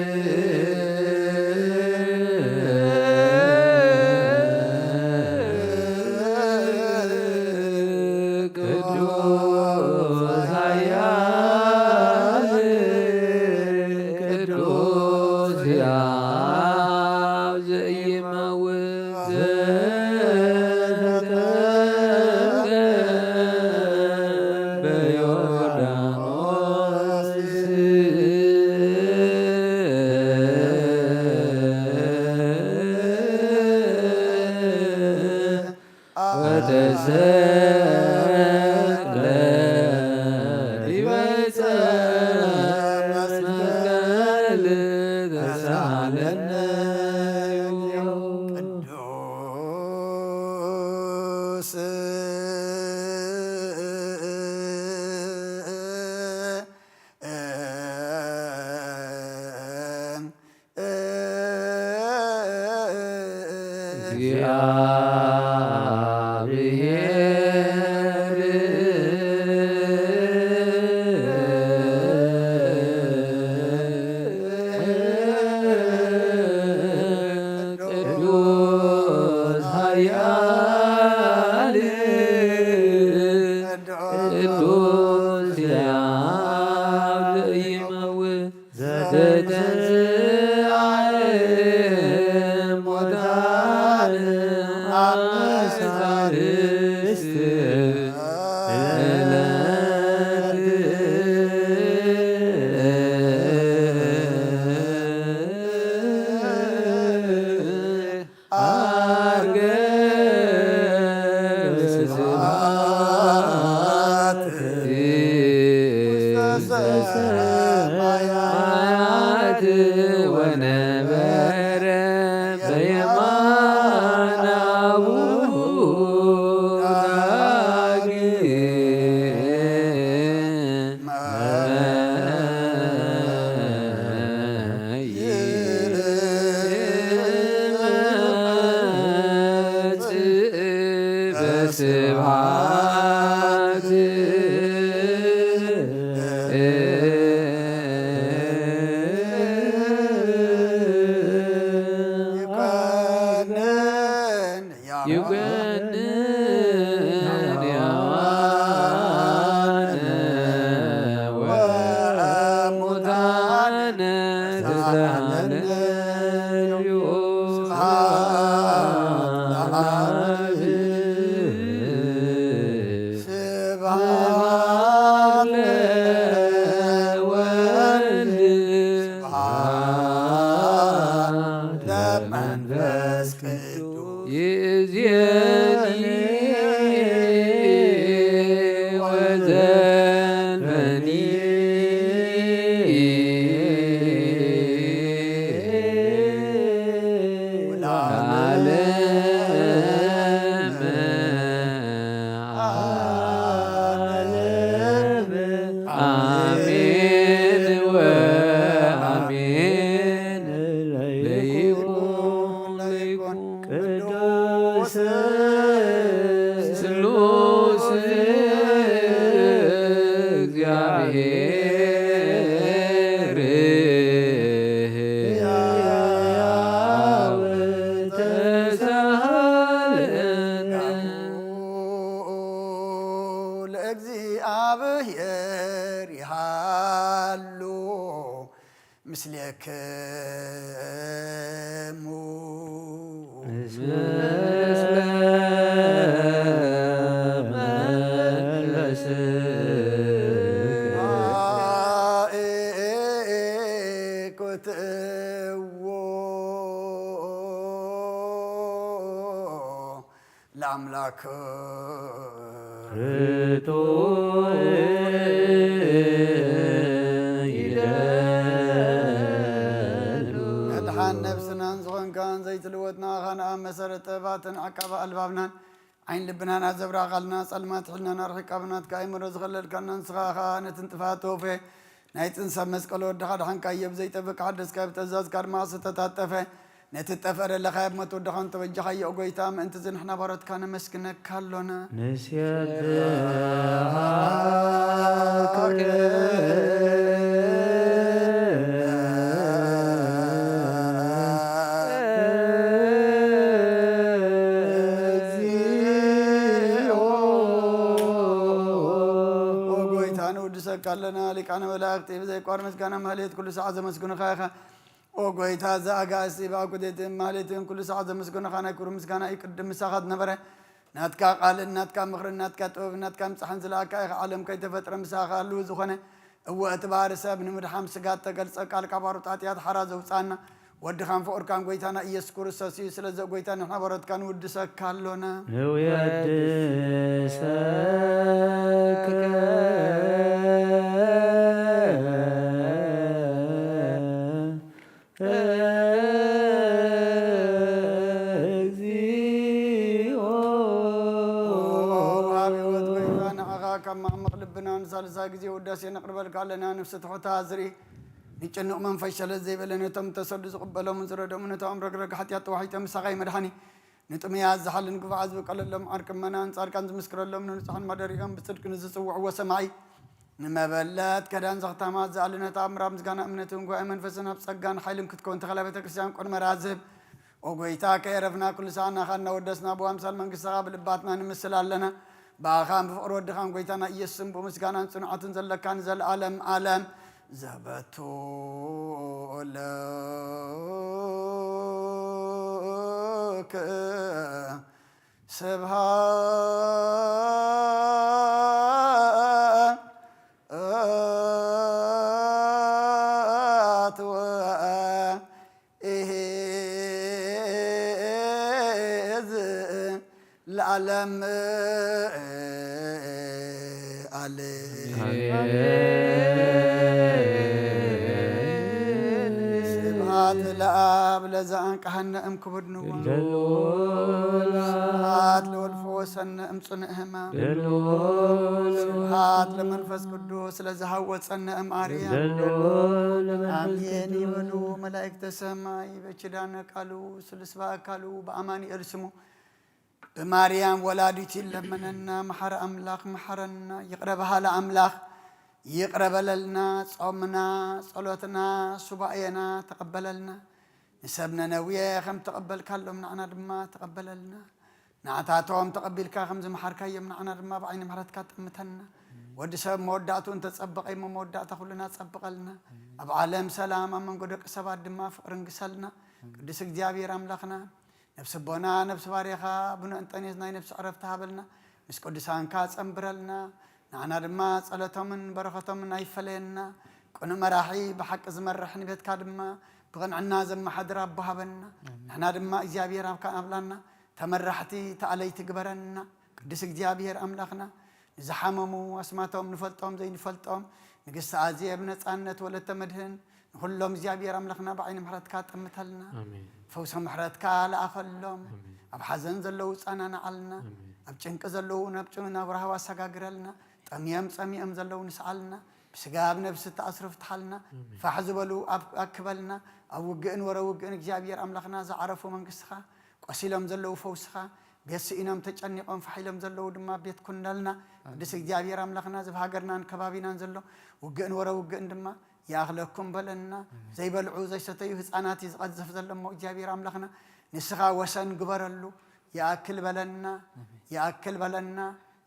ቅዱስ ኃያል ቅዱስ ሕያው ዘኢይመውት ዘተጠምቀ በዮርዳኖስ ወተሰቅለ ዲበ ዕፀ መስቀል ተሳሃለነ። ቅዱስ እግዚአብሔር ቅዱስ ኃያል ቅዱስ ሕያው ዘኢይመውት ዘተንሥአ እሙታን አመ ሣልስት ዕለት ዐርገ በስብሐት ውስተ ሰማያት ወነበረ በየማነ አቡሁ ዳግም። ይኩነን ሕያዋነ ወሙታነ ተሳሃለነ። ስብሐት ለአብ። ስብሐት ለወልድ። ስብሐት ለመንፈስ ቅዱስ። ይእዜኒ ወዘልፈኒ ለዓለመ ዓለም። አሜን ወአሜን። ለይኩን ለይኩን ቅዱስ ስሉስ እግዚአብሔር ሕያው ተሳሃለነ። ለእግዚአብሔር ይሃሉ ምስሌክሙ። ምስለ መንፈስከ። አእኩትዎ ለአምላክ። ርቱዕ ይደሉ። መድሓን ነፍስናን ዝኾንካን ዘይትልወጥ ንኣኻ ንኣብ መሰረት ጥበባትን ዓቃቢ ኣልባብናን ዓይን ልብናን ኣዘብራቓልና ጸልማት ሕልናና ኣርሒቃ ብናትካ ኣእምሮ ዝኸለልካና ንስኻ ኸኣ ነቲ ንጥፋት ተወፈ ናይ ጽንሰ መስቀል ወድኻ ድሓንካዮ ብዘይጠፍእ ሓደስካዮ ብትእዛዝካ ድማ ዝተታጠፈ ነቲ እጠፍአ ደለኻዮ ብሞት ወድኻን ተበጃኻዮ፣ ኦ ጐይታ፣ ምእንቲ እዚ ንሕና ባሮትካ ነመስግነካ ኣሎና። ንሴብሐከ ኦ ጐይታ፣ ንውድሰካ ኣለና። ሊቃነ መላእክቲ ብዘይቋር ምስጋና ማህሌት ኩሉ ሰዓት ዘመስግኑኻ ኢኻ። ኦ ጐይታ፣ እዚ ኣጋእዝቲ ብኣኩቴትን ማህሌትን ኩሉ ሰዓት ዘመስግኑኻ ናይ ክብሪ ምስጋና እዩ። ቅድም ምሳኻ ዝነበረ ናትካ ቃልን ናትካ ምኽርን ናትካ ጥበብን ናትካ ምጻሕን ዝለኣካ ኢኻ። ዓለም ከይተፈጥረ ምሳኻ ህልው ዝኾነ፣ እወ፣ እቲ ባህሪ ሰብ ንምድሓን ስጋ እተገልጸ ቃል ካብ ኣሩጥ ሓጢኣት ሓራ ዘውጽኣና ወድኻን ፍቑርካን ጐይታና ኢየሱስ ክርስቶስ እዩ። ስለዚ ኦ ጐይታ፣ ንሕና ባሮትካ ንውድሰካ ኣሎና። ንውየድሰከ እግዚኦ። ኣብ ህይወት ጐይታ፣ ንዓኻ ካብ ማዕመቕ ልብና ንሳልሳይ ግዜ ውዳሴ ነቕርበልካ ኣለና። ነፍሲ ትሑታ ዝርኢ፣ ንጭኑቕ መንፈስ ሸለል ዘይበለ፣ ነቶም ተሰዱ ዝቕበሎምን ዝረድኦምን፣ ነቶም ኣብ ረግረግ ሓጢኣት ተዋሒጦም ምሳኻ እዩ መድሓኒ። ንጥሙያት ዝሓልን ግፉዓት ዝብቀለሎም ዓርኪ እመናን ጻድቃን ዝምስክረሎም ንንጹሓን ማደሪኦም ብጽድቂ ንዝጽውዕዎ ሰማዒ ንመበለት ከዳን ዘኽታማት ዝኣሊ ነታ ኣብ ምራብ ምስጋና እምነትን ጉባኤ መንፈስን ኣብ ጸጋን ሓይልን ክትከውን ተኸላ ቤተ ክርስቲያን ቆድመራ ዝህብ ኦ ጐይታ ከየረፍና ኩሉ ሰዓት ናኻ እናወደስና ብኣምሳል መንግስትኻ ብልባትና ንምስል ኣለና። ብኣኻን ብፍቕሪ ወድኻን ጐይታና ኢየሱስን ብኡ ምስጋናን ጽኑዓትን ዘለካ ንዘለኣለም ኣለም ዘበቱ ለክ ስብሃት ወ ኢሂዝ ለዓለም ኣለ። ስብሃት ለኣብ ለዘ ኣንቀሃነ እም ክቡድ ንዋ። ስብሃት ለወልፎ ወሰነ እም ጽኑዕ ህማም። ስብሃት ለመንፈስ ቅዱስ ለዘሃወፀነ እም ኣርያም። ኣሜን ይበሉ መላእክተ ሰማይ በኪዳነ ቃሉ ስሉስ በአካሉ በአማኑኤል ስሙ ብማርያም ወላዲት ይለመነና። መሓሪ ኣምላኽ መሓረና። ይቕረ በሃሊ ኣምላኽ ይቕረ በለልና። ጾምና፣ ጸሎትና፣ ሱባኤና ተቐበለልና። ንሰብ ነነዌ ከም ተቐበልካሎም ንዓና ድማ ተቐበለልና። ንዓታቶም ተቐቢልካ ከም ዝመሓርካዮም ንዓና ድማ ብዓይኒ ምሕረትካ ጠምተና። ወዲ ሰብ መወዳእትኡ እንተጸበቐ እሞ መወዳእታ ኩልና ጸብቐልና። ኣብ ዓለም ሰላም፣ ኣብ መንጎ ደቂ ሰባት ድማ ፍቕሪ ንግሰልና። ቅዱስ እግዚኣብሔር ኣምላኽና፣ ነፍሲ ኣቦና፣ ነፍሲ ባርያኻ ኣቡነ እንጠንዮስ ናይ ነፍሲ ዕረፍቲ ሃበልና። ምስ ቅዱሳንካ ጸንብረልና። ንዓና ድማ ጸሎቶምን በረኸቶምን ኣይፈለየና። ቅኑዕ መራሒ ብሓቂ ዝመርሕ ንቤትካ ድማ ብቕንዕና ዘመሓድር ኣቦ ሃበና። ንሕና ድማ እግዚኣብሔር ኣብካ ኣብላና። ተመራሕቲ ተኣለይቲ ግበረና። ቅዱስ እግዚኣብሔር ኣምላኽና፣ ንዝሓመሙ ኣስማቶም ንፈልጦም ዘይንፈልጦም፣ ንግስቲ ኣዜብ፣ ነጻነት፣ ወለተ መድህን፣ ንኹሎም እግዚኣብሔር ኣምላኽና ብዓይኒ ምሕረትካ ጠምተልና። ኣሜን። ፈውሰ ምሕረትካ ለኣኸሎም። ኣሜን። ኣብ ሓዘን ዘለዉ ጸናንዓልና። ኣሜን። ኣብ ጭንቂ ዘለዉ ናብ ጭ-፣ ናብ ራህዋ ኣሰጋግረልና። ጠምዮም ጸሚኦም ዘለዉ ንስዓልና። ብስጋ ብነብሲ ተኣስሩ ፍትሓልና። ኣሜን። ፋሕ ዝበሉ ኣብ-፣ ኣክበልና። ኣብ ውግእን ወረ ውግእን እግዚኣብሔር ኣምላኽና ዝዓረፉ መንግስትኻ ቆሲሎም ዘለዉ ፈውስኻ፣ ቤት ስኢኖም ተጨኒቖም ፋሕ ኢሎም ዘለዉ ድማ ቤት ኩነልና። ኣሜን። ቅዱስ እግዚኣብሔር ኣምላኽና፣ እዚ ኣብ ሃገርናን ከባቢናን ዘሎ ውግእን ወረ ውግእን ድማ ይኣኽለኩም በለና። ኣሜን። ዘይበልዑ ዘይሰተዩ ህፃናት እዩ ዝቐዝፍ ዘሎ እሞ፣ እግዚኣብሔር ኣምላኽና፣ ንስኻ ወሰን ግበረሉ። ይኣክል በለና፣ ኣሜን። ይኣክል በለና፣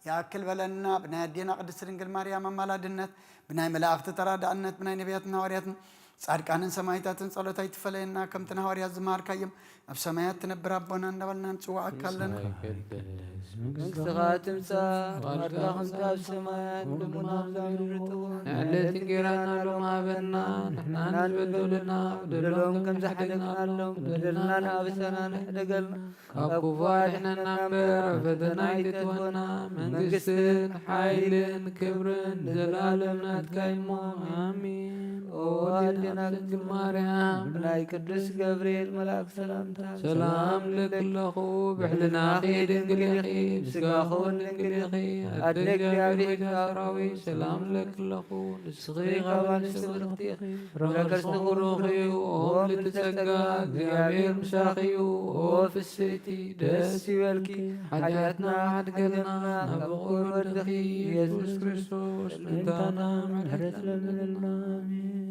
ይኣክል በለና። ብናይ ኣዴና ቅድስት ድንግል ማርያም ኣማላድነት፣ ብናይ መላእኽቲ ተራዳእነት፣ ብናይ ነቢያትን ሃዋርያትን ጻድቃንን ሰማዕታትን ጸሎት ኣይትፈለየና። ከምቲ ንሃዋርያት ዝመሃርካዮም፣ ኣብ ሰማያት ትነብር ኣቦና እንዳበልና ንጽውዓካ ኣለና። ሰማይ ይቀደስ፣ መንግስትኻ ትምጻእ፣ ፍቓድካ ከምቲ ኣብ ሰማይ፣ ከምኡ ድማ ኣብ ምድሪ ትኹን። ንዕለት እንጌራና ሎሚ ሃበና፣ ንሕና ንበደሉና፣ በደሎም ከም ዝሓደግናሎም፣ በደልና ንኣበሳና ንሕደገልና። ካብ ክፉ ኣድሕነና እምበር፣ ኣብ ፈተና ኣይተእትወና። መንግስትን ሓይልን ክብርን ንዘለኣለም ናትካ እዩ እሞ፣ ኣሜን። ኦ ኣዴና ድንግል ማርያም፣ ብናይ ቅዱስ ገብርኤል መልኣክ ሰላምታ ሰላም እብለኪ ኣለኹ። ብሕልናኺ ድንግል ኢኺ፣ ብስጋኺ እውን ድንግል ኢኺ። ኣደ እግዚኣብሔር፣ ቤዛዊት ሰራዊት፣ ሰላም እብለኪ ኣለኹ። ንስኺ ካብ ኣንስቲ ብርኽቲ ኢኺ፣ ፍረ ከርስኺ ብሩኽ እዩ። ኦ ምልዕቲ ጸጋ፣ እግዚኣብሔር ምሳኺ እዩ። ኦ ፍስሕቲ፣ ደስ ይበልኪ፣ ሓጢኣትና ሓድገልና፣ ናብ ፍቑር ወድኺ ኢየሱስ ክርስቶስ ምእንታና ምሕረት ለምንልና። ኣሜን።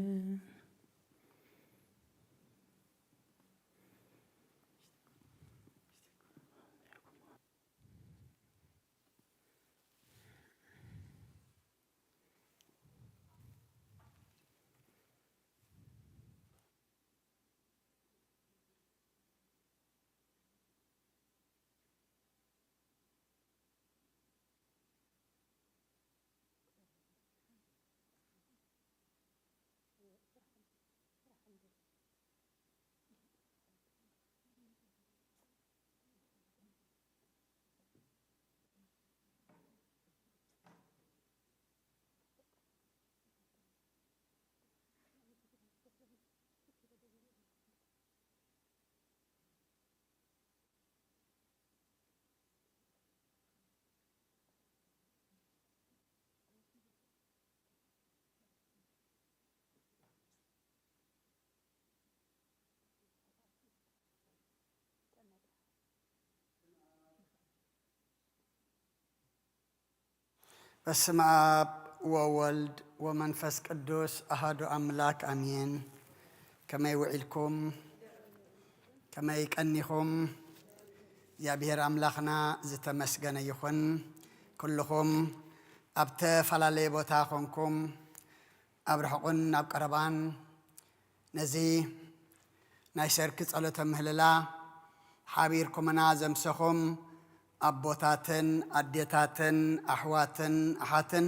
በስመ አብ ወወልድ ወመንፈስ ቅዱስ አሐዱ አምላክ አሜን። ከመይ ውዒልኩም? ከመይ ቀኒኹም? እግዚኣብሔር ኣምላኽና ዝተመስገነ ይኹን። ኩልኹም ኣብ ተፈላለየ ቦታ ኾንኩም ኣብ ርሑቕን ኣብ ቀረባን ነዚ ናይ ሰርኪ ጸሎተ ምህልላ ሓቢርኩምና ዘምሰኹም ኣቦታትን ኣዴታትን ኣሕዋትን ኣሓትን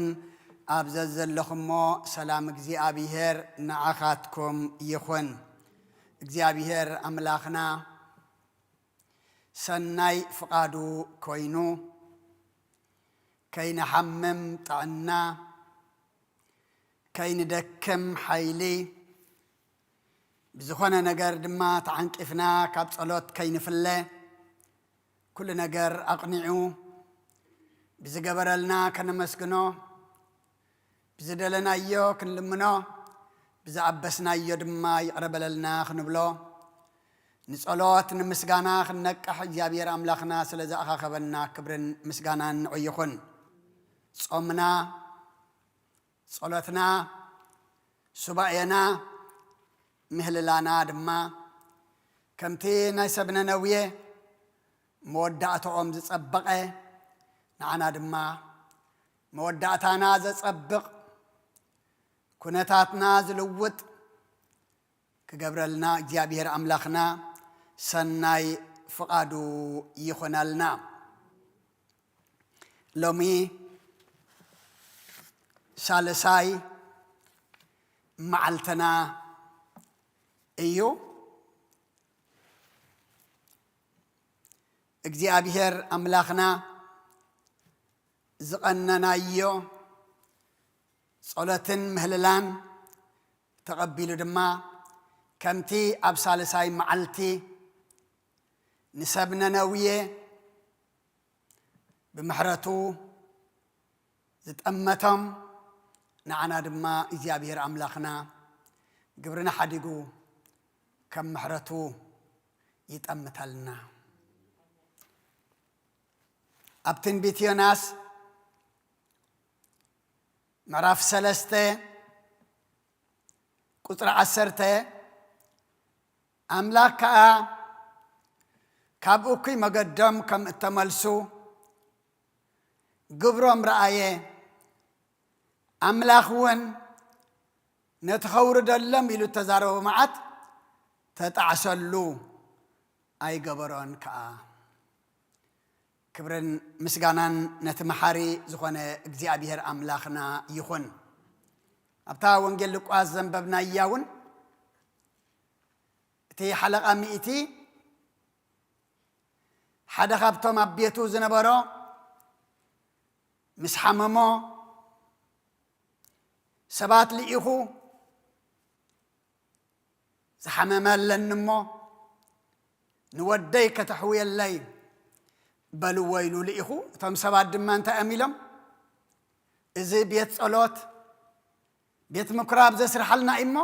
ኣብ ዘዘለኹሞ ሰላም እግዚኣብሔር ንዓኻትኩም ይኹን። እግዚኣብሔር ኣምላኽና ሰናይ ፍቓዱ ኮይኑ ከይንሓምም ጥዕና፣ ከይንደክም ሓይሊ፣ ብዝኾነ ነገር ድማ ተዓንቂፍና ካብ ጸሎት ከይንፍለ፣ ኩሉ ነገር ኣቕኒዑ ብዝገበረልና ከነመስግኖ፣ ብዝደለናዮ ክንልምኖ፣ ብዝኣበስናዮ ድማ ይቕረ በለልና ክንብሎ፣ ንጸሎት ንምስጋና ክንነቅሕ እግዚኣብሔር ኣምላኽና ስለ ዝኣኻኸበና ክብርን ምስጋናን ንዑ ይኹን። ጾምና፣ ጸሎትና፣ ሱባኤና፣ ምህልላና ድማ ከምቲ ናይ ሰብ ነነዌ መወዳእትኦም ዝጸበቐ፣ ንዓና ድማ መወዳእታና ዘጸብቕ፣ ኩነታትና ዝልውጥ ክገብረልና እግዚኣብሔር ኣምላኽና ሰናይ ፍቓዱ ይኹነልና። ሎሚ ሳልሳይ መዓልትና እዩ። እግዚኣብሔር ኣምላኽና ዝቐነናዮ ጸሎትን ምህልላን ተቐቢሉ ድማ ከምቲ ኣብ ሳልሳይ መዓልቲ ንሰብ ነነውየ ብምሕረቱ ዝጠመቶም፣ ንዓና ድማ እግዚኣብሔር ኣምላኽና ግብርና ሓዲጉ ከም ምሕረቱ ይጠምተልና። ኣብ ትንቢት ዮናስ ምዕራፍ ሰለስተ ቁጽሪ ዓሰርተ፣ ኣምላኽ ከኣ ካብ እኩይ መገዶም ከም እተመልሱ ግብሮም ረኣየ፣ ኣምላኽ እውን ነቲ ኸውርደሎም ኢሉ እተዛረቦ መዓት ተጣዕሰሉ፣ ኣይገበሮን ከኣ። ክብርን ምስጋናን ነቲ መሓሪ ዝኾነ እግዚኣብሔር ኣምላኽና ይኹን። ኣብታ ወንጌል ሉቃስ ዘንበብናያ እውን እቲ ሓለቓ ሚእቲ ሓደ ካብቶም ኣብ ቤቱ ዝነበሮ ምስ ሓመሞ ሰባት ልኢኹ ዝሓመመ ኣለኒ እሞ ንወደይ ከተሕውየለይ በልዎ ኢሉ ልኢኹ። እቶም ሰባት ድማ እንታይ እዮም ኢሎም? እዚ ቤት ጸሎት፣ ቤት ምኩራብ ዘስርሓልና እዩ እሞ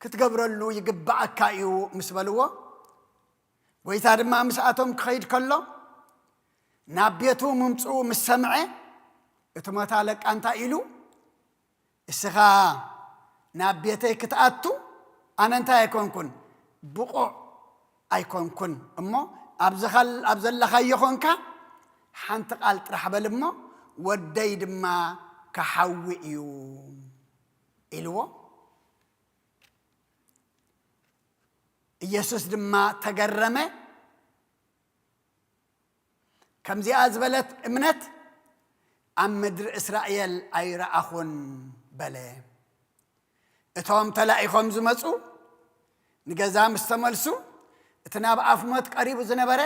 ክትገብረሉ ይግባኣካ እዩ ምስ በልዎ፣ ጎይታ ድማ ምስኣቶም ክኸይድ ከሎ ናብ ቤቱ ምምጽኡ ምስ ሰምዐ፣ እቲ ሞት ኣለቃ እንታይ ኢሉ? እስኻ ናብ ቤተይ ክትኣቱ ኣነ እንታይ ኣይኮንኩን? ብቑዕ ኣይኮንኩን። እሞ ኣብ ዝኸል-፣ ኣብ ዘለኻዮ ኾንካ ሓንቲ ቃል ጥራሕ በል እሞ ወደይ ድማ ክሓዊ እዩ ኢልዎ። ኢየሱስ ድማ ተገረመ። ከምዚኣ ዝበለት እምነት ኣብ ምድሪ እስራኤል ኣይረኣኹን በለ። እቶም ተላኢኾም ዝመጹ ንገዛ ምስ ተመልሱ፣ እቲ ናብ ኣፍ ሞት ቀሪቡ ዝነበረ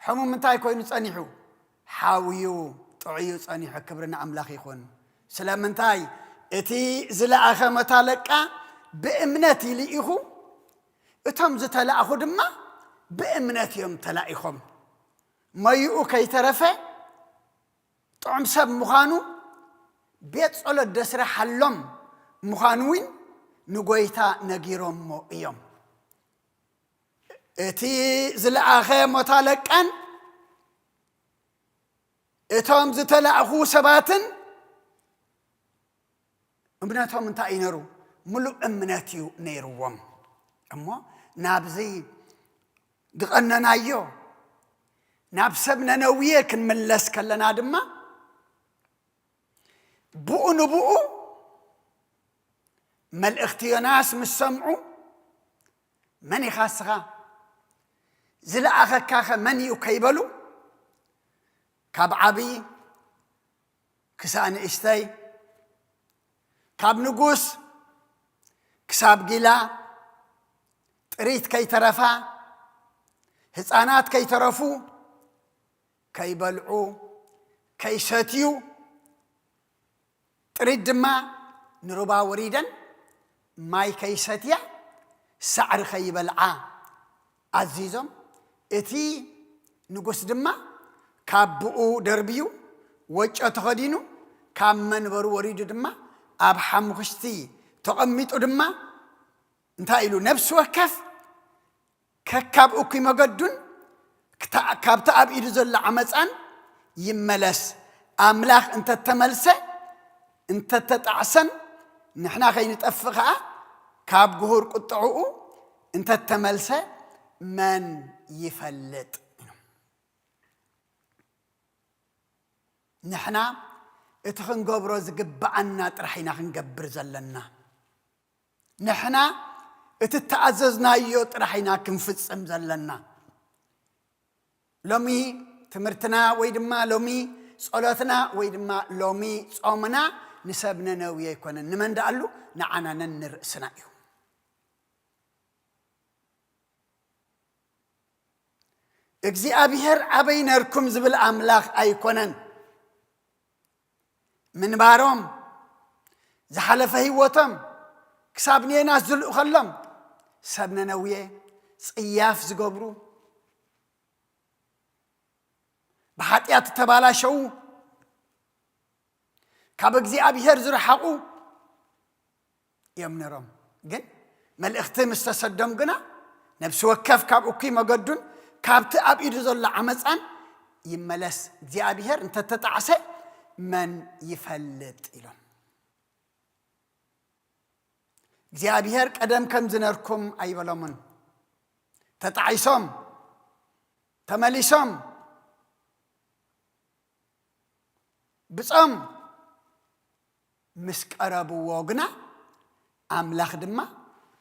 ሕሙም እንታይ ኮይኑ ጸኒሑ? ሓውዩ ጥዑዩ ጸኒሑ። ክብሪ ንኣምላኽ ይኹን። ስለምንታይ? እቲ ዝለኣኸ ሞት ኣለቃ ብእምነት ኢሉ ኢኹ፣ እቶም ዝተላእኹ ድማ ብእምነት እዮም ተላኢኾም። ሞይኡ ከይተረፈ ጥዑም ሰብ ምዃኑ፣ ቤት ጸሎት ደስረሓሎም ምዃኑ እውን ንጎይታ ነጊሮሞ እዮም። እቲ ዝለኣኸ ሞት ኣለቃን እቶም ዝተላእኹ ሰባትን እምነቶም እንታይ እዩ ነይሩ? ምሉእ እምነት እዩ ነይርዎም። እሞ ናብዚ ዝቐነናዮ ናብ ሰብ ነነውየ ክንምለስ ከለና ድማ ብኡ ንብኡ መልእኽቲ ዮናስ ምስ ሰምዑ፣ "መን ኢኻ እስኻ? ዝለኣኸካኸ መን እዩ?" ከይበሉ ካብ ዓቢ ክሳብ ንእሽተይ፣ ካብ ንጉስ ክሳብ ጊላ፣ ጥሪት ከይተረፋ፣ ህፃናት ከይተረፉ፣ ከይበልዑ፣ ከይሰትዩ፣ ጥሪት ድማ ንሩባ ወሪደን ማይ ከይሰትያ፣ ሳዕሪ ከይበልዓ ኣዚዞም። እቲ ንጉስ ድማ ካቡኡ ደርብዩ፣ ወጮ ተኸዲኑ፣ ካብ መንበሩ ወሪዱ ድማ ኣብ ሓሙኽሽቲ ተቐሚጡ ድማ እንታይ ኢሉ? ነፍሲ ወከፍ ከካብ እኩይ መገዱን ክታ-፣ ካብቲ ኣብ ኢዱ ዘሎ ዓመፃን ይመለስ። ኣምላኽ እንተተመልሰ፣ እንተተጣዕሰን፣ ንሕና ከይንጠፍእ ኸዓ፣ ካብ ግሁር ቁጥዕኡ እንተተመልሰ መን ይፈልጥ? ንሕና እቲ ክንገብሮ ዝግብኣና ጥራሕ ኢና ክንገብር ዘለና። ንሕና እቲ እተኣዘዝናዮ ጥራሕ ኢና ክንፍጽም ዘለና። ሎሚ ትምህርትና ወይ ድማ ሎሚ ጸሎትና ወይ ድማ ሎሚ ጾምና ንሰብ ነነዊ ኣይኮነን። ንመን ደኣሉ? ንዓና ነንርእስና እዩ። እግዚኣብሔር ኣበይ ነርኩም ዝብል ኣምላኽ ኣይኮነን። ምንባሮም፣ ዝሓለፈ ህይወቶም ክሳብ ንዮናስ ዝልእኸሎም፣ ሰብ ነነውየ ጽያፍ ዝገብሩ፣ ብሓጢኣት ዝተባላሸዉ፣ ካብ እግዚኣብሔር ዝረሓቑ እዮም ነሮም። ግን መልእኽቲ ምስ ተሰዶም ግና፣ ነብሲ ወከፍ ካብ እኩይ መገዱን ካብቲ ኣብ ኢዱ ዘሎ ዓመፃን ይመለስ፣ እግዚኣብሔር እንተተጣዕሰ መን ይፈልጥ? ኢሎም። እግዚኣብሔር ቀደም ከም ዝነርኩም ኣይበሎምን። ተጣዒሶም፣ ተመሊሶም፣ ብጾም ምስ ቀረብዎ ግና፣ ኣምላኽ ድማ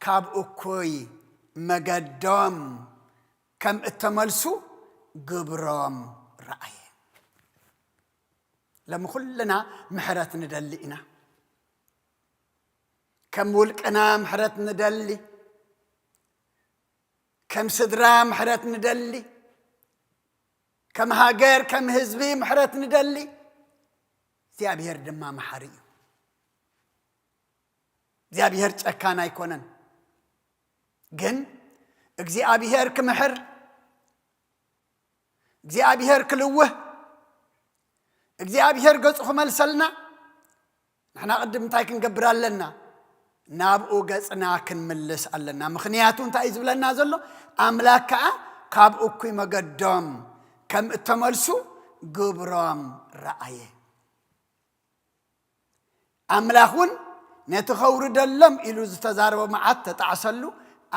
ካብ እኩይ መገዶም ከም እተመልሱ ግብሮም ረኣየ። ሎሚ ኩልና ምሕረት ንደሊ ኢና። ከም ውልቅና ምሕረት ንደሊ፣ ከም ስድራ ምሕረት ንደሊ፣ ከም ሃገር፣ ከም ህዝቢ ምሕረት ንደሊ። እግዚኣብሔር ድማ መሓሪ እዩ። እግዚኣብሔር ጨካን ኣይኮነን። ግን እግዚኣብሔር ክምሕር፣ እግዚኣብሔር ክልውህ፣ እግዚኣብሔር ገጹ ክመልሰልና፣ ንሕና ቅድም እንታይ ክንገብር ኣለና? ናብኡ ገጽና ክንምልስ ኣለና። ምኽንያቱ እንታይ እዩ ዝብለና ዘሎ? ኣምላኽ ከኣ ካብ እኩይ መገዶም ከም እተመልሱ ግብሮም ረኣየ። ኣምላኽ እውን ነቲ ከውርደሎም ኢሉ ዝተዛረቦ መዓት ተጣዕሰሉ፣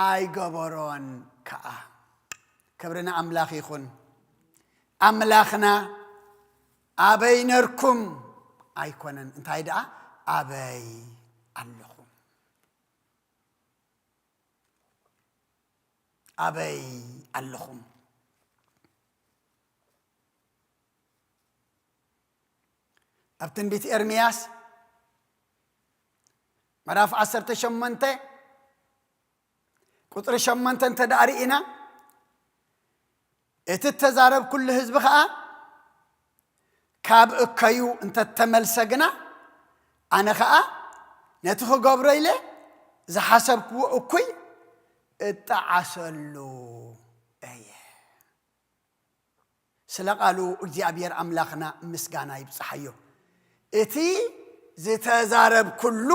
ኣይገበሮን ከኣ። ክብሪ ንኣምላኽ ይኹን። ኣምላኽና ኣበይ ነርኩም ኣይኮነን፣ እንታይ ደኣ ኣበይ ኣለኹም? ኣበይ ኣለኹም? ኣብ ትንቢት ኤርምያስ ምዕራፍ ዓሰርተ ሸሞንተ ቁጽሪ ሸሞንተ እንተ ደኣ ርኢና፣ እቲ እተዛረብኩሉ ህዝቢ ኸኣ ካብ እከዩ እንተተመልሰ ግና፣ ኣነ ኸኣ ነቲ ክገብሮ ኢለ ዝሓሰብክዎ እኩይ እጠዓሰሉ እየ። ስለ ቃሉ እግዚኣብሔር ኣምላኽና ምስጋና ይብጽሓዮ። እቲ ዝተዛረብኩሉ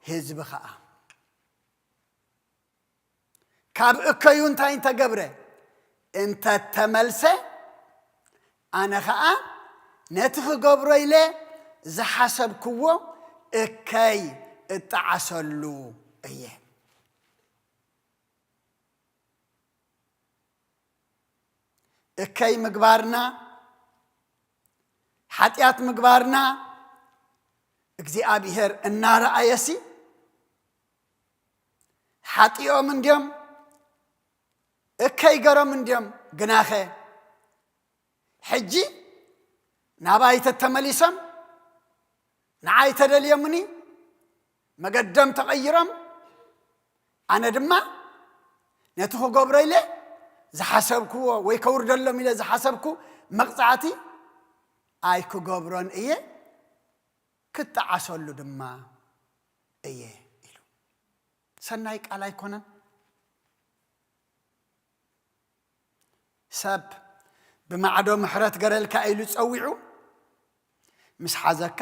ህዝቢ ኸኣ ካብ እከዩ እንታይ እንተገብረ እንተተመልሰ፣ ኣነ ኸኣ ነቲ ክገብሮ ኢለ ዝሓሰብክዎ እከይ እጠዓሰሉ እየ። እከይ ምግባርና፣ ሓጢኣት ምግባርና እግዚኣብሔር እናረኣየሲ፣ ሓጢኦም እንድዮም፣ እከይ ገሮም እንድዮም፣ ግናኸ ሕጂ ናባይ ተተመሊሶም ንዓይ ተደልዮምኒ፣ መገዶም ተቐይሮም፣ ኣነ ድማ ነቲ ክገብሮ ኢለ ዝሓሰብክዎ ወይ ከውርደሎም ኢለ ዝሓሰብኩ መቕጻዕቲ ኣይክገብሮን እየ፣ ክጠዓሰሉ ድማ እየ ኢሉ። ሰናይ ቃል ኣይኮነን? ሰብ ብማዕዶ ምሕረት ገረልካ ኢሉ ጸዊዑ ምስ ሓዘካ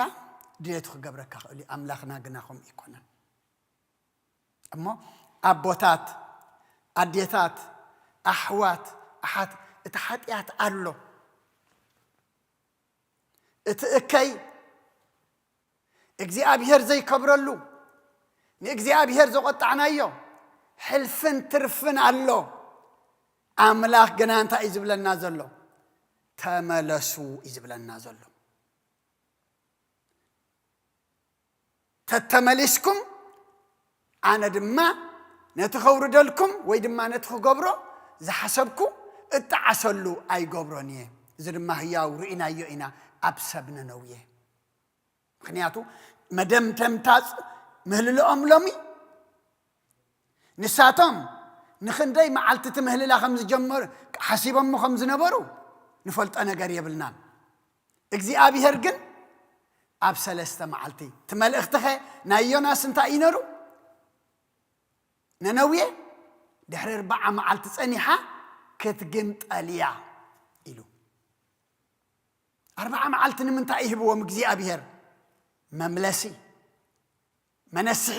ድሌቱ ክገብረካ ክእል እዩ። ኣምላኽና ግና ከምኡ ኣይኮነን። እሞ ኣቦታት፣ ኣዴታት፣ ኣሕዋት፣ ኣሓት፣ እቲ ሓጢኣት ኣሎ። እቲ እከይ እግዚኣብሔር ዘይከብረሉ፣ ንእግዚኣብሔር ዘቖጣዕናዮ ሕልፍን ትርፍን ኣሎ። ኣምላኽ ግና እንታይ እዩ ዝብለና ዘሎ? ተመለሱ እዩ ዝብለና ዘሎ። ተተመሊስኩም፣ ኣነ ድማ ነቲ ከውርደልኩም ወይ ድማ ነቲ ክገብሮ ዝሓሰብኩ እጠዓሰሉ ኣይገብሮን እየ። እዚ ድማ ህያው ርኢናዮ ኢና ኣብ ሰብ ነነውየ። ምኽንያቱ መደምደምታ ምህልልኦም ሎሚ ንሳቶም ንኽንደይ መዓልቲ እቲ ምህልላ ከም ዝጀመሩ ሓሲቦሞ ከም ዝነበሩ ንፈልጦ ነገር የብልናን። እግዚኣብሔር ግን ኣብ ሰለስተ መዓልቲ፣ እቲ መልእኽትኸ ናይ ዮናስ እንታይ እዩ ነሩ? ነነዌ ድሕሪ ኣርባዓ መዓልቲ ጸኒሓ ክትግምጠል እያ ኢሉ። ኣርባዓ መዓልቲ ንምንታይ ይህብዎም እግዚኣብሔር? መምለሲ፣ መነስሒ።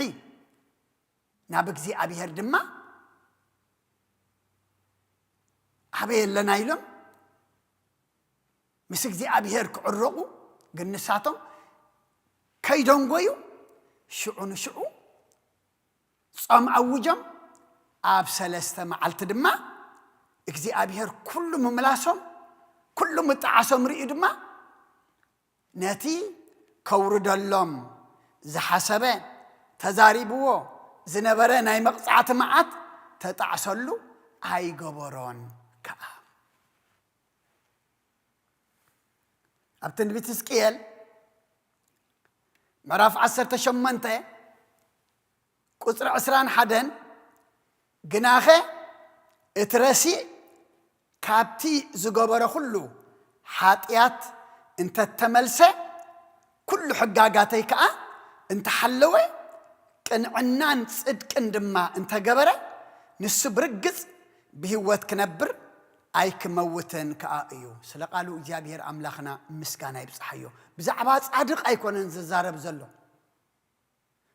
ናብ እግዚኣብሔር ድማ ኣበይ ኣለና ኢሎም ምስ እግዚኣብሔር ክዕረቑ፣ ግን ንሳቶም ከይደንጎዩ ሽዑ ንሽዑ ጾም ኣውጆም፣ ኣብ ሰለስተ መዓልቲ ድማ እግዚኣብሔር ኩሉ ምምላሶም፣ ኩሉ ምጥዓሶም ርእዩ ድማ ነቲ ከውርደሎም ዝሓሰበ፣ ተዛሪብዎ ዝነበረ ናይ መቕጻዕቲ መዓት ተጣዕሰሉ፣ ኣይገበሮን ከኣ። ኣብ ትንቢት ሕዝቅኤል ምዕራፍ ዓሰርተ ሸሞንተ ቁጽሪ ዕስራን ሓደን፣ ግናኸ እቲ ረሲእ ካብቲ ዝገበሮ ኩሉ ሓጢኣት እንተተመልሰ፣ ኩሉ ሕጋጋተይ ከኣ እንተሓለወ፣ ቅንዕናን ጽድቅን ድማ እንተገበረ፣ ንሱ ብርግጽ ብህይወት ክነብር ኣይክመውትን ከኣ እዩ። ስለ ቃሉ እግዚኣብሔር ኣምላኽና ምስጋና ይብጽሓዮ። ብዛዕባ ጻድቕ ኣይኮነን ዝዛረብ ዘሎ።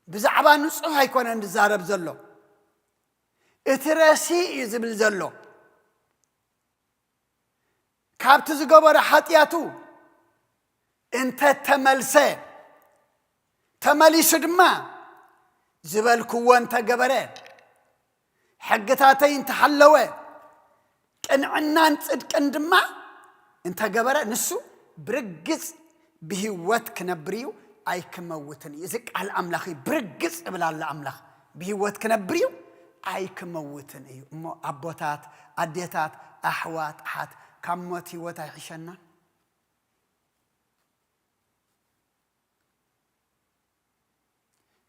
ብዛዕባ ንጹህ ኣይኮነን ዝዛረብ ዘሎ። እቲ ረሲእ እዩ ዝብል ዘሎ። ካብቲ ዝገበሮ ሓጢኣቱ እንተ ተመልሰ፣ ተመሊሱ ድማ ዝበልክዎ እንተ ገበረ፣ ሕግታተይ እንተ ሓለወ፣ ቅንዕናን ጽድቅን ድማ እንተ ገበረ፣ ንሱ ብርግጽ ብህይወት ክነብር እዩ፣ ኣይክመውትን እዩ። እዚ ቃል ኣምላኽ እዩ። ብርግጽ እብል ኣለ ኣምላኽ። ብህይወት ክነብር እዩ፣ ኣይክመውትን እዩ። እሞ ኣቦታት፣ ኣዴታት፣ ኣሕዋት፣ ኣሓት፣ ካብ ሞት ህይወት ኣይሕሸና?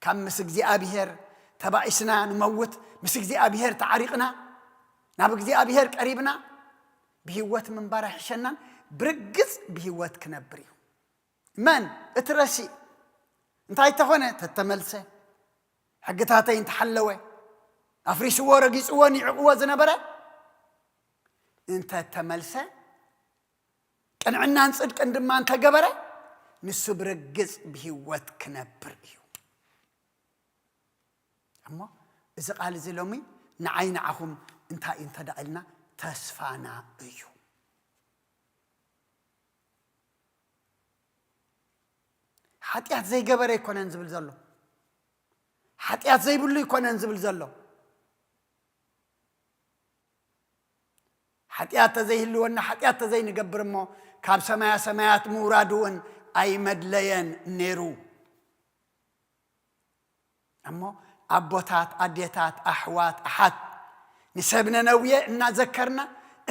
ካብ ምስ እግዚኣብሔር ተባኢስና ንመውት፣ ምስ እግዚኣብሔር ተዓሪቕና፣ ናብ እግዚኣብሔር ቀሪብና፣ ብህይወት ምንባር ኣይሕሸናን? ብርግጽ ብህይወት ክነብር እዩ። መን? እቲ ረሲእ። እንታይ ተኾነ? ተተመልሰ፣ ሕግታተይ እንተሓለወ፣ ኣፍሪስዎ፣ ረጊጽዎ፣ ንዕቕዎ ዝነበረ እንተ ተመልሰ፣ ቅንዕናን ጽድቅን ድማ እንተገበረ፣ ንሱ ብርግጽ ብህይወት ክነብር እዩ። እሞ እዚ ቃል እዚ ሎሚ ንዓይ ንዓኹም እንታይ እዩ እንተ ደኣ ኢልና፣ ተስፋና እዩ። ሓጢኣት ዘይገበረ ኣይኮነን ዝብል ዘሎ። ሓጢኣት ዘይብሉ ኣይኮነን ዝብል ዘሎ። ሓጢኣት ተዘይህልወና፣ ሓጢኣት ተዘይንገብር እሞ፣ ካብ ሰማያ ሰማያት ምውራድ እውን ኣይመድለየን ነይሩ። እሞ ኣቦታት፣ ኣዴታት፣ ኣሕዋት፣ ኣሓት፣ ንሰብ ነነውየ እናዘከርና፣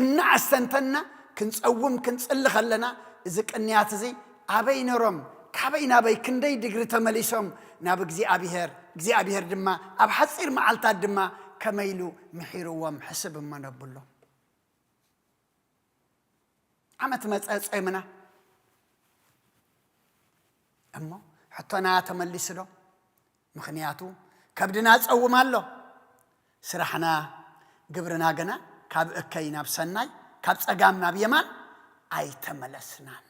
እናኣስተንተና፣ ክንጸውም፣ ክንጽሊ ከለና፣ እዚ ቅንያት እዚ ኣበይ ነሮም፣ ካበይ ናበይ፣ ክንደይ ድግሪ ተመሊሶም ናብ እግዚኣብሔር፣ እግዚኣብሔር ድማ ኣብ ሓጺር መዓልታት ድማ ከመይ ኢሉ ምሒርዎም ሕስብ እሞ ነብሎ። ዓመት መጸ ጾይምና እሞ ሕቶና ተመሊሱ ዶ? ምኽንያቱ ከብድና ጸውም ኣሎ፣ ስራሕና፣ ግብርና ግና ካብ እከይ ናብ ሰናይ፣ ካብ ጸጋም ናብ የማን ኣይተመለስናን።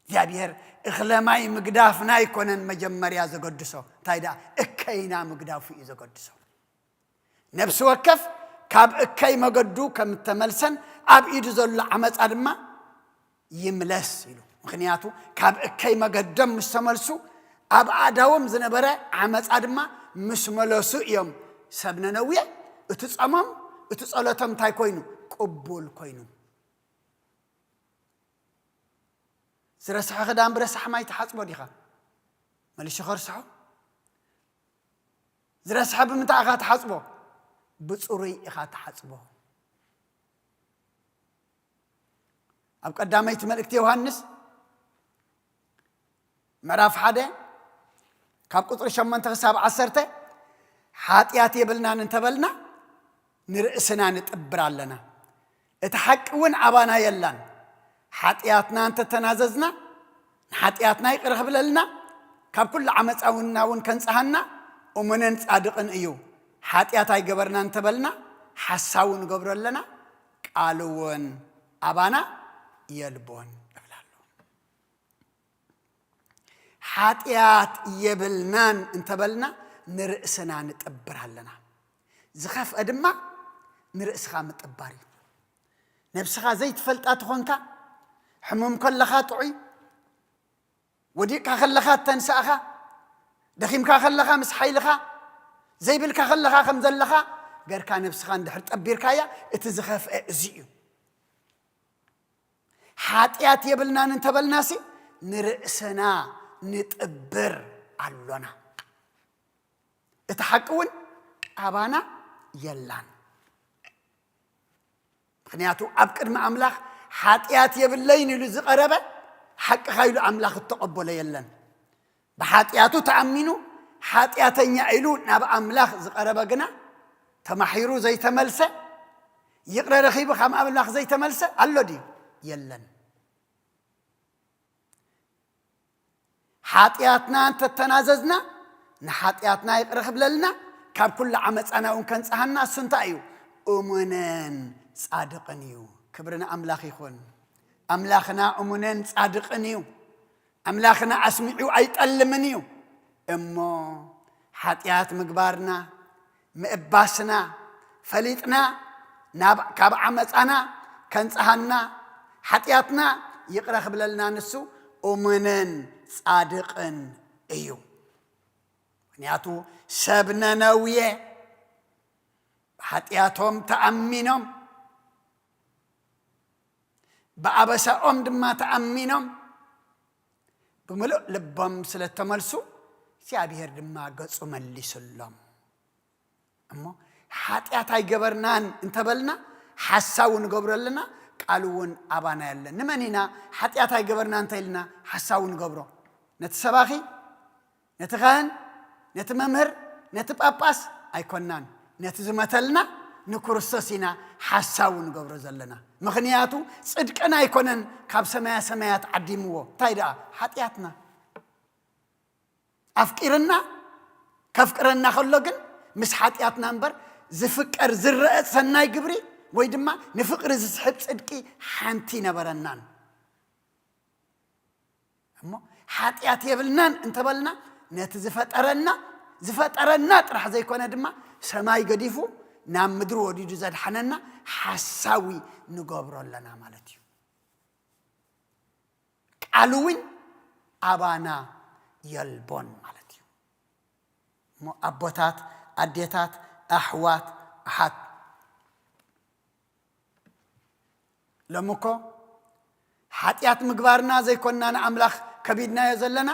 እግዚኣብሔር እኽለ ማይ ምግዳፍና ኣይኮነን መጀመርያ ዘገድሶ፣ እንታይ ደኣ እከይና ምግዳፉ እዩ ዘገድሶ። ነፍሲ ወከፍ ካብ እከይ መገዱ ከም እተመልሰን ኣብ ኢዱ ዘሎ ዓመፃ ድማ ይምለስ ኢሉ። ምኽንያቱ ካብ እከይ መገዶም ምስ ተመልሱ ኣብ ኣእዳዎም ዝነበረ ዓመፃ ድማ ምስ መለሱ እዮም ሰብ ነነዌ እቲ ጾሞም እቲ ጸሎቶም እንታይ ኮይኑ? ቅቡል ኮይኑ። ዝረስሐ ክዳን ብረሳሕ ማይ ትሓጽቦ ዲኻ? መሊሱ ከርስሖ። ዝረስሐ ብምንታይ ኢኻ ትሓጽቦ? ብጽሩይ ኢኻ ትሓጽቦ። ኣብ ቀዳመይቲ መልእክቲ ዮሃንስ ምዕራፍ ሓደ ካብ ቁጽሪ ሸሞንተ ክሳብ ዓሰርተ፣ ሓጢኣት የብልናን እንተበልና ንርእስና ንጥብር ኣለና፣ እቲ ሓቂ እውን ኣባና የላን። ሓጢኣትና እንተተናዘዝና ንሓጢኣትና ይቕረ ክብለልና፣ ካብ ኩሉ ዓመፃውና እውን ከንጽሃና እሙንን ጻድቕን እዩ። ሓጢኣት ኣይገበርና እንተበልና ሓሳዊ ንገብሮ ኣለና፣ ቃሉ እውን ኣባና የልቦን እብል ኣሎ። ሓጢኣት የብልናን እንተበልና ንርእስና ንጥብር ኣለና። ዝኸፍአ ድማ ንርእስኻ ምጥባር እዩ። ነብስኻ ዘይትፈልጣ ትኾንካ፣ ሕሙም ከለኻ ጥዑይ፣ ወዲቕካ ከለኻ እተንሳእኻ፣ ደኺምካ ከለኻ ምስ ሓይልኻ፣ ዘይብልካ ከለኻ ከም ዘለኻ ገርካ ነብስኻ እንድሕር ጠቢርካያ፣ እቲ ዝኸፍአ እዚ እዩ። ሓጢኣት የብልናን እንተበልናሲ ንርእስና ንጥብር ኣሎና። እቲ ሓቂ እውን ኣባና የላን። ምኽንያቱ ኣብ ቅድሚ ኣምላኽ ሓጢኣት የብለይን ኢሉ ዝቐረበ ሓቅኻ ኢሉ ኣምላኽ እተቐበሎ የለን። ብሓጢኣቱ ተኣሚኑ ሓጢኣተኛ ኢሉ ናብ ኣምላኽ ዝቐረበ ግና ተማሒሩ ዘይተመልሰ፣ ይቕረ ረኺቡ ካብ ኣምላኽ ዘይተመልሰ ኣሎ ድዩ? የለን። ሓጢኣትና እንተተናዘዝና ንሓጢኣትና ይቕረ ክብለልና፣ ካብ ኩሉ ዓመፃና እውን ከንፀሃና እሱ እንታይ እዩ? እሙንን ፃድቕን እዩ። ክብሪ ንኣምላኽ ይኹን። ኣምላኽና እሙንን ፃድቕን እዩ። ኣምላኽና ኣስሚዑ ኣይጠልምን እዩ። እሞ ሓጢኣት ምግባርና፣ ምእባስና፣ ፈሊጥና ናብ፣ ካብ ዓመፃና ከንፀሃና፣ ሓጢኣትና ይቕረ ክብለልና ንሱ እሙንን ፃድቕን እዩ። ምኽንያቱ ሰብ ነነውየ ብሓጢኣቶም ተኣሚኖም፣ ብኣበሳኦም ድማ ተኣሚኖም፣ ብምሉእ ልቦም ስለ እተመልሱ፣ እግዚኣብሄር ድማ ገጹ መሊሱሎም። እሞ ሓጢኣት ኣይገበርናን እንተበልና፣ ሓሳዊ ንገብሮ ኣለና፣ ቃሉ እውን ኣባና የለን። ንመን ኢና ሓጢኣት ኣይገበርናን እንተ ኢልና ሓሳዊ ንገብሮ? ነቲ ሰባኺ? ነቲ ካህን፣ ነቲ መምህር፣ ነቲ ጳጳስ ኣይኮናን። ነቲ ዝመተልና ንክርስቶስ ኢና ሓሳዊ ንገብሮ ዘለና። ምኽንያቱ ጽድቅና ኣይኮነን ካብ ሰማያ ሰማያት ዓዲምዎ። እንታይ ደኣ? ሓጢኣትና። ኣፍቂርና፣ ከፍቅረና ከሎ ግን ምስ ሓጢኣትና እምበር ዝፍቀር ዝረአ ሰናይ ግብሪ ወይ ድማ ንፍቅሪ ዝስሕብ ጽድቂ ሓንቲ ነበረናን። እሞ ሓጢኣት የብልናን እንተበልና፣ ነቲ ዝፈጠረና፣ ዝፈጠረና ጥራሕ ዘይኮነ ድማ ሰማይ ገዲፉ ናብ ምድሪ ወሪዱ ዘድሓነና ሓሳዊ ንገብሮ ኣለና ማለት እዩ። ቃሉ እውን ኣባና የልቦን ማለት እዩ። እሞ ኣቦታት፣ ኣዴታት፣ ኣሕዋት፣ ኣሓት፣ ሎሚ እኮ ሓጢኣት ምግባርና ዘይኮንና ንኣምላኽ ከቢድናዮ ዘለና፣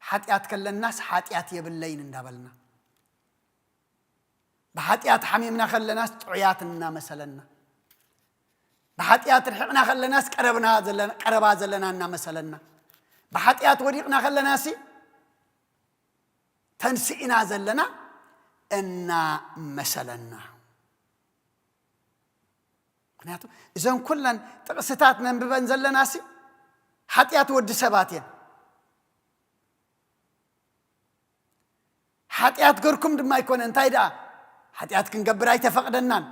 ሓጢኣት ከለናስ ሓጢኣት የብለይን እንዳበልና፣ ብሓጢኣት ሓሚምና ከለናስ ጥዑያት እናመሰለና፣ ብሓጢኣት ርሒቕና ከለናስ ቀረብና ዘለና፣ ቀረባ ዘለና እናመሰለና፣ ብሓጢኣት ወዲቕና ከለናሲ ተንስኢና ዘለና እናመሰለና። ምኽንያቱ እዘን ኩለን ጥቕስታት ነንብበን ዘለናሲ ሓጢኣት ወዲ ሰባት እየን። ሓጢኣት ገርኩም ድማ ኣይኮነ። እንታይ ደኣ? ሓጢኣት ክንገብር ኣይተፈቕደናን።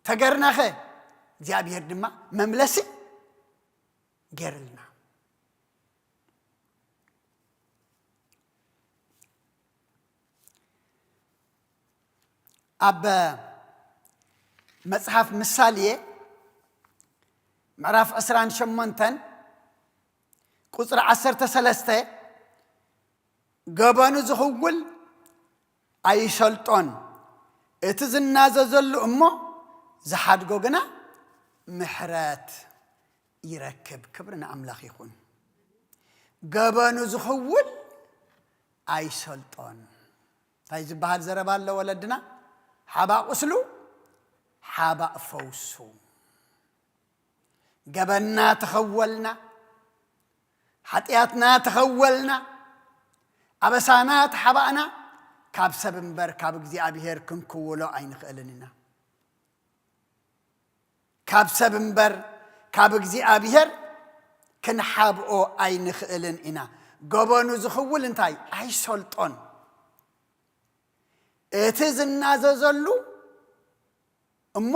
ተገርናኸ እግዚኣብሔር ድማ መምለሲ ገርልና። ኣብ መጽሓፍ ምሳሌ ምዕራፍ ዕስራን ሸሞንተን ቁጽሪ ዓሰርተ ሰለስተ፣ ገበኑ ዝኽውል ኣይሰልጦን፣ እቲ ዝናዘዘሉ እሞ ዝሓድጎ ግና ምሕረት ይረክብ። ክብሪ ንኣምላኽ ይኹን። ገበኑ ዝኽውል ኣይሰልጦን። እንታይ ዝበሃል ዘረባ ኣሎ ወለድና? ሓባእ ቁስሉ ሓባእ ፈውሱ። ገበንና ተኸወልና፣ ሓጢኣትና ተኸወልና፣ ኣበሳና ተሓባእና፣ ካብ ሰብ እምበር ካብ እግዚኣብሔር ክንክውሎ ኣይንኽእልን ኢና። ካብ ሰብ እምበር ካብ እግዚኣብሔር ክንሓብኦ ኣይንኽእልን ኢና። ገበኑ ዝኽውል እንታይ? ኣይሰልጦን። እቲ ዝናዘዘሉ እሞ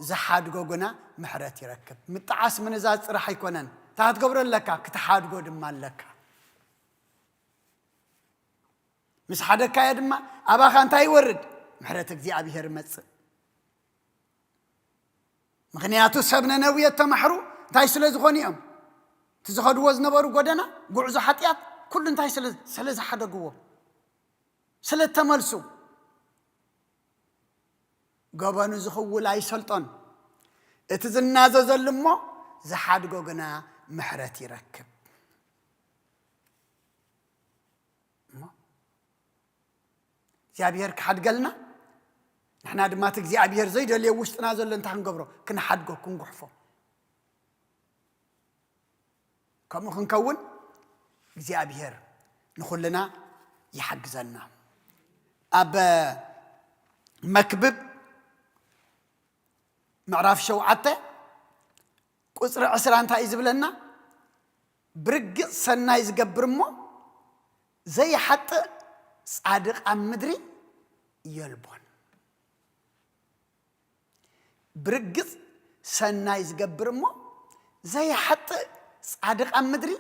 ዝሓድጎ ግና ምሕረት ይረክብ። ምጥዓስ ምንዛዝ ጥራሕ ኣይኮነን። እንታይ ክትገብሮ ኣለካ? ክትሓድጎ ድማ ኣለካ። ምስ ሓደግካዮ ድማ ኣባኻ እንታይ ይወርድ? ምሕረት እግዚኣብሔር ይመጽእ። ምኽንያቱ ሰብ ነነውየ እተማሕሩ እንታይ ስለ ዝኾኑ እዮም? እቲ ዝኸድዎ ዝነበሩ ጎደና፣ ጉዕዞ ሓጢኣት፣ ኩሉ እንታይ ስለ፣ ስለ ዝሓደግዎ፣ ስለ እተመልሱ። ገበኑ ዝኽውል ኣይሰልጦን፣ እቲ ዝናዘዘሉ እሞ ዝሓድጎ ግና ምሕረት ይረክብ። እሞ እግዚኣብሔር ክሓድገልና፣ ንሕና ድማ እቲ እግዚኣብሔር ዘይደልዮ ውሽጥና ዘሎ እንታይ ክንገብሮ? ክንሓድጎ፣ ክንጉሕፎ። ከምኡ ክንከውን እግዚኣብሔር ንኹልና ይሓግዘና። ኣብ መክብብ ምዕራፍ ሸውዓተ ቁጽሪ ዕስራ እንታይ እዩ ዝብለና? ብርግጽ ሰናይ ዝገብር እሞ ዘይሓጥእ ጻድቕ ኣብ ምድሪ የልቦን። ብርግጽ ሰናይ ዝገብር እሞ ዘይሓጥእ ጻድቕ ኣብ ምድሪ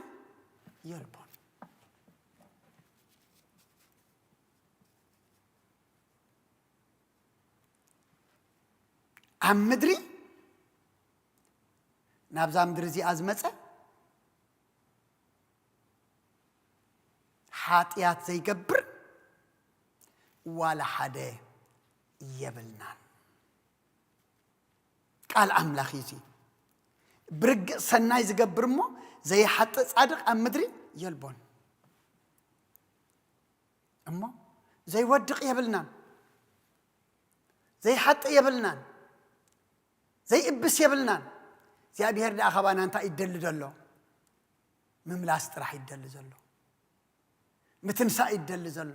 የልቦን። ኣብ ምድሪ፣ ናብዛ ምድሪ እዚኣ ዝመጸ ሓጢኣት ዘይገብር ዋላ ሓደ የብልናን። ቃል ኣምላኽ እዩ እዚ። ብርግጽ ሰናይ ዝገብር እሞ ዘይሓጥእ ጻድቕ ኣብ ምድሪ የልቦን። እሞ ዘይወድቕ የብልናን፣ ዘይሓጥእ የብልናን፣ ዘይእብስ የብልናን። እግዚኣብሔር ደኣ ካባና እንታይ ይደሊ ዘሎ? ምምላስ ጥራሕ ይደሊ ዘሎ፣ ምትንሳእ ይደሊ ዘሎ፣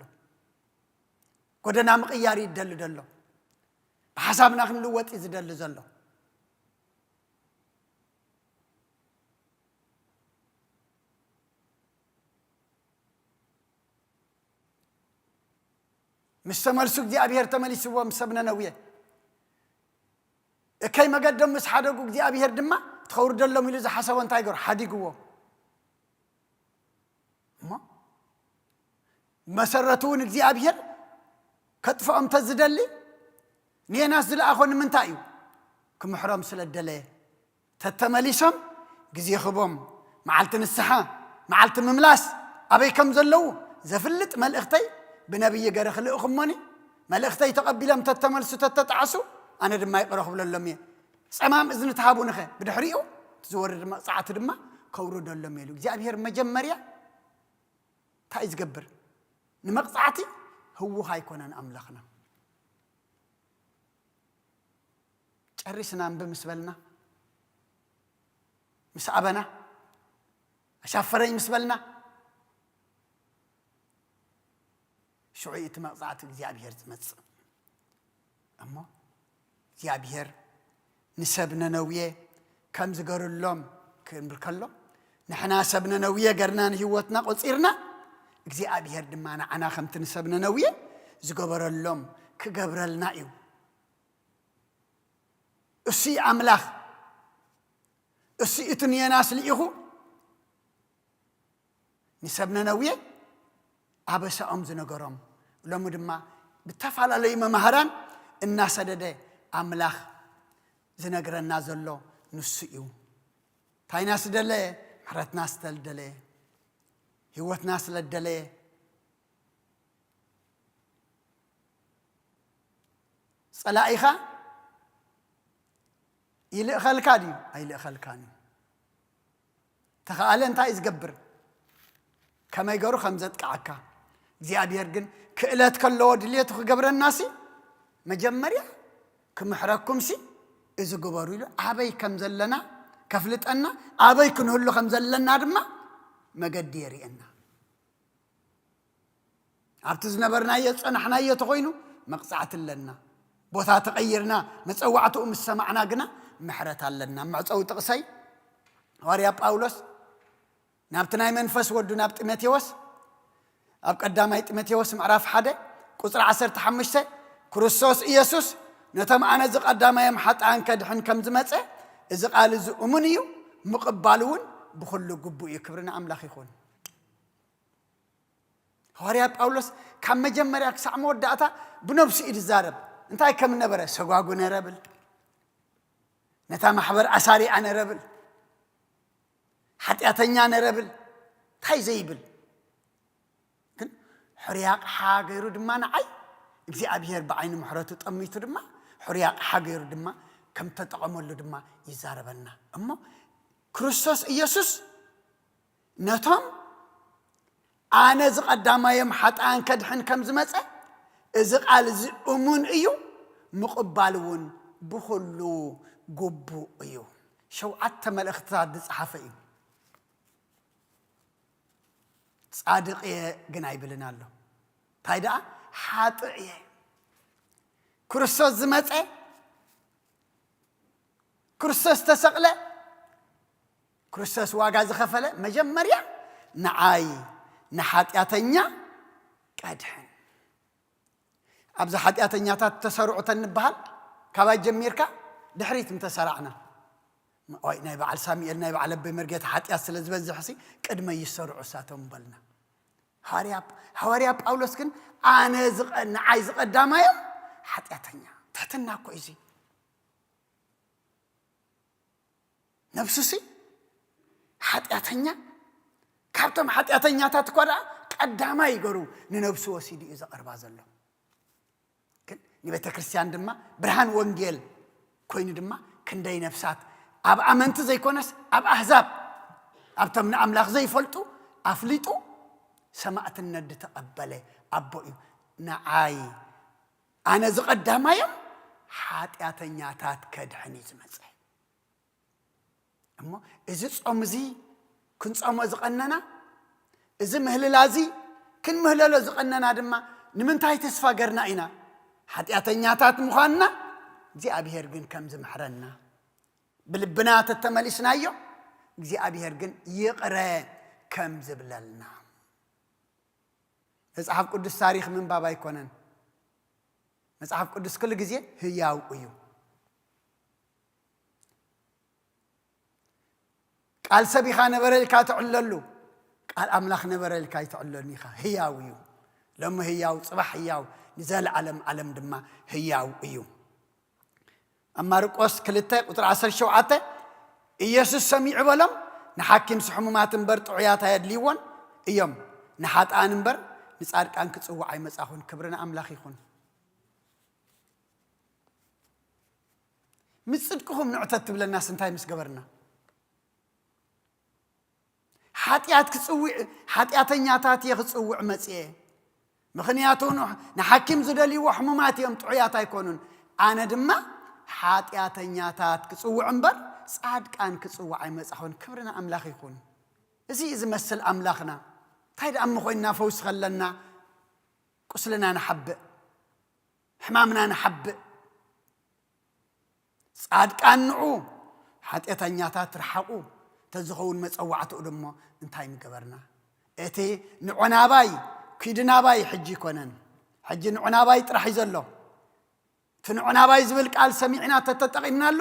ጎደና ምቕያር ይደሊ ዘሎ፣ ብሓሳብና ክንልወጥ እዩ ዝደሊ ዘሎ። ምስ ተመልሱ እግዚኣብሔር ተመሊስዎም ሰብ ነነውየ። እከይ መገዶም ምስ ሓደጉ እግዚኣብሔር ድማ ትኸውርደሎም ኢሉ ዝሓሰቦ እንታይ ገሩ? ሓዲግዎ። እሞ መሰረቱ እውን እግዚኣብሔር ከጥፍኦም ተዝደሊ ንየናስ ዝለኣኾ ንምንታይ እዩ? ክምሕሮም ስለ ደለየ። ተተመሊሶም ግዜ ክቦም፣ መዓልቲ ንስሓ፣ መዓልቲ ምምላስ ኣበይ ከም ዘለዉ ዘፍልጥ መልእኽተይ ብነብይ ገረ ክልእኹሞኒ፣ መልእኽተይ ተቐቢሎም ተተመልሱ ተተጣዕሱ ኣነ ድማ ይቕረ ክብለሎም እየ። ጸማም እዝኒ ተሃቡንኸ ብድሕሪኡ እቲ ዝወርድ መቕጻዕቲ ድማ ከውርደሎም እየ ኢሉ እግዚኣብሔር መጀመርያ እንታይ እዩ ዝገብር? ንመቕጻዕቲ ህውኽ ኣይኮነን ኣምላኽና። ጨሪስና እምቢ ምስ በልና፣ ምስ ኣበና፣ ኣሻፈረኝ ምስ በልና፣ ሽዑ እቲ መቕጻዕቲ እግዚኣብሔር ዝመጽእ። እሞ እግዚኣብሔር ንሰብ ነነውየ ከም ዝገርሎም ክንብል ከሎ፣ ንሕና ሰብ ነነውየ ገርና ንህይወትና ቆጺርና፣ እግዚኣብሔር ድማ ንዓና ከምቲ ንሰብ ነነውየ ዝገበረሎም ክገብረልና እዩ። እሱ ኣምላኽ፣ እሱ እቲ ንየናስ ልኢኹ ንሰብ ነነውየ ኣበሳኦም ዝነገሮም። ሎሚ ድማ ብተፈላለዩ መማህራን እናሰደደ ኣምላኽ ዝነግረና ዘሎ ንሱ እዩ። እንታይና ስደለየ? ምሕረትና ስለደለየ፣ ህይወትና ስለደለየ። ጸላኢኻ ይልእኸልካ ድዩ? ኣይልእኸልካን እዩ። ተኸኣለ እንታይ እዩ ዝገብር? ከመይ ገሩ ከም ዘጥቅዓካ። እግዚኣብሔር ግን ክእለት ከለዎ ድልየቱ ክገብረናሲ መጀመርያ ክምሕረኩምሲ እዚ ግበሩ ኢሉ ኣበይ ከም ዘለና ከፍልጠና፣ ኣበይ ክንህሉ ከም ዘለና ድማ መገዲ የርእየና። ኣብቲ ዝነበርናዮ ዝጸናሕናዮ ተኾይኑ መቕጻዕቲ ኣለና። ቦታ ተቐይርና መጸዋዕትኡ ምስ ሰማዕና ግና ምሕረት ኣለና። መዕጸዊ ጥቕሰይ ሃዋርያ ጳውሎስ ናብቲ ናይ መንፈስ ወዱ ናብ ጢሞቴዎስ ኣብ ቀዳማይ ጢሞቴዎስ ምዕራፍ ሓደ ቁጽሪ ዓሰርተ ሓሙሽተ፣ ክርስቶስ ኢየሱስ ነቶም ኣነ ዝቐዳማዮም ሓጥኣን ከድሕን ከም ዝመጸ እዚ ቃል እዚ እሙን እዩ፣ ምቕባል እውን ብኹሉ ግቡእ እዩ። ክብሪ ንኣምላኽ ይኹን። ሃዋርያ ጳውሎስ ካብ መጀመርያ ክሳዕ መወዳእታ ብነብሱ እዩ ዝዛረብ። እንታይ ከም ነበረ፣ ሰጓጉ ነረብል፣ ነታ ማሕበር ኣሳሪኣ ነረብል፣ ሓጢኣተኛ ነረብል፣ እንታይ ዘይብል ግን ሕርያ ኣቕሓ ገይሩ ድማ ንዓይ እግዚኣብሔር ብዓይኒ ምሕረቱ ጠሚቱ ድማ ሕርያ ኣቕሓ ገይሩ ድማ ከም ተጠቐመሉ ድማ ይዛረበና። እሞ ክርስቶስ ኢየሱስ ነቶም ኣነ ዝቐዳማዮም ሓጥኣን ከድሕን ከም ዝመጸ እዚ ቃል እዚ እሙን እዩ፣ ምቕባል እውን ብኹሉ ግቡእ እዩ። ሸውዓተ መልእኽትታት ዝጸሓፈ እዩ። ጻድቕ እየ ግን ኣይብልን ኣሎ። እንታይ ደኣ ሓጥእ እየ። ክርስቶስ ዝመጸ፣ ክርስቶስ ተሰቕለ፣ ክርስቶስ ዋጋ ዝኸፈለ መጀመርያ ንዓይ ንሓጢኣተኛ ቀድሕን። ኣብዚ ሓጢኣተኛታት ተሰርዑ ተንበሃል፣ ካባይ ጀሚርካ ድሕሪት ምተሰራዕና። ኦይ፣ ናይ በዓል ሳሙኤል፣ ናይ በዓል ኣቦይ መርጌታ ሓጢኣት ስለ ዝበዝሕ ሲ ቅድመ ይሰርዑ እሳቶም በልና። ሃዋርያ፣ ሃዋርያ ጳውሎስ ግን ኣነ ዝቐ-፣ ንዓይ ዝቐዳማዮም ሓጢኣተኛ። ትሕትና እኮ እዩ እዚ። ነብሱ ሲ ሓጢኣተኛ፣ ካብቶም ሓጢኣተኛታት እኳ ደኣ ቀዳማይ ገሩ ንነብሱ ወሲዱ እዩ ዘቐርባ ዘሎ። ግን ንቤተ ክርስቲያን ድማ ብርሃን ወንጌል ኮይኑ ድማ ክንደይ ነፍሳት ኣብ ኣመንቲ ዘይኮነስ ኣብ ኣህዛብ፣ ኣብቶም ንኣምላኽ ዘይፈልጡ ኣፍሊጡ ሰማዕትነት ዝተቐበለ ኣቦ እዩ። ንዓይ ኣነ ዝቐዳማዮም ሓጢኣተኛታት ከድሕን እዩ ዝመጸ። እሞ እዚ ጾም እዚ ክንጾሞ ዝቐነና፣ እዚ ምህልላ እዚ ክንምህለሎ ዝቐነና ድማ ንምንታይ ተስፋ ገርና ኢና? ሓጢኣተኛታት ምዃንና እግዚኣብሔር ግን ከም ዝምሕረና፣ ብልብና ተተመሊስናዮ እግዚኣብሔር ግን ይቕረ ከም ዝብለልና። መጽሓፍ ቅዱስ ታሪኽ ምንባብ ኣይኮነን። መጽሓፍ ቅዱስ ኩሉ ግዜ ህያው እዩ። ቃል ሰብ ኢኻ ነበረ ኢልካ ትዕለሉ፣ ቃል ኣምላኽ ነበረ ኢልካ ኣይትዕለሉን ኢኻ። ህያው እዩ። ሎሚ ህያው፣ ጽባሕ ህያው፣ ንዘለዓለም ዓለም ድማ ህያው እዩ። ኣብ ማርቆስ ክልተ ቁጽሪ ዓሰርተ ሸውዓተ፣ ኢየሱስ ሰሚዑ በሎም፣ ንሓኪምሲ ሕሙማት እምበር ጥዑያት ኣየድልይዎን እዮም፣ ንሓጥኣን እምበር ንጻድቃን ክጽውዕ ኣይመጻኹን። ክብሪ ንኣምላኽ ይኹን። ምስ ጽድቅኹም ንዑ ተትብለናስ እንታይ ምስ ገበርና? ሓጢኣት ክጽውዕ፣ ሓጢኣተኛታት እየ ክጽውዕ መጽየ። ምኽንያቱ ን-፣ ንሓኪም ዝደልይዎ ሕሙማት እዮም፣ ጥዑያት ኣይኮኑን። ኣነ ድማ ሓጢኣተኛታት ክጽውዕ እምበር ጻድቃን ክጽውዕ ኣይመጻኹን። ክብሪ ንኣምላኽ ይኹን። እዚ እዩ ዝመስል ኣምላኽና። እንታይ ደኣ እሞ ኮይንና ፈውሲ ከለና ቁስልና ንሓብእ፣ ሕማምና ንሓብእ። ጻድቃን ንዑ፣ ሓጢኣተኛታት ርሓቑ ተዝኸውን መጸዋዕትኡ ድሞ እንታይ ምገበርና? እቲ ንዑ ናባይ፣ ኪዱ ናባይ ሕጂ ኣይኮነን። ሕጂ ንዑ ናባይ ጥራሕ እዩ ዘሎ። እቲ ንዑ ናባይ ዝብል ቃል ሰሚዕና ተተጠቒምናሉ፣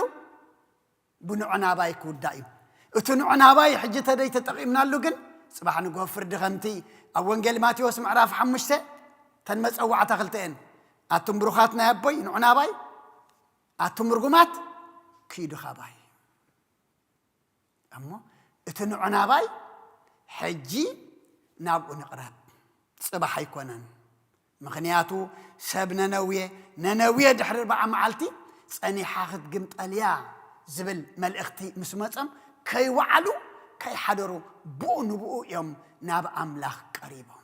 ብንዑ ናባይ ክውዳእ እዩ። እቲ ንዑ ናባይ ሕጂ ተደይ ተጠቒምናሉ ግን፣ ጽባሕ ንግሆ ፍርዲ ከምቲ ኣብ ወንጌል ማቴዎስ ምዕራፍ ሓሙሽተ፣ ተን መጸዋዕታ ክልተ እየን። ኣቱም ብሩኻት ናይ ኣቦይ፣ ንዑ ናባይ፣ ኣቱም ርጉማት፣ ኪዱ ካባይ። እሞ እቲ ንዑ ናባይ ሕጂ ናብኡ ንቕረብ፣ ጽባሕ ኣይኮነን። ምኽንያቱ ሰብ ነነዌ፣ ነነዌ ድሕሪ ኣርብዓ መዓልቲ ጸኒሓ ክትግምጠል እያ ዝብል መልእኽቲ ምስ መጾም፣ ከይወዓሉ ከይሓደሩ ብኡ ንብኡ እዮም ናብ ኣምላኽ ቀሪቦም።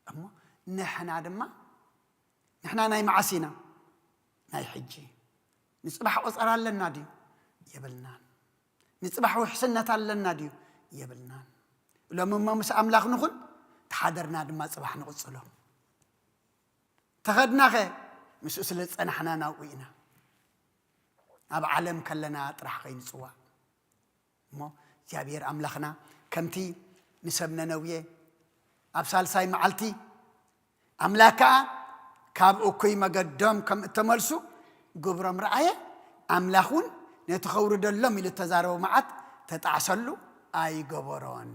እሞ ንሕና ድማ፣ ንሕና ናይ መዓስ ኢና? ናይ ሕጂ። ንጽባሕ ቆጸራ ኣለና ድዩ? የብልናን። ንጽባሕ ውሕስነት ኣለና ድዩ? የብልናን። ሎሚ እሞ ምስ ኣምላኽ ንኹን፣ ተሓደርና ድማ ጽባሕ ንቕጽሎ። ተኸድናኸ? ምስኡ ስለ ዝጸናሕና ናብኡ ኢና። ኣብ ዓለም ከለና ጥራሕ ከይንጽዋዕ። እሞ እግዚኣብሔር ኣምላኽና ከምቲ ንሰብ ነነውየ ኣብ ሳልሳይ መዓልቲ ኣምላክ ከኣ ካብ እኩይ መገዶም ከም እተመልሱ ግብሮም ረኣየ፣ ኣምላኽ እውን ነቲ ከውርደሎም ኢሉ እተዛረቦ መዓት ተጣዕሰሉ ኣይገበሮን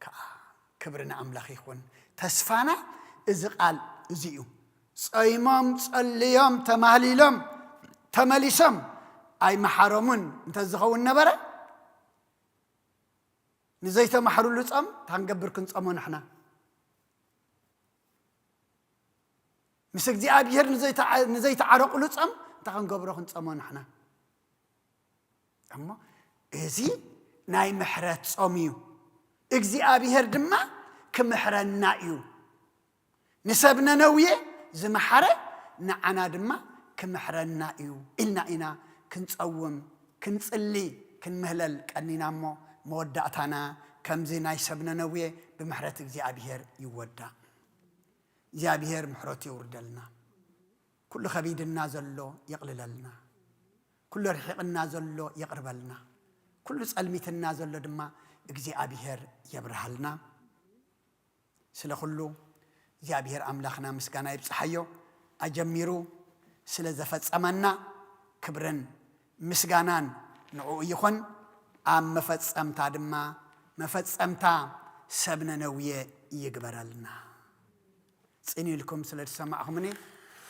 ከኣ። ክብሪ ንኣምላኽ ይኹን። ተስፋና እዚ ቃል እዚ እዩ። ጸይሞም፣ ጸልዮም፣ ተማህሊሎም፣ ተመሊሶም ኣይመሓሮምን እንተዝኸውን ነበረ፣ ንዘይተማሕሩሉ ጾም እንታይ ክንገብር ክንጸሞ ንሕና? ምስ እግዚኣብሔር ንዘይተዓ-፣ ንዘይተዓረቑሉ ጾም እንታይ ክንገብሮ ክንጸሞ ንሕና? እሞ እዚ ናይ ምሕረት ጾም እዩ። እግዚኣብሔር ድማ ክምሕረና እዩ። ንሰብ ነነውየ ዝመሓረ ንዓና ድማ ክምሕረና እዩ ኢልና ኢና ክንጸውም፣ ክንጽሊ፣ ክንምህለል ቀኒና እሞ መወዳእታና ከምዚ ናይ ሰብ ነነውየ ብምሕረት እግዚኣብሔር ይወዳእ። እግዚኣብሔር ምሕረቱ የውርደልና። ኩሉ ከቢድና ዘሎ የቕልለልና። ኩሉ ርሒቕና ዘሎ የቕርበልና። ኩሉ ጸልሚትና ዘሎ ድማ እግዚኣብሔር የብርሃልና። ስለ ኩሉ እግዚኣብሔር ኣምላኽና ምስጋና ይብጽሓዮ። ኣጀሚሩ ስለ ዘፈጸመና ክብርን ምስጋናን ንዕኡ ይኹን። ኣብ መፈጸምታ ድማ መፈጸምታ ሰብ ነነውየ ይግበረልና። ጽን ኢልኩም ስለ ዝሰማዕኹምኒ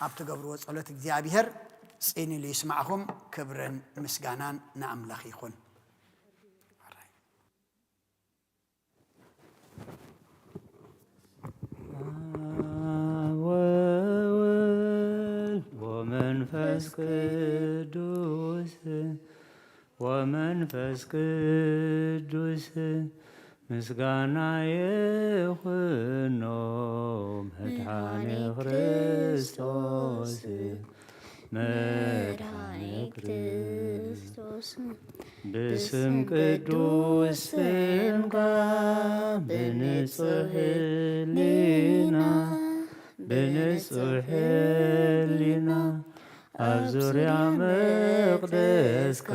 ኣብ ትገብርዎ ጸሎት እግዚኣብሔር ጽን ኢሉ ይስማዕኹም። ክብርን ምስጋናን ንኣምላኽ ይኹን። ወወልድ ወመንፈስ ቅዱስ ወመንፈስ ቅዱስ ምስጋና ይኹኖ መድኃኔ ክርስቶስ መድኃኔ ክርስቶስ። ብስም ቅዱስ ስምካ ብንጹሕ ህሊና ብንጹሕ ህሊና ኣብ ዙርያ መቕደስካ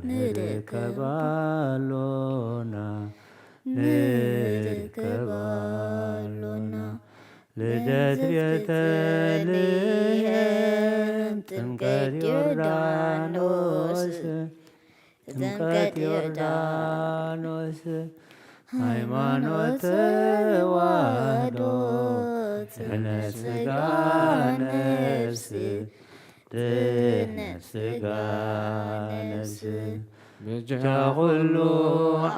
ንርከብ ኣሎና ንርከብ ኣሎና። ልደት ቤተልሔም ጥምቀት ዮርዳኖስ ጥምቀት ዮርዳኖስ ሃይማኖት ተዋህዶ ድሕነት ስጋ ነፍስ ድሕነት ስጋ ነፍስ በጃ ኩሉ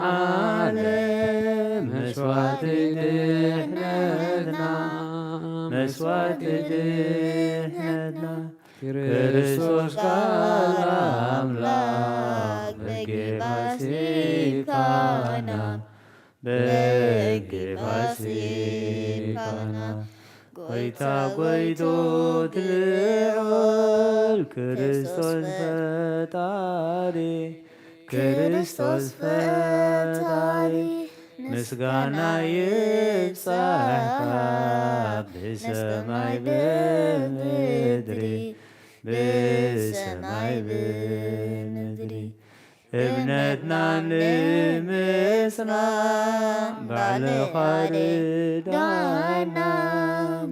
ዓለም መስዋዕቲ ድሕነትና መስዋዕቲ ድሕነትና ክርስቶስ ቃል ኣምላኽ በጌ ፋሲካና በጌ ፋሲካና ጎይታ ጎይቶት ልዑል ክርስቶስ ፈጣሪ ክርስቶስ ፈጣሪ ምስጋና ይብጻሕካ ብሰማይ ብምድሪ ብሰማይ ብምድሪ እምነትና ንምጽናዕ ባዕልኻ ርዳና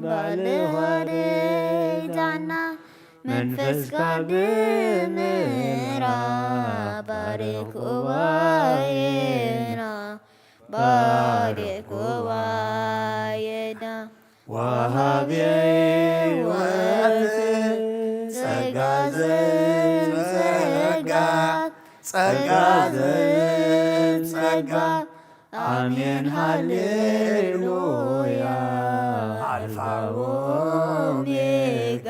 ባዕልኻ ርዳና መንፈስካ ብምሕራ ባርክ ጉባኤና ባርክ ጉባኤና ወሃቢ ሕይወት ጸጋ ዘጸጋ ጸጋ ዘጸጋ ኣሜን ሃሌሉያ ኣልፋ ኦሜጋ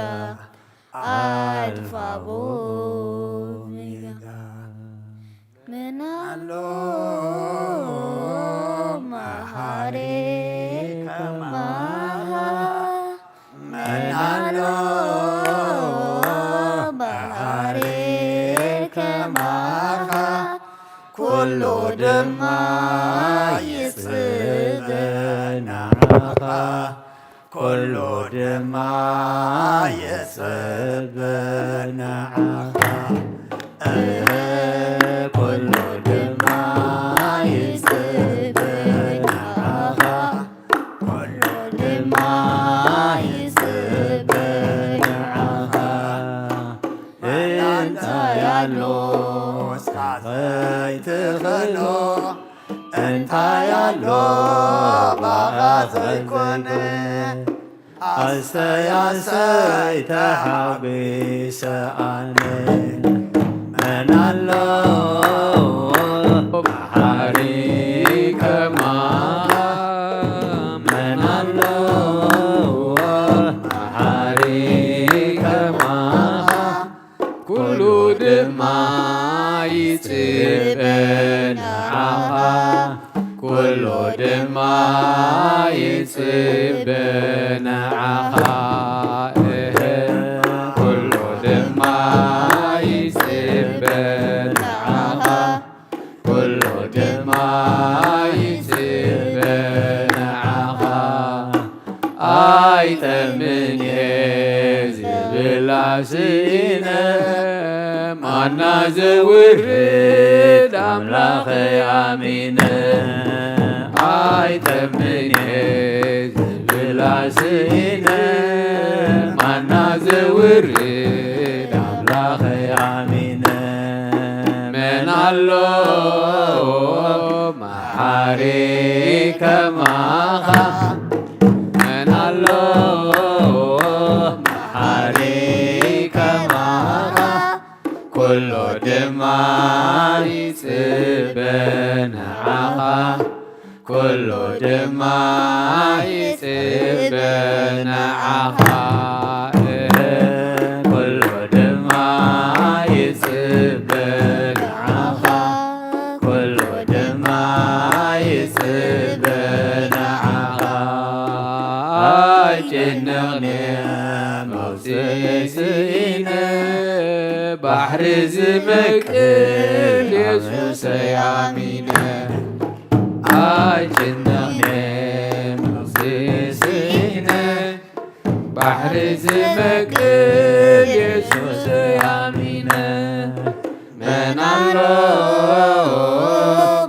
ኣልፋ ኦሜጋ ምን ኣሎ መሃሪ ከማኻ ምን ኣሎ መሃሪ ከማኻ ኩሉ ድማ ይጽበ ንዓኻ ኩሉ ድማ ይጽበ ንዓኻ እህ ኩሉ ድማ ይጽበ ንዓኻ ኩሉ ድማ ይጽበ ንዓኻ እንታይ ኣሎ እስካ ዘይትኽእሎ እንታይ ኣሎ ባኻ ዘይኮነ ኣሰይ ኣሰይ ተሓጒሰ ኣነ መን ኣሎ መሓሪ ከማኻ መን ኣሎ መሓሪ ከማኻ ኩሉ ድማ ይጽበ ንዓኻ ኩሉ ድማ ይጽበ ንዓኻ እህ ኩሉ ድማ ይጽበ ንዓኻ ኩሉ ድማ ይጽበ ንዓኻ ኣይጠምን እየ ዝብል ኣስኢነ ማና ዘውርድ ኣምላኸይ ኣሚነ ኣይጠምን እየ ዝብል ስኢነ ማና ዘውርድ ኣምላኸይ ኣሚነ። መን ኣሎ መሓሪ ከማኻ? መን ኣሎ መሓሪ ከማኻ? ኩሉ ድማ ይጽበ ንዓኻ። ኩሉ ድማ ይጽበ ንዓኻ። ኩሉ ድማ ይጽበ ንዓኻ። ኩሉ ድማ ይጽበ ንዓኻ። ኣይጭነቕን መውጽኢ ስኢነ ባሕሪ ዝመቅል የሱሰይ ኣሚነ። ኣይጭነቕን መውጽኢ ስኢነ ባሕሪ ዝመቅል የሱሰይ ኣሚነ። መን ኣሎ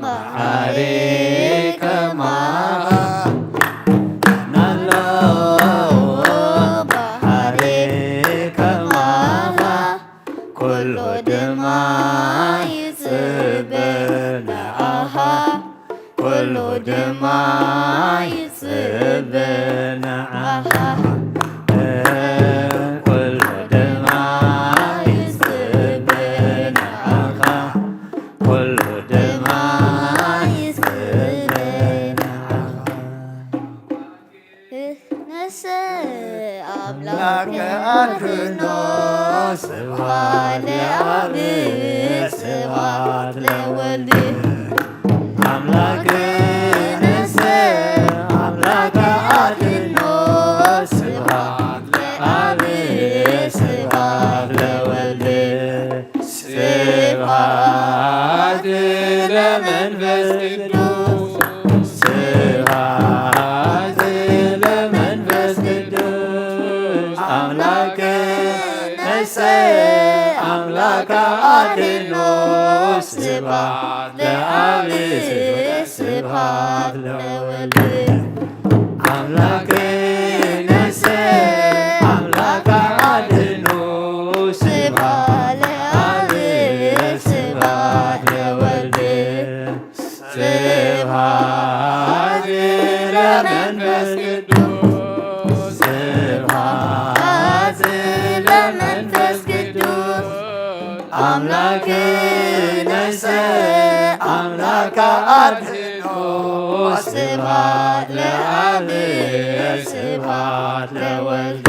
መሓሪ ከማኻ? መን ኣሎ መሓሪ ከማኻ? ኩሉ ድማ ይጽበ ንዓኻ። ኩሉ ድማ ይጽበ ንዓኻ። ኩሉ ድማ ይጽበ ንዓኻ። ኩሉ ድማ ይጽበ ንዓኻ። ንስ ኣምላክ ኣድኖ። ስብሐት ለአብ፣ ስብሐት ለወልድ። ኣምላክ ንስ ኣምላክ ኣድኖ። ስብሐት ለአብ፣ ስብሐት ለወልድ። ስብሐት ለመንፈስ ቅዱስ። ስብሐት ለመንፈስ ቅዱስ። ኣምላክ ነሰ ኣምላክ ኣድኖ። ስብሐት ለአብ፣ ስብሐት ለወልድ። ኣምላክ ነሰ ኣምላክ ኣድኖ። ስብሐት ለአብ፣ ስብሐት ለወልድ። ስብሐት ለመንፈስ ቅዱስ። ስብሐት ለመንፈስ ቅዱስ። ኣምላክ ነሰ ኣምላክ ኣድኖ። ስብሐት ለአብ፣ ስብሐት ለወልድ።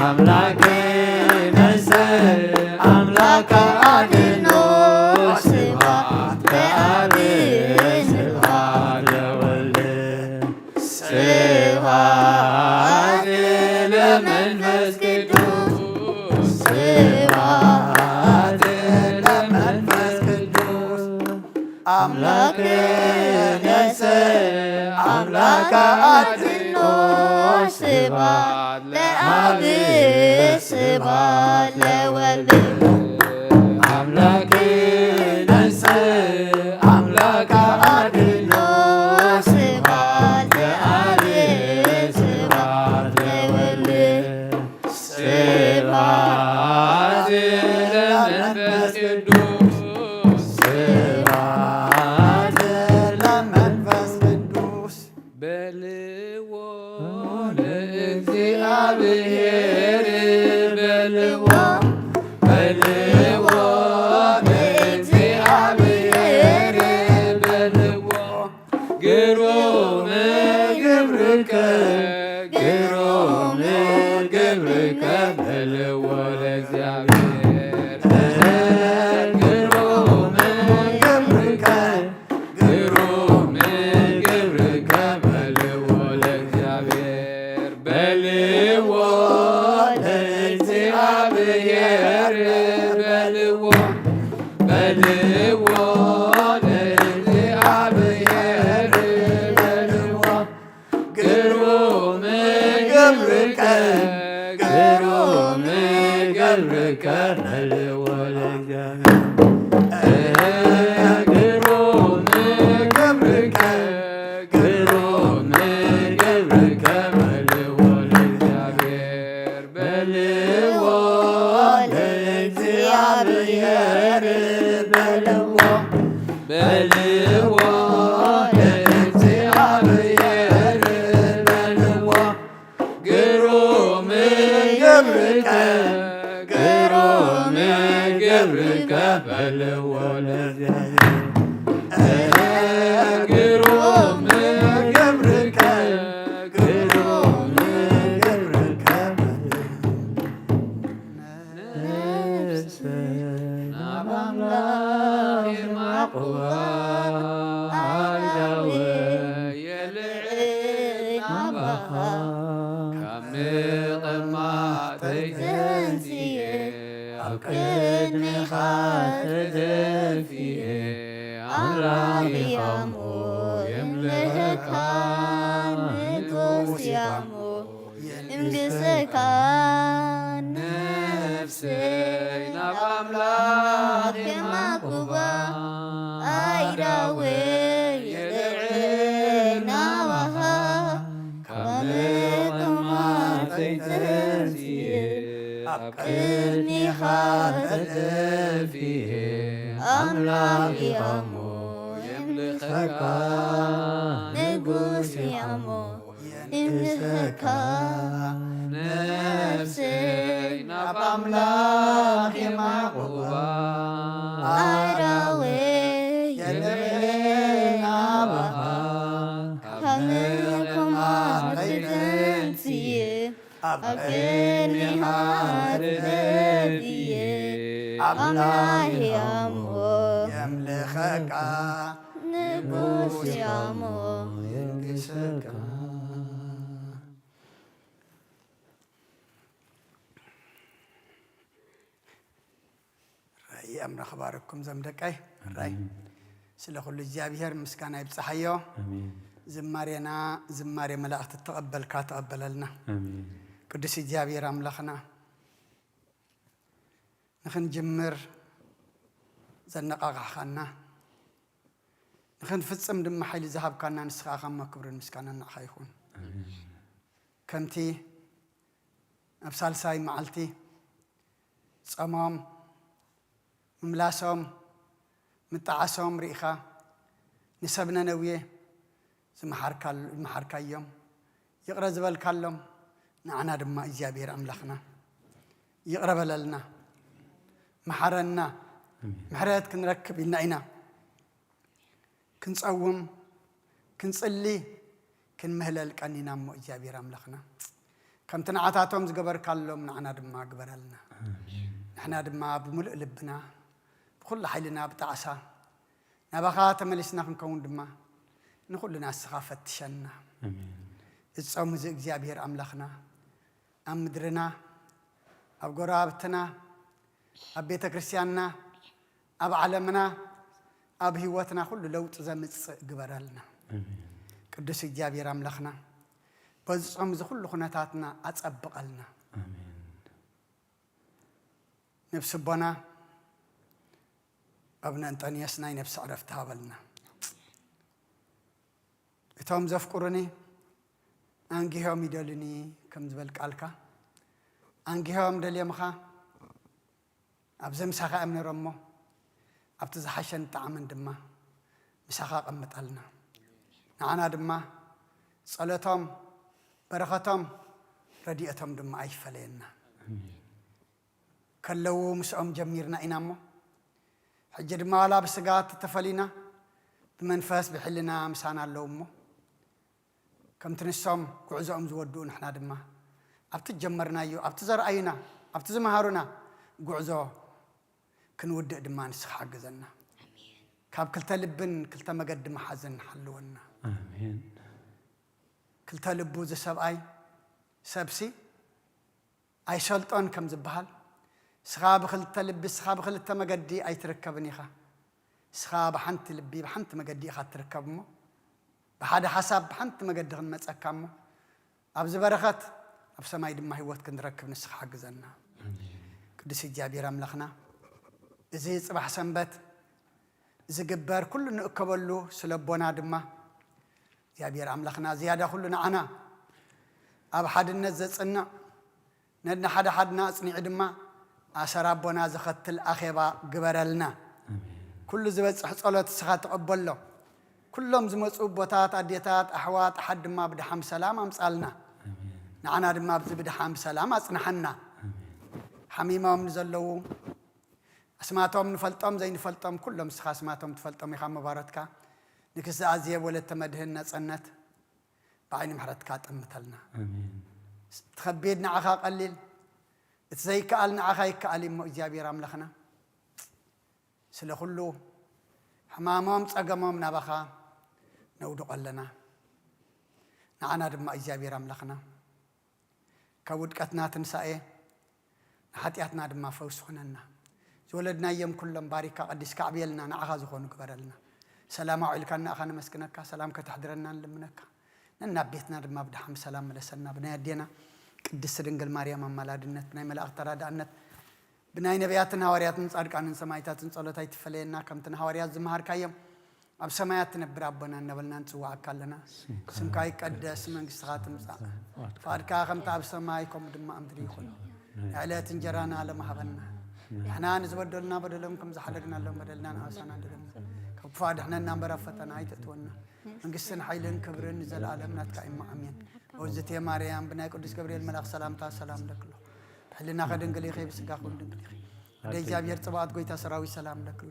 ኣምላክ ነሰ ኣምላክ ኣድኖ። ስብሐት ለአብ፣ ስብሐት ለወልድ። ስብሐት ለመንፈስ ቅዱስ። ስብሐት ለመንፈስ ቅዱስ። ኣምላክ ነሰ ኣምላክ ኣድኖ። ስብሐት ለአብ፣ ስብሐት ለወልድ። ኣምላክ ነሰ ኣምላክ ኣድኖ። ስብሐት ለአብ፣ ስብሐት ለወልድ። ስብሐት ለመንፈስ ቅዱስ። ስብሐት ለመንፈስ ቅዱስ። በልዎ ለእግዚአብሔር፣ በልዎ፣ በልዎ ለእግዚአብሔር፣ በልዎ። ግሩም ግብርከ፣ ግሩም ግብርከ በልዎ ለእግዚአብሔር። ግሩም ግብርከ፣ ግሩም ግብርከ በልዎ ለእግዚአብሔር። በልዎ ለእግዚአብሔር፣ በልዎ፣ በልዎ ለእግዚአብሔር፣ በልዎ። ግሩም ገብርከ፣ ግሩም ገብርከ በልዎ ለእግዚአብሔር። ግሩም ገብርከ፣ ግሩም ገብርከ በልዎ፣ በልዎ፣ ለእግዚኣብሔር በልዎ። ግሩም ገብርከ፣ ግሩም ገብርከ በልዎ ለእግዚኣብሔር። ግሩም ገብርከ፣ ግሩም ገብርከ በልዎ። ነፍሰይ ናብ ኣምላኽ የማቕዋ፣ ኣእዳወይ የልዕል ናባኻ። ካብ ምቕማጠይ ተንስኤ፣ ኣብ ቅድሜኻ ተደፊኤ፣ ኣምላኽ ኢኻ እሞ የምልኸካ፣ ንጉስ ኢኻ እሞ የንግሰካ። ነፍሰይ ናብ ኣምላኽ የማቕዋ፣ ኣእዳወይ የልዕል ናባኻ። ካብ ምቕማጠይ ተንስኤ፣ ኣብ ቅድሜኻ ተደፊኤ፣ ኣምላኽ ኢኻ እሞ የምልኸካ፣ ንጉስ ኢኻ እሞ የንግሰካ። ነፍሰይ ናብ ኣምላኽ የማቕዋ፣ ኣእዳወይ የልዕል ናባኻ። ካብ ምቕማጠይ ተንስኤ፣ ኣብ ቅድሜኻ ተደፊኤ፣ ኣምላኽ ኢኻ እሞ የምልኸካ፣ ንጉስ ኢኻ እሞ የንግሰካ። ራእይ ኣምላኽ ባረኩም ዘም ደቀይ። ራእይ ኣሜን። ስለ ኩሉ እግዚኣብሔር ምስጋና ይብጽሓዮ። ኣሜን። ዝማሬና ዝማሬ መላእኽቲ ተቐበልካ ተቐበለልና። ኣሜን። ቅዱስ እግዚኣብሔር ኣምላኽና፣ ንኽንጅምር ዘነቓቓሕኻና፣ ንኽንፍጽም ድማ ሓይሊ ዝሃብካና ንስኻ ኢኻ እሞ ክብርን ምስጋናን ንዓኻ ይኹን። ኣሜን። ከምቲ ኣብ ሳልሳይ መዓልቲ ጸሞም ምምላሶም ምጣዓሶም ርኢኻ፣ ንሰብ ነነዌ ዝመሓርካል-፣ ዝመሓርካዮም፣ ይቕረ ዝበልካሎም፣ ንዓና ድማ እግዚኣብሔር ኣምላኽና ይቕረ በለልና፣ መሓረና፣ ኣሜን። ምሕረት ክንረክብ ኢልና ኢና። ክንጸውም፣ ክንጽሊ፣ ክንምህለል ቀኒና እሞ እግዚኣብሔር ኣምላኽና፣ ከምቲ ንዓታቶም ዝገበርካሎም ንዓና ድማ ግበረልና። ኣሜን። ንሕና ድማ ብምሉእ ልብና፣ ብኹሉ ሓይልና፣ ብጣዕሳ ናባኻ ተመሊስና ክንከውን ድማ ንኹሉ ንስኻ ፈትሸና። ኣሜን። እዚ ጾም እዚ እግዚኣብሔር ኣምላኽና ኣብ ምድርና፣ ኣብ ጎረባብትና፣ ኣብ ቤተ ክርስቲያንና፣ ኣብ ዓለምና፣ ኣብ ህይወትና ኩሉ ለውጢ ዘምጽእ ግበረልና። ኣሜን። ቅዱስ እግዚኣብሔር ኣምላኽና፣ በዚ ጾም እዚ ኩሉ ኩነታትና ኣጸብቐልና። ኣሜን። ነፍሲ ኣቦና ኣቡነ እንጠንዮስ ናይ ነፍሲ ዕረፍቲ ሃበልና። እቶም ዘፍቅሩኒ ኣንጊሆም ይደልዩኒ ከም ዝበል ቃልካ፣ ኣንጊሆም ደልዮምኻ ኣብዚ ምሳኻ እዮም ነይሮም እሞ፣ ኣብቲ ዝሓሸን ጣዕምን ድማ ምሳኻ ኣቐምጠልና። ንዓና ድማ ጸሎቶም፣ በረኸቶም፣ ረድኤቶም ድማ ኣይፈለየና። ኣሜን። ከለዉ ምስኦም ጀሚርና ኢና እሞ፣ ሕጂ ድማ ዋላ ብስጋ ተተፈሊና፣ ብመንፈስ ብሕልና ምሳና ኣለዉ እሞ፣ ከምቲ ንሶም ጉዕዞኦም ዝወድኡ ንሕና ድማ ኣብቲ ዝጀመርናዮ፣ ኣብቲ ዘርኣዩና፣ ኣብቲ ዝመሃሩና ጉዕዞ ክንውድእ ድማ ንስኻ ሓግዘና። ካብ ክልተ ልብን ክልተ መገዲ መሓዝን ሓልወና። ኣሜን። ክልተ ልቡ ዝሰብኣይ ሰብሲ ኣይሰልጦን ከም ዝበሃል፣ ስኻ ብኽልተ ልቢ፣ ስኻ ብኽልተ መገዲ ኣይትርከብን ኢኻ። ስኻ ብሓንቲ ልቢ፣ ብሓንቲ መገዲ ኢኻ እትርከብ እሞ፣ ብሓደ ሓሳብ፣ ብሓንቲ መገዲ ክንመጸካ እሞ፣ ኣብዚ በረኸት፣ ኣብ ሰማይ ድማ ህይወት ክንረክብ ንስኻ ሓግዘና። ኣሜን። ቅዱስ እግዚኣብሔር ኣምላኽና፣ እዚ ጽባሕ ሰንበት ዝግበር ኩሉ ንእከበሉ ስለ ኣቦና ድማ፣ እግዚኣብሔር ኣምላኽና ዝያዳ ኩሉ ንዓና ኣብ ሓድነት ዘጽንዕ፣ ነድና ሓደ ሓድና ኣጽኒዑ ድማ ኣሰር ኣቦና ዘኸትል ኣኼባ ግበረልና። ኩሉ ዝበጽሕ ጸሎት ንስኻ ተቐበሎ። ኩሎም ዝመጹ ኣቦታት፣ ኣዴታት፣ ኣሕዋት፣ ኣሓት ድማ ብደሓን ብሰላም ኣምጻልና። ንዓና ድማ ኣብዚ ብደሓን ብሰላም ኣጽንሓና። ሓሚሞም ንዘለዉ፣ ኣስማቶም ንፈልጦም ዘይንፈልጦም፣ ኩሎም ንስኻ ኣስማቶም ትፈልጦም ኢኻ። መባረትካ ንክስቲ ኣዝየብ ወለተ መድህን ነጸነት ብዓይኒ ምሕረትካ ጠምተልና። እቲ ከቢድ ንዓኻ ቀሊል፣ እቲ ዘይከኣል ንዓኻ ይከኣል እሞ እግዚኣብሔር ኣምላኽና፣ ስለ ኩሉ ሕማሞም ጸገሞም ናባኻ ነውድቖ ኣለና። ንዓና ድማ እግዚኣብሔር ኣምላኽና ካብ ውድቀትና ትንሳኤ፣ ንሓጢኣትና ድማ ፈውሲ ኹነና። ዝወለድናዮም ኩሎም ባሪካ ቀዲስካ ኣዕብየልና፣ ንዓኻ ዝኾኑ ግበረልና። ሰላም ኣውዒልካ ንኣኻ ነመስግነካ፣ ሰላም ከተሕድረና ንልምነካ። ነናብ ቤትና ድማ ብደሓን ብሰላም ምለሰና። ብናይ ኣዴና ቅድስቲ ድንግል ማርያም ኣማላድነት፣ ብናይ መላእኽቲ ተራዳእነት፣ ብናይ ነቢያትን ሃዋርያትን ጻድቃንን ሰማዕታትን ጸሎት ኣይትፈለየና። ከምቲ ንሃዋርያት ዝመሃርካዮም፣ ኣብ ሰማያት ትነብር ኣቦና እናበልና ንጽውዓካ ኣለና። ስምካ ይቀደስ፣ መንግስትኻ ትምጻእ፣ ፍቓድካ ከምቲ ኣብ ሰማይ ከምኡ ድማ ኣብ ምድሪ ይኹን። ዕለት እንጀራና ሎም ሃበና። ንሕና ንዝበደሉና በደሎም ከም ዝሓለግናሎም በደልና ንኣሳና ንደሎም፣ ካብ ክፉእ ኣድሕነና እምበር ኣብ ፈተና ኣይተእትወና። መንግስትን ሓይልን ክብርን ንዘለኣለም ናትካ እሞ ኣሜን። ኦዝቴ ማርያም ብናይ ቅዱስ ገብርኤል መልኣኽ ሰላምታ ሰላም ለክሎ። ብሕልናኸ ድንግል ኢኺ፣ ብስጋኹን ድንግል ኢኺ። ኣደ እግዚኣብሔር ጽባኦት ጎይታ ሰራዊት ሰላም ለክሎ።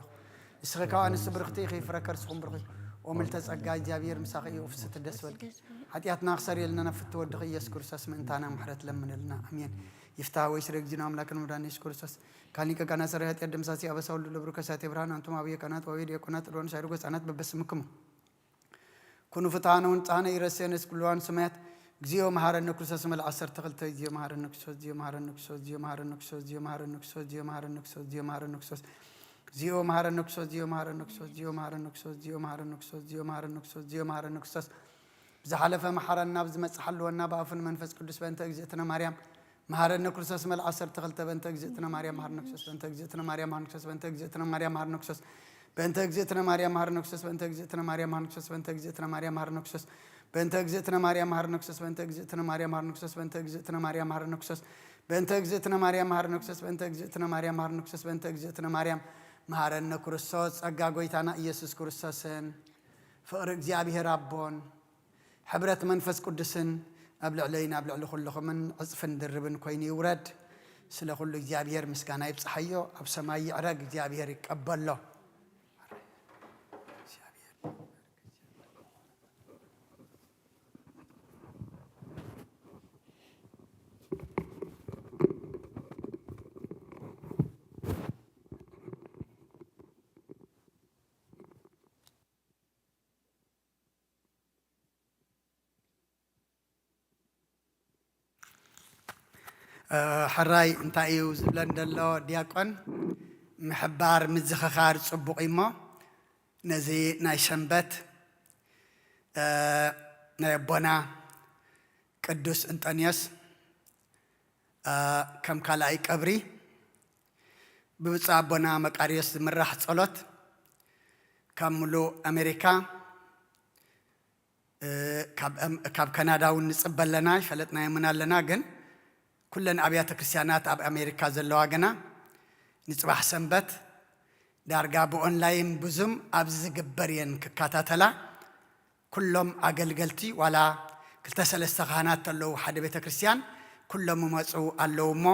ንስኺ ካብ ኣንስቲ ብርኽቲ ኢኺ፣ ፍረ ከርስኹም ብሩኽ እዩ። ኦ ምልተ ጸጋ እግዚኣብሔር ምሳኺ እዩ፣ ፍስቲ ደስ በልኪ። ሓጢኣትና ክሰሪየልና ናብ ፍትወ ወድኺ ኢየሱስ ክርስቶስ ምእንታና ምሕረት ለምንልና። ኣሜን። ይፍታ ወይ ስረ እግዚእነ ኣምላክን መድኃኒነ ኢየሱስ ክርስቶስ ካሊቀ ካህናት ሰራይ ኃጢአት ደምሳሲ አበሳ ሁሉ ለብሩ ከሳቴ ብርሃን አንቱም አብየ ካህናት ወአበየ ዲያቆናት ጥሎን ሳይድጎ ህፃናት በበስምክሙ ኩኑ ፍትሐነ ወንጽሐነ ኢረሴነ ስኩልዋን ሰማያት። እግዚኦ መሐረነ ክርስቶስ መልአ ዓሰርተ ክልተ። እግዚኦ መሐረነ ክርስቶስ፣ እግዚኦ መሐረነ ክርስቶስ፣ እግዚኦ መሐረነ ክርስቶስ፣ እግዚኦ መሐረነ ክርስቶስ፣ እግዚኦ መሐረነ ክርስቶስ፣ እግዚኦ መሐረነ ክርስቶስ፣ እግዚኦ መሐረነ ክርስቶስ፣ እግዚኦ መሐረነ ክርስቶስ፣ እግዚኦ መሐረነ ክርስቶስ፣ እግዚኦ መሐረነ ክርስቶስ፣ እግዚኦ መሐረነ ክርስቶስ፣ ብዝሓለፈ መሓረና፣ ብዝመጽእ ሓልወና፣ ብኣፉን መንፈስ ቅዱስ። በእንተ እግዝእትነ ማርያም መሓረነ ክርስቶስ። መልዓ ዓሰርተ ክልተ። በእንተ እግዝእትነ ማርያም መሓረነ ክርስቶስ። በእንተ እግዝእትነ ማርያም መሓረነ ክርስቶስ። በእንተ እግዝእትነ ማርያም መሓረነ ክርስቶስ። በእንተ እግዝእትነ ማርያም መሓረነ ክርስቶስ። በእንተ እግዝእትነ ማርያም መሓረነ ክርስቶስ። በእንተ እግዝእትነ ማርያም መሓረነ ክርስቶስ። በእንተ እግዝእትነ ማርያም መሓረነ ክርስቶስ። በእንተ እግዝእትነ ማርያም መሓረነ ክርስቶስ። በእንተ እግዝእትነ ማርያም መሓረነ ክርስቶስ። በእንተ እግዝእትነ ማርያም መሓረነ ክርስቶስ። በእንተ እግዝእትነ ማርያም መሓረነ ክርስቶስ። ጸጋ ጎይታና ኢየሱስ ክርስቶስን ፍቕሪ እግዚኣብሔር ኣቦን ሕብረት መንፈስ ቅዱስን ኣብ ልዕለይን ኣብ ልዕሊ ኩልኹምን ዕጽፍን ድርብን ኮይኑ ይውረድ። ስለ ኩሉ እግዚኣብሔር ምስጋና ይብጽሓዮ። ኣብ ሰማይ ይዕረግ፣ እግዚኣብሔር ይቀበሎ። እ፣ ሕራይ እንታይ እዩ ዝብለን ዘሎ ዲያቆን? ምሕባር ምዝኽኻር ጽቡቕ እዩ እሞ፣ ነዚ ናይ ሰንበት፣ እ፣ ናይ ኣቦና ቅዱስ እንጠንዮስ፣ እ፣ ከም ካልኣይ ቀብሪ ብብፁዕ ኣቦና መቃርዮስ ዝምራሕ ጸሎት ካብ ምሉእ ኣሜሪካ፣ እ፣ ካብ ኣም-፣ ካብ ካናዳ እውን ንጽበ ኣለና፣ ይፈለጥናዮምን ኣለና። ግን ኩለን ኣብያተ ክርስቲያናት ኣብ ኣሜሪካ ዘለዋ ግና ንጽባሕ ሰንበት ዳርጋ ብኦንላይን ብዙም ኣብዚ ዝግበር እየን ክከታተላ። ኩሎም ኣገልገልቲ ዋላ ክልተ ሰለስተ ካህናት ተለዉ ሓደ ቤተ ክርስቲያን ኩሎም ይመጹ ኣለዉ እሞ፣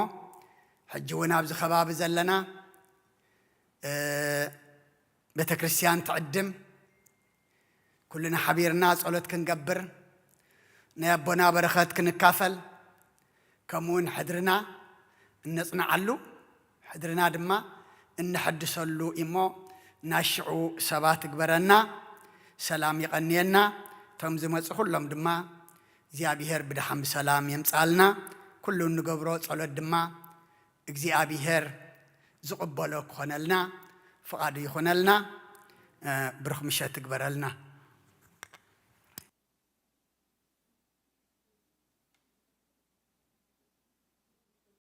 ሕጂ እውን ኣብዚ ከባቢ ዘለና፣ እ፣ ቤተ ክርስቲያን ትዕድም። ኩልና ሓቢርና ጸሎት ክንገብር፣ ናይ ኣቦና በረኸት ክንካፈል፣ ከምኡውን ሕድርና እነጽንዓሉ፣ ሕድርና ድማ እንሐድሰሉ እሞ፣ ናይ ሽዑ ሰባት ይግበረና። ሰላም ይቐንየና። እቶም ዝመጹ ኩሎም ድማ እግዚኣብሔር ብደሓን ብሰላም የምጻልና። ኩሉ እንገብሮ ጸሎት ድማ እግዚኣብሔር ዝቕበሎ ክኾነልና ፍቓዱ ይኹነልና። እ፣ ብሩኽ ምሸት ይግበረልና።